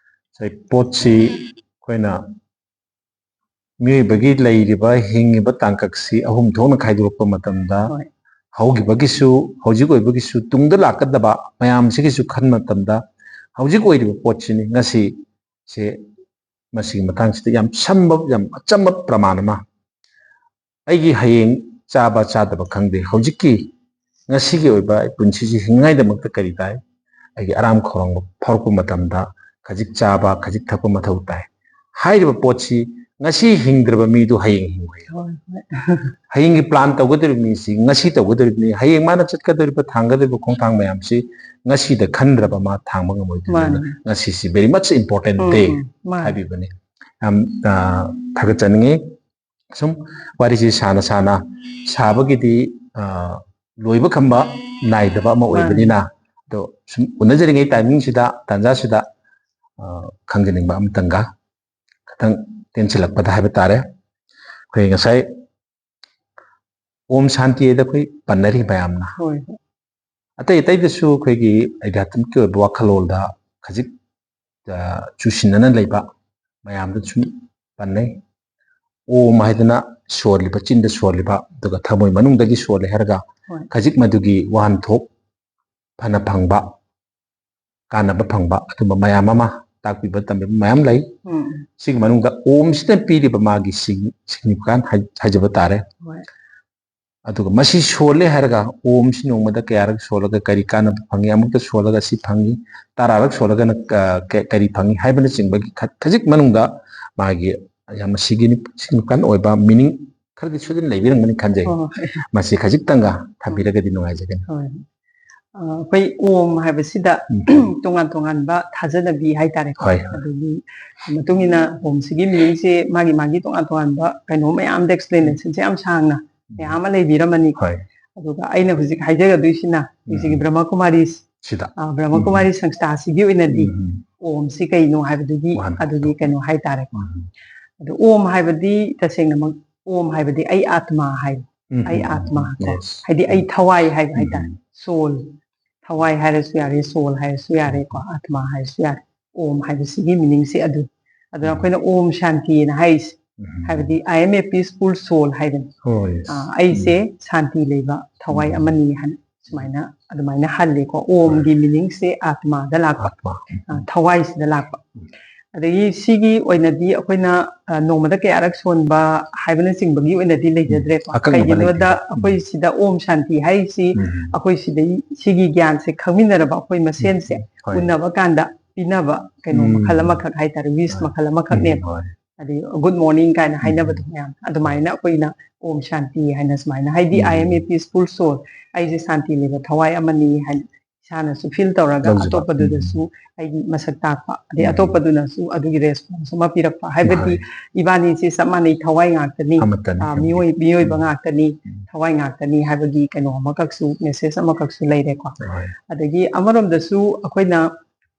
ꯉꯁꯥꯏ ꯄꯣꯠꯁꯤ ꯑꯩꯈꯣꯏꯅ ꯃꯤꯑꯣꯏꯕꯒꯤ ꯂꯩꯔꯤꯕ, ꯍꯤꯡꯉꯤꯕ ꯇꯥꯡꯀꯛꯁꯤ ꯑꯍꯨꯝ ꯊꯣꯛꯅ ꯈꯥꯏꯗꯣꯔꯛꯄ ꯃꯇꯝꯗ, ꯍꯣꯏ. ꯍꯧꯈꯤꯕꯒꯤꯁꯨ, ꯍꯧꯖꯤꯛ ꯑꯣꯏꯕꯒꯤꯁꯨ, ꯇꯨꯡꯗ ꯂꯥꯛꯀꯗꯕ ꯃꯌꯥꯝꯁꯤꯒꯤꯁꯨ ꯈꯟꯕ ꯃꯇꯝꯗ, ꯍꯧꯖꯤꯛ ꯑꯣꯏꯔꯤꯕ ꯄꯣꯠꯁꯤꯅꯤ ꯉꯁꯤꯁꯦ, ꯃꯁꯤꯒꯤ ꯃꯇꯥꯡꯁꯤꯗ ꯌꯥꯝ ꯁꯝꯕ, ꯌꯥꯝ ꯑꯆꯝꯕ ꯄ꯭ꯔꯃꯥꯟ ꯑꯃ, ꯑꯩꯒꯤ ꯍꯌꯦꯡ ꯆꯥꯕ ꯆꯥꯗꯕ ꯈꯪꯗꯦ, ꯍꯧꯖꯤꯛꯀꯤ ꯉꯁꯤꯒꯤ ꯑꯣꯏꯕ ꯑꯩ ꯄꯨꯟꯁꯤꯁꯤ ꯍꯤꯡꯉꯥꯏꯗꯃꯛꯇ ꯀꯔꯤ ꯇꯥꯏ? ꯑꯩꯒꯤ ꯑꯔꯥꯝ ꯈꯧꯔꯥꯡꯕ ꯐꯥꯎꯔꯛꯄ ꯃꯇꯝꯗ ꯈꯖꯤꯛ ꯆꯥꯕ, ꯈꯖꯤꯛ ꯊꯛꯄ ꯃꯊꯧ ꯇꯥꯏ꯫ ꯍꯥꯏꯔꯤꯕ ꯄꯣꯠꯁꯤ ꯉꯁꯤ ꯍꯤꯡꯗ꯭ꯔꯕ ꯃꯤꯗꯨ ꯍꯌꯦꯡ ꯍꯤꯡꯉꯣꯏ꯫ ꯍꯣꯏ, ꯍꯣꯏ. ꯍꯌꯦꯡꯒꯤ plan ꯇꯧꯒꯗꯧꯔꯤꯕ ꯃꯤꯁꯤ ꯉꯁꯤ ꯇꯧꯒꯗꯧꯔꯤꯕꯅꯤ꯫ ꯍꯌꯦꯡ ꯃꯥꯅ ꯆꯠꯀꯗꯧꯔꯤꯕ, ꯊꯥꯡꯒꯗꯧꯔꯤꯕ ꯈꯣꯡꯊꯥꯡ ꯃꯌꯥꯝꯁꯤ ꯉꯁꯤꯗ ꯈꯟꯗ꯭ꯔꯕ ꯃꯥ ꯊꯥꯡꯕ ꯉꯝꯃꯣꯏꯗꯣꯏꯅꯤ꯫ ꯃꯥꯅꯤ. ꯑꯗꯨꯅ ꯉꯁꯤꯁꯤ very much important ꯎꯝ, day ꯎꯝ, ꯃꯥꯅꯤ. ꯍꯥꯏꯕꯤꯕꯅꯤ꯫ ꯌꯥꯝ, ꯑ, ꯊꯥꯒꯠꯆꯅꯤꯡꯉꯤ꯫ ꯁꯨꯝ ꯋꯥꯔꯤꯁꯤ ꯁꯥꯅ ꯁꯥꯅ ꯁꯥꯕꯒꯤꯗꯤ, ꯑ, ꯂꯣꯏꯕ ꯈꯝꯕ ꯅꯥꯏꯗꯕ ꯑꯃ ꯑꯣꯏꯕꯅꯤꯅ, ꯑꯗꯣ ꯁꯨꯝ ꯎꯅꯖꯔꯤꯉꯩ ꯇꯥꯏꯃꯤꯡꯁꯤꯗ, ꯇꯥꯟꯖꯥꯁꯤꯗ, ꯑ, ꯈꯪꯖꯅꯤꯡꯕ ꯑꯃꯇꯪꯒ ꯈꯤꯇꯪ ꯇꯦꯟꯁꯤꯜꯂꯛꯄꯗ ꯍꯥꯏꯕ ꯇꯥꯔꯦ꯫ ꯑꯩꯈꯣꯏ ꯉꯁꯥꯏ ꯑꯣꯝ ꯁꯥꯟꯇꯤ ꯍꯥꯏꯗ ꯑꯩꯈꯣꯏ ꯄꯟꯅꯔꯤ ꯃꯌꯥꯝꯅ꯫ ꯍꯣꯏ ꯍꯣꯏ ꯑꯇꯩ ꯑꯇꯩꯗꯁꯨ ꯑꯩꯈꯣꯏꯒꯤ ꯑꯙ꯭ꯌꯥꯠꯃꯤꯛꯀꯤ ꯑꯣꯏꯕ ꯋꯥꯈꯜꯂꯣꯟꯗ ꯈꯖꯤꯛ, ꯑ, ꯆꯨꯁꯤꯟꯅꯅ ꯂꯩꯕ ꯃꯌꯥꯝꯗ ꯁꯨꯝ ꯄꯟꯅꯩ꯫ ꯑꯣꯝ ꯍꯥꯏꯗꯅ ꯁꯣꯜꯂꯤꯕ, ꯆꯤꯟꯗ ꯁꯣꯜꯂꯤꯕ, ꯑꯗꯨꯒ ꯊꯃꯣꯏ ꯃꯅꯨꯡꯗꯒꯤ ꯁꯣꯜꯂꯦ ꯍꯥꯏꯔꯒ ꯍꯣꯏ ꯈꯖꯤꯛ ꯃꯗꯨꯒꯤ ꯋꯥꯍꯟꯊꯣꯛ ꯐꯅ ꯐꯪꯕ, ꯀꯥꯟꯅꯕ ꯐꯪꯕ ꯑꯗꯨꯝꯕ ꯃꯌꯥꯝ ꯑꯃ ꯇꯥꯛꯄꯤꯕ ꯇꯝꯕꯤꯕ ꯃꯌꯥꯝ ꯂꯩ꯫ ꯎꯝ ꯁꯤꯒꯤ ꯃꯅꯨꯡꯗ ꯑꯣꯝꯁꯤꯅ ꯄꯤꯔꯤꯕ ꯃꯥꯒꯤ ꯁꯤꯒꯅꯤꯐꯤꯀꯥꯟ ꯍꯥꯏꯖꯕ ꯇꯥꯔꯦ꯫ ꯍꯣꯏ ꯑꯗꯨꯒ ꯃꯁꯤ ꯁꯣꯜꯂꯦ ꯍꯥꯏꯔꯒ ꯑꯣꯝꯁꯤ ꯅꯣꯡꯃꯗ ꯀꯌꯥꯔꯛ ꯁꯣꯜꯂꯒ ꯀꯔꯤ ꯀꯥꯟꯅꯕ ꯐꯪꯉꯤ, ꯑꯃꯨꯛꯇ ꯁꯣꯜꯂꯒ ꯁꯤ ꯐꯪꯉꯤ, ꯇꯔꯥꯔꯛ ꯁꯣꯜꯂꯒꯅ, ꯑ, ꯀ-, ꯀꯔꯤ ꯐꯪꯉꯤ ꯍꯥꯏꯕꯅꯆꯤꯡꯕꯒꯤ ꯈ-, ꯈꯖꯤꯛ ꯃꯅꯨꯡꯗ ꯃꯥꯒꯤ ꯌꯥꯝꯅ ꯁꯤꯒꯅꯤꯐꯤꯀꯦꯟ ꯑꯣꯏꯕ ꯃꯤꯅꯤꯡ ꯈꯔꯗꯤ ꯁꯣꯏꯗꯅ ꯂꯩꯕꯤꯔꯝꯒꯅꯤ ꯈꯟꯖꯩ꯫ ꯍꯣꯏ ꯍꯣꯏ ꯃꯁꯤ ꯈꯖꯤꯛꯇꯪꯒ ꯊꯝꯕꯤꯔꯒꯗꯤ ꯅꯨꯡꯉꯥꯏꯖꯒꯅꯤ꯫ ꯍꯣꯏ꯫ ꯑ, ꯑꯩꯈꯣꯏ ꯑꯣꯝ ꯍꯥꯏꯕꯁꯤꯗ ꯎꯝ꯫ ꯇꯣꯉꯥꯟ ꯇꯣꯉꯥꯟꯕ ꯊꯥꯖꯅꯕꯤ ꯍꯥꯏꯇꯥꯔꯦꯀꯣ꯫ ꯍꯣꯏ꯫ ꯑꯗꯨꯒꯤ ꯃꯇꯨꯡ ꯏꯟꯅ ꯑꯣꯝꯁꯤꯒꯤ ꯃꯤꯅꯤꯡꯁꯦ ꯃꯥꯒꯤ ꯃꯥꯒꯤ ꯇꯣꯉꯥꯟ ꯇꯣꯉꯥꯟꯕ ꯀꯩꯅꯣ ꯃꯌꯥꯝꯗ ꯑꯦꯛꯁꯄ꯭ꯂꯦꯅꯦꯁꯟꯁꯦ ꯌꯥꯝ ꯁꯥꯡꯅ ꯃꯌꯥꯝ ꯑꯃ ꯂꯩꯕꯤꯔꯝꯃꯅꯤ꯫ ꯍꯣꯏ꯫ ꯑꯗꯨꯒ ꯑꯩꯅ ꯍꯧꯖꯤꯛ ꯍꯥꯏꯖꯒꯗꯣꯏꯁꯤꯅ ꯍꯧꯖꯤꯛꯀꯤ ꯎꯝ꯫ ꯕ꯭ꯔꯍ꯭ꯃ ꯀꯨꯃꯥꯔꯤꯁ, ꯁꯤꯗ꯫ ꯑ, ꯕ꯭ꯔꯍ꯭ꯃ ꯀꯨꯃꯥꯔꯤ ꯁꯪꯁꯊꯥꯁꯤꯒꯤ ꯑꯣꯏꯅꯗꯤ ꯎꯝ꯫ ꯑꯣꯝꯁꯤ ꯀꯩꯅꯣ ꯍꯥꯏꯕꯗꯨꯒꯤ ꯋꯥꯍꯟꯊꯣꯛꯇꯣ꯫ ꯑꯗꯨꯒꯤ ꯀꯩꯅꯣ ꯍꯥꯏꯇꯥꯔꯦꯀꯣ꯫ ꯎꯝ꯫ ꯑꯗꯣ ꯑꯣꯝ ꯍꯥꯏꯕꯗꯤ ꯇꯁꯦꯡꯅꯃꯛ ꯑꯣꯝ ꯍꯥꯏꯕꯗꯤ ꯑꯩ ꯑꯥꯠꯃꯥ ꯍꯥꯏ, ꯎꯝ, ꯑꯩ ꯎꯝ, ꯑꯥꯠꯃꯥ ꯎꯝ, ꯀꯣ, yes. ꯍꯥꯏꯗꯤ ꯑꯩ ꯎꯝ. ꯊꯋꯥꯏ ꯍꯥꯏꯕ ꯍꯥꯏꯇꯥꯔꯦ, ꯎꯝ. ꯁꯣꯜ, ꯊꯋꯥꯏ ꯍꯥꯏꯔꯁꯨ ꯌꯥꯔꯦ, ꯁꯣꯜ ꯍꯥꯏꯔꯁꯨ ꯌꯥꯔꯦꯀꯣ, ꯑꯥꯠꯃꯥ ꯍꯥꯏꯔꯁꯨ ꯌꯥꯔꯦ, ꯑꯣꯝ ꯍꯥꯏꯕꯁꯤꯒꯤ ꯃꯤꯅꯤꯡꯁꯦ ꯑꯗꯨ꯫ ꯑꯗꯨꯅ ꯎꯝ. ꯑꯩꯈꯣꯏꯅ ꯑꯣꯝ ꯁꯥꯟꯇꯤꯅ ꯍꯥꯏꯔꯤꯁꯦ, ꯎꯝ. ꯍꯥꯏꯕꯗꯤ I am a peaceful soul ꯍꯥꯏꯕꯅꯤ꯫ Oh, yes. ꯑꯥ, ꯑꯩꯁꯦ ꯎꯝ. ꯁꯥꯟꯇꯤ ꯂꯩꯕ ꯊꯋꯥꯏ ꯎꯝ. ꯑꯃꯅꯤ ꯍꯥꯏꯅ ꯁꯨꯃꯥꯏꯅ ꯑꯗꯨꯃꯥꯏꯅ ꯍꯜꯂꯦꯀꯣ꯫ ꯑꯣꯝꯒꯤ ꯃꯤꯅꯤꯡꯁꯦ ꯑꯥꯠꯃꯥꯗ ꯂꯥꯛꯄ, ꯑꯥꯠꯃꯥ. ꯎꯝ. ꯑꯥ, ꯊꯋꯥꯏꯁꯤꯗ ꯂꯥꯛꯄ꯫ ꯎꯝ. ꯑꯗꯒꯤ ꯁꯤꯒꯤ ꯑꯣꯏꯅꯗꯤ ꯑꯩꯈꯣꯏꯅ, ꯑ, ꯅꯣꯡꯃꯗ ꯀꯌꯥꯔꯛ ꯁꯣꯟꯕ ꯍꯥꯏꯕꯅꯆꯤꯡꯕꯒꯤ ꯑꯣꯏꯅꯗꯤ ꯂꯩꯖꯗ꯭ꯔꯦꯀꯣ꯫ ꯑꯀꯛꯅꯕ ꯀꯩꯒꯤꯅꯣꯗ ꯂꯩꯇꯦꯕ. ꯎꯝ. ꯑꯩꯈꯣꯏ ꯁꯤꯗ ꯑꯣꯝ ꯁꯥꯟꯇꯤ ꯍꯥꯏꯔꯤꯁꯤ ꯎꯝ. ꯑꯩꯈꯣꯏ ꯁꯤꯗꯩ ꯁꯤꯒꯤ ꯒ꯭ꯌꯥꯟꯁꯦ ꯈꯪꯃꯤꯟꯅꯔꯕ ꯑꯩꯈꯣꯏ ꯃꯁꯦꯟꯁꯦ ꯍꯣꯏ. ꯎꯅꯕ ꯀꯥꯟꯗ ꯄꯤꯅꯕ ꯀꯩꯅꯣ ꯎꯝ. ꯃꯈꯜ ꯑꯃꯈꯛ ꯍꯥꯏꯇꯥꯔꯦ, ꯋꯤꯁ ꯍꯣꯏ. ꯃꯈꯜ ꯑꯃꯈꯛꯅꯦꯕ꯫ ꯎꯝ, ꯍꯣꯏ. ꯑꯗꯩ ꯒꯨꯗ ꯃꯣꯔꯅꯤꯡ ꯀꯥꯏꯅ ꯍꯥꯏꯅꯕꯗꯣ ꯃꯌꯥꯝ ꯑꯗꯨꯃꯥꯏꯅ ꯑꯩꯈꯣꯏꯅ ꯑꯣꯝ ꯁꯥꯟꯇꯤ ꯍꯥꯏꯅ ꯁꯨꯃꯥꯏꯅ, ꯍꯥꯏꯗꯤ, ꯎꯝ. "I am a peaceful soul", ꯑꯩꯁꯦ ꯁꯥꯟꯇꯤ ꯂꯩꯕ ꯊꯋꯥꯏ ꯑꯃꯅꯤ ꯍꯥꯏꯅ ꯏꯁꯥꯅꯁꯨ ꯐꯤꯜ ꯇꯧꯔꯒ ꯂꯧꯖꯕ꯫ ꯑꯇꯣꯞꯄꯗꯨꯗꯁꯨ ꯑꯩꯒꯤ ꯃꯁꯛ ꯇꯥꯛꯄ, ꯑꯗꯩ ꯎꯝ꯫ ꯑꯇꯣꯞꯄꯗꯨꯅꯁꯨ ꯑꯗꯨꯒꯤ ꯔꯦꯁꯄꯣꯟꯁ ꯑꯃ ꯄꯤꯔꯛꯄ꯫ ꯍꯥꯏꯕꯗꯤ ꯍꯣꯏ꯫ ꯏꯕꯥꯅꯤꯁꯦ ꯆꯞ ꯃꯥꯟꯅꯩ, ꯊꯋꯥꯏ ꯉꯥꯛꯇꯅꯤ, ꯑꯃꯠꯇꯅꯤ, ꯑ, ꯑꯃꯠꯇꯅꯤ꯫ ꯃꯤꯑꯣꯏ ꯃꯤꯑꯣꯏꯕ ꯎꯝ꯫ ꯉꯥꯛꯇꯅꯤ, ꯎꯝ꯫ ꯊꯋꯥꯏ ꯉꯥꯛꯇꯅꯤ ꯍꯥꯏꯕꯒꯤ ꯀꯩꯅꯣ ꯑꯃꯈꯛꯁꯨ, ꯃꯦꯁꯦꯖ ꯑꯃꯈꯛꯁꯨ ꯂꯩꯔꯦꯀꯣ꯫ ꯍꯣꯏ꯫ ꯑꯗꯒꯤ ꯑꯃꯔꯣꯝꯗꯁꯨ ꯑꯩꯈꯣꯏꯅ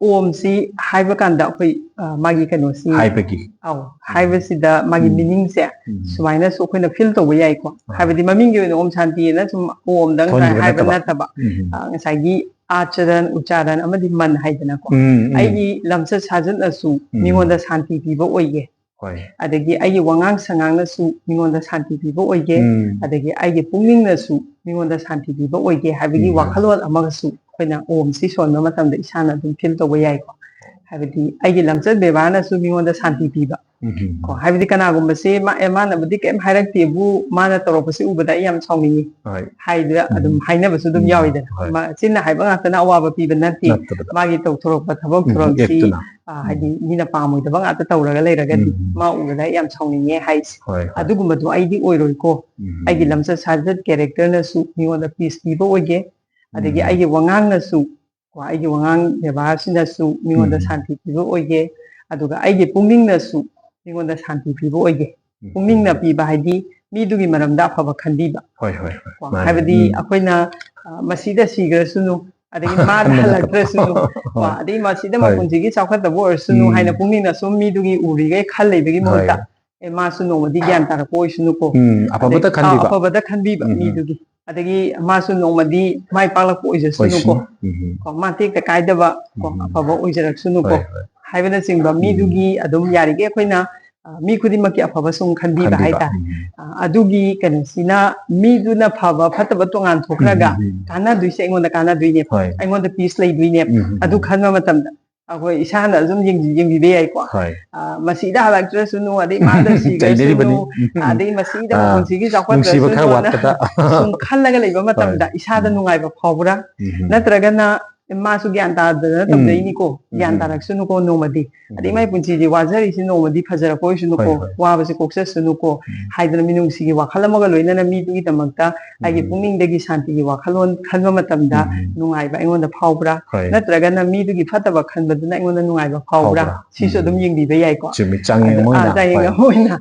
ꯑꯣꯝꯁꯤ ꯍꯥꯏꯕ ꯀꯥꯟꯗ ꯑꯩꯈꯣꯏ, ꯑ, ꯃꯥꯒꯤ ꯀꯩꯅꯣꯁꯤ, ꯍꯥꯏꯕꯒꯤ꯫ ꯑꯧ, ꯍꯥꯏꯕꯁꯤꯗ ꯃꯥꯒꯤ ꯎꯝ꯫ ꯃꯤꯅꯤꯡꯁꯦ ꯎꯝ꯫ ꯁꯨꯃꯥꯏꯅꯁꯨ ꯑꯩꯈꯣꯏꯅ ꯐꯤꯜ ꯇꯧꯕ ꯌꯥꯏꯀꯣ꯫ ꯍꯣꯏ꯫ ꯍꯥꯏꯕꯗꯤ ꯃꯃꯤꯡꯒꯤ ꯑꯣꯏꯅ ꯑꯣꯝ ꯁꯥꯟꯇꯤꯅ ꯁꯨꯝ ꯑꯣꯝꯗꯪ ꯊꯣꯟꯈꯤꯕ ꯍꯥꯏꯕ ꯅꯠꯇꯕ꯫ ꯅꯠꯇꯕ, ꯎꯝ꯫ ꯑ, ꯉꯁꯥꯏꯒꯤ ꯑꯥꯆꯔꯟ, ꯎꯆꯥꯔꯟ ꯑꯃꯗꯤ ꯃꯟ ꯍꯥꯏꯗꯅꯀꯣ꯫ ꯎꯝ, ꯎꯝ꯫ ꯑꯩꯒꯤ ꯂꯝꯆꯠ ꯁꯥꯖꯠꯅꯁꯨ ꯎꯝ꯫ ꯃꯤꯉꯣꯟꯗ ꯁꯥꯟꯇꯤ ꯄꯤꯕ ꯑꯣꯏꯒꯦ꯫ ꯍꯣꯏ꯫ ꯑꯗꯒꯤ ꯑꯩꯒꯤ ꯋꯥꯉꯥꯡ ꯁꯉꯥꯡꯅꯁꯨ ꯃꯤꯉꯣꯟꯗ ꯁꯥꯟꯇꯤ ꯄꯤꯕ ꯑꯣꯏꯒꯦ꯫ ꯎꯝ꯫ ꯑꯗꯒꯤ ꯑꯩꯒꯤ ꯄꯨꯛꯅꯤꯡꯅꯁꯨ ꯃꯤꯉꯣꯟꯗ ꯁꯥꯟꯇꯤ ꯄꯤꯕ ꯑꯣꯏꯒꯦ ꯍꯥꯏꯕꯒꯤ ꯎꯝ꯫ ꯋꯥꯈꯜꯂꯣꯟ ꯑꯃꯒꯁꯨ ꯑꯩꯈꯣꯏꯅ ꯑꯣꯝꯁꯤ ꯁꯣꯟꯕ ꯃꯇꯝꯗ ꯏꯁꯥꯅ ꯑꯗꯨꯝ ꯐꯤꯜ ꯇꯧꯕ ꯌꯥꯏꯀꯣ꯫ ꯍꯥꯏꯕꯗꯤ ꯑꯩꯒꯤ ꯂꯝꯆꯠ ꯕꯦꯕꯥꯔꯅꯁꯨ ꯃꯤꯉꯣꯟꯗ ꯁꯥꯟꯇꯤ ꯄꯤꯕ꯫ ꯎꯝ꯫ ꯀꯣ, ꯍꯥꯏꯕꯗꯤ ꯀꯅꯥꯒꯨꯝꯕꯁꯦ ꯃꯥ-, ꯑꯦ, ꯃꯥꯅꯕꯨꯗꯤ ꯀꯩꯝ ꯍꯥꯏꯔꯛꯇꯦꯕꯨ, ꯃꯥꯅ ꯇꯧꯔꯛꯄꯁꯦ ꯎꯕꯗ ꯑꯩ ꯌꯥꯝ ꯁꯥꯎꯅꯤꯡꯉꯤ ꯍꯣꯏ꯫ ꯍꯥꯏꯗꯨꯅ ꯎꯝ꯫ ꯑꯗꯨꯝ ꯍꯥꯏꯅꯕꯁꯨ ꯑꯗꯨꯝ ꯎꯝ꯫ ꯌꯥꯎꯋꯤꯗꯅ꯫ ꯍꯣꯏ꯫ ꯃ-, ꯆꯤꯟꯅ ꯍꯥꯏꯕ ꯉꯥꯛꯇꯅ ꯑꯋꯥꯕ ꯄꯤꯕ ꯅꯠꯇꯦ꯫ ꯅꯠꯇꯕꯗ꯫ ꯃꯥꯒꯤ ꯇꯧꯊꯣꯔꯛꯄ ꯊꯕꯛ ꯎꯝ, ꯊꯧꯔꯝꯁꯤ, ꯑꯦꯛꯇꯨꯅ꯫ ꯑ, ꯍꯥꯏꯗꯤ ꯃꯤꯅ ꯄꯥꯝꯃꯣꯏꯗꯕ ꯉꯥꯛꯇ ꯇꯧꯔꯒ ꯂꯩꯔꯒꯗꯤ ꯎꯝ꯫ ꯃꯥ ꯎꯕꯗ ꯑꯩ ꯌꯥꯝ ꯁꯥꯎꯅꯤꯡꯉꯦ ꯍꯥꯏꯁꯦ꯫ ꯍꯣꯏ, ꯍꯣꯏ꯫ ꯑꯗꯨꯒꯨꯝꯕꯗꯣ ꯑꯩꯗꯤ ꯑꯣꯏꯔꯣꯏꯀꯣ꯫ ꯎꯝ꯫ ꯑꯩꯒꯤ ꯂꯝꯆꯠ ꯁꯥꯖꯠ ꯀꯦꯔꯦꯛꯇꯔꯅꯁꯨ ꯃꯤꯉꯣꯟꯗ ꯄꯤꯁ ꯄꯤꯕ ꯑꯣꯏꯒꯦ꯫ ꯑꯗꯒꯤ ꯎꯝ꯫ ꯑꯩꯒꯤ ꯋꯥꯉꯥꯡꯅꯁꯨ, ꯀꯣ, ꯑꯩꯒꯤ ꯋꯥꯉꯥꯡ ꯕꯦꯕꯥꯔꯁꯤꯅꯁꯨ ꯃꯤꯉꯣꯟꯗ ꯎꯝ꯫ ꯁꯥꯟꯇꯤ ꯄꯤꯕ ꯑꯣꯏꯒꯦ꯫ ꯑꯗꯨꯒ ꯑꯩꯒꯤ ꯄꯨꯛꯅꯤꯡꯅꯁꯨ ꯃꯤꯉꯣꯟꯗ ꯁꯥꯟꯇꯤ ꯄꯤꯕ ꯑꯣꯏꯒꯦ꯫ ꯎꯝ꯫ ꯄꯨꯛꯅꯤꯡꯅ ꯄꯤꯕ ꯍꯥꯏꯗꯤ ꯃꯤꯗꯨꯒꯤ ꯃꯔꯝꯗ ꯑꯐꯕ ꯈꯟꯕꯤꯕ꯫ ꯍꯣꯏ, ꯍꯣꯏ, ꯍꯣꯏ꯫ ꯀꯣ, ꯃꯥꯅꯦ꯫ ꯍꯥꯏꯕꯗꯤ ꯎꯝ꯫ ꯑꯩꯈꯣꯏꯅ, ꯑ, ꯃꯁꯤꯗ ꯁꯤꯈ꯭ꯔꯁꯅꯨ, ꯑꯗꯒꯤ ꯃꯥꯗ ꯈꯟꯕ ꯅꯠꯇꯕ꯫ ꯍꯜꯂꯛꯇ꯭ꯔꯁꯅꯨ, ꯀꯣ, ꯍꯣꯏ꯫ ꯑꯗꯒꯤ ꯃꯁꯤꯗ ꯍꯣꯏ꯫ ꯃꯄꯨꯟꯁꯤꯒꯤ ꯆꯥꯎꯈꯠꯇꯕ ꯑꯣꯏꯔꯁꯅꯨ ꯎꯝ꯫ ꯍꯥꯏꯅ ꯄꯨꯛꯅꯤꯡꯅ ꯁꯨꯝ ꯃꯤꯗꯨꯒꯤ ꯎꯔꯤꯈꯩ ꯈꯜ ꯂꯩꯕꯒꯤ ꯃꯍꯨꯠꯇ, ꯍꯣꯏ꯫ ꯑꯦ, ꯃꯥꯁꯨ ꯅꯣꯡꯃꯗꯤ ꯒ꯭ꯌꯥꯟ ꯇꯥꯔꯛꯄ ꯑꯣꯏꯁꯅꯨꯀꯣ꯫ ꯎꯝ, ꯑꯐꯕꯇ ꯑꯗꯒꯤ, ꯈꯟꯕꯤꯕ꯫ ꯑꯐꯕꯇ ꯈꯟꯕꯤꯕ ꯎꯝ꯫ ꯃꯤꯗꯨꯒꯤ꯫ ꯑꯗꯒꯤ ꯃꯥꯁꯨ ꯅꯣꯡꯃꯗꯤ ꯃꯥꯏ ꯄꯥꯛꯂꯛꯄ ꯑꯣꯏꯖꯁꯅꯨꯀꯣ꯫ ꯀꯣ, ꯃꯥ ꯇꯦꯛꯇ ꯀꯥꯏꯗꯕ, ꯀꯣ, ꯎꯝ꯫ ꯑꯐꯕ ꯑꯣꯏꯖꯔꯛꯁꯅꯨꯀꯣ꯫ ꯍꯣꯏ, ꯍꯣꯏ꯫ ꯍꯥꯏꯕꯅꯆꯤꯡꯕ ꯎꯝ꯫ ꯃꯤꯗꯨꯒꯤ ꯑꯗꯨꯝ ꯌꯥꯔꯤꯈꯩ ꯑꯩꯈꯣꯏꯅ, ꯑ, ꯃꯤ ꯈꯨꯗꯤꯡꯃꯛꯀꯤ ꯑꯐꯕ ꯁꯨꯝ ꯈꯟꯕꯤꯕ ꯈꯟꯕꯤꯕ꯫ ꯍꯥꯏꯇꯥꯔꯦ꯫ ꯎꯝ꯫ ꯑ, ꯑꯗꯨꯒꯤ ꯀꯩꯅꯣꯁꯤꯅ ꯃꯤꯗꯨꯅ ꯐꯕ ꯐꯠꯇꯕ ꯇꯣꯉꯥꯟ ꯊꯣꯛꯈ꯭ꯔꯒ ꯎꯝ, ꯎꯝ, ꯎꯝ꯫ ꯀꯥꯟꯅꯗꯣꯏꯁꯦ ꯑꯩꯉꯣꯟꯗ ꯀꯥꯟꯅꯗꯣꯏꯅꯦꯕ꯫ ꯍꯣꯏ꯫ ꯑꯩꯉꯣꯟꯗ ꯄꯤꯁ ꯂꯩꯗꯣꯏꯅꯦꯕ꯫ ꯎꯝ, ꯎꯝ, ꯑꯗꯨ ꯎꯝ꯫ ꯈꯟꯕ ꯃꯇꯝꯗ ꯑꯩꯈꯣꯏ ꯏꯁꯥꯅ ꯑꯗꯨꯝ ꯌꯦꯡꯕꯤ-, ꯌꯦꯡꯕꯤꯕ ꯌꯥꯏꯀꯣ꯫ ꯍꯣꯏ꯫ ꯑ, ꯃꯁꯤꯗ ꯍꯜꯂꯛꯇ꯭ꯔꯁꯅꯨ, ꯑꯗꯩ ꯃꯥꯗ ꯁꯤꯈ꯭ꯔꯁꯅꯨ, ꯆꯩꯅꯔꯤꯕꯅꯤ꯫ ꯑꯗꯩ ꯃꯁꯤꯗ ꯑꯥ, ꯃꯄꯨꯟꯁꯤꯒꯤ ꯅꯨꯡꯁꯤꯕ ꯈꯔ ꯆꯥꯎꯈꯠꯇ꯭ꯔꯁꯅꯨꯅ ꯋꯥꯠꯄꯗ꯫ ꯁꯨꯝ ꯈꯜꯂꯒ ꯂꯩꯕ ꯍꯣꯏ꯫ ꯃꯇꯝꯗ ꯏꯁꯥꯗ ꯎꯝ꯫ ꯅꯨꯡꯉꯥꯏꯕ ꯐꯥꯎꯕ꯭ꯔꯥ? ꯎꯝ꯫ ꯅꯠꯇ꯭ꯔꯒꯅ "ꯑꯦ, ꯃꯥꯁꯨ ꯒ꯭ꯌꯥꯟ ꯇꯥꯗꯅ ꯎꯝ꯫ ꯇꯧꯖꯩꯅꯤꯀꯣ, ꯒ꯭ꯌꯥꯟ ꯎꯝ꯫ ꯇꯥꯔꯛꯁꯅꯨꯀꯣ ꯅꯣꯡꯃꯗꯤ꯫ ꯑꯗꯩ ꯎꯝ꯫ ꯃꯥꯏ ꯄꯨꯟꯁꯤꯗꯤ ꯋꯥꯖꯔꯤꯁꯤ ꯅꯣꯡꯃꯗꯤ ꯐꯖꯔꯛꯄ ꯑꯣꯏꯁꯅꯨꯀꯣ, ꯍꯣꯏ, ꯍꯣꯏ꯫ ꯋꯥꯕꯁꯦ ꯀꯣꯛꯆꯁꯅꯨꯀꯣ" ꯎꯝ꯫ ꯍꯥꯏꯗꯅ ꯃꯤꯅꯨꯡꯁꯤꯒꯤ ꯋꯥꯈꯜ ꯑꯃꯒ ꯂꯣꯏꯅꯅ ꯃꯤꯗꯨꯒꯤꯗꯃꯛꯇ ꯑꯩꯒꯤ ꯎꯝ꯫ ꯄꯨꯛꯅꯤꯡꯗꯒꯤ ꯁꯥꯟꯇꯤꯒꯤ ꯋꯥꯈꯜꯂꯣꯟ ꯈꯟꯕ ꯃꯇꯝꯗ ꯎꯝ꯫ ꯅꯨꯡꯉꯥꯏꯕ ꯑꯩꯉꯣꯟꯗ ꯐꯥꯎꯕ꯭ꯔꯥ? ꯍꯣꯏ꯫ ꯅꯠꯇ꯭ꯔꯒꯅ ꯃꯤꯗꯨꯒꯤ ꯐꯠꯇꯕ ꯈꯟꯕꯗꯨꯅ ꯑꯩꯉꯣꯟꯗ ꯅꯨꯡꯉꯥꯏꯕ ꯐꯥꯎꯕ꯭ꯔꯥ? ꯐꯥꯎꯕ꯭ꯔꯥ? ꯁꯤꯁꯨ ꯑꯗꯨꯝ ꯎꯝ꯫ ꯌꯦꯡꯕꯤꯕ ꯌꯥꯏꯀꯣ꯫ ꯆꯨꯝꯃꯤ, ꯆꯥꯡꯌꯦꯡ ꯑꯗꯨ, ꯑꯃ ꯑꯥ, ꯑꯣꯏꯅ꯫ ꯆꯥꯡꯌꯦꯡ ꯍꯣꯏ꯫ ꯑꯃ ꯑꯣꯏꯅ꯫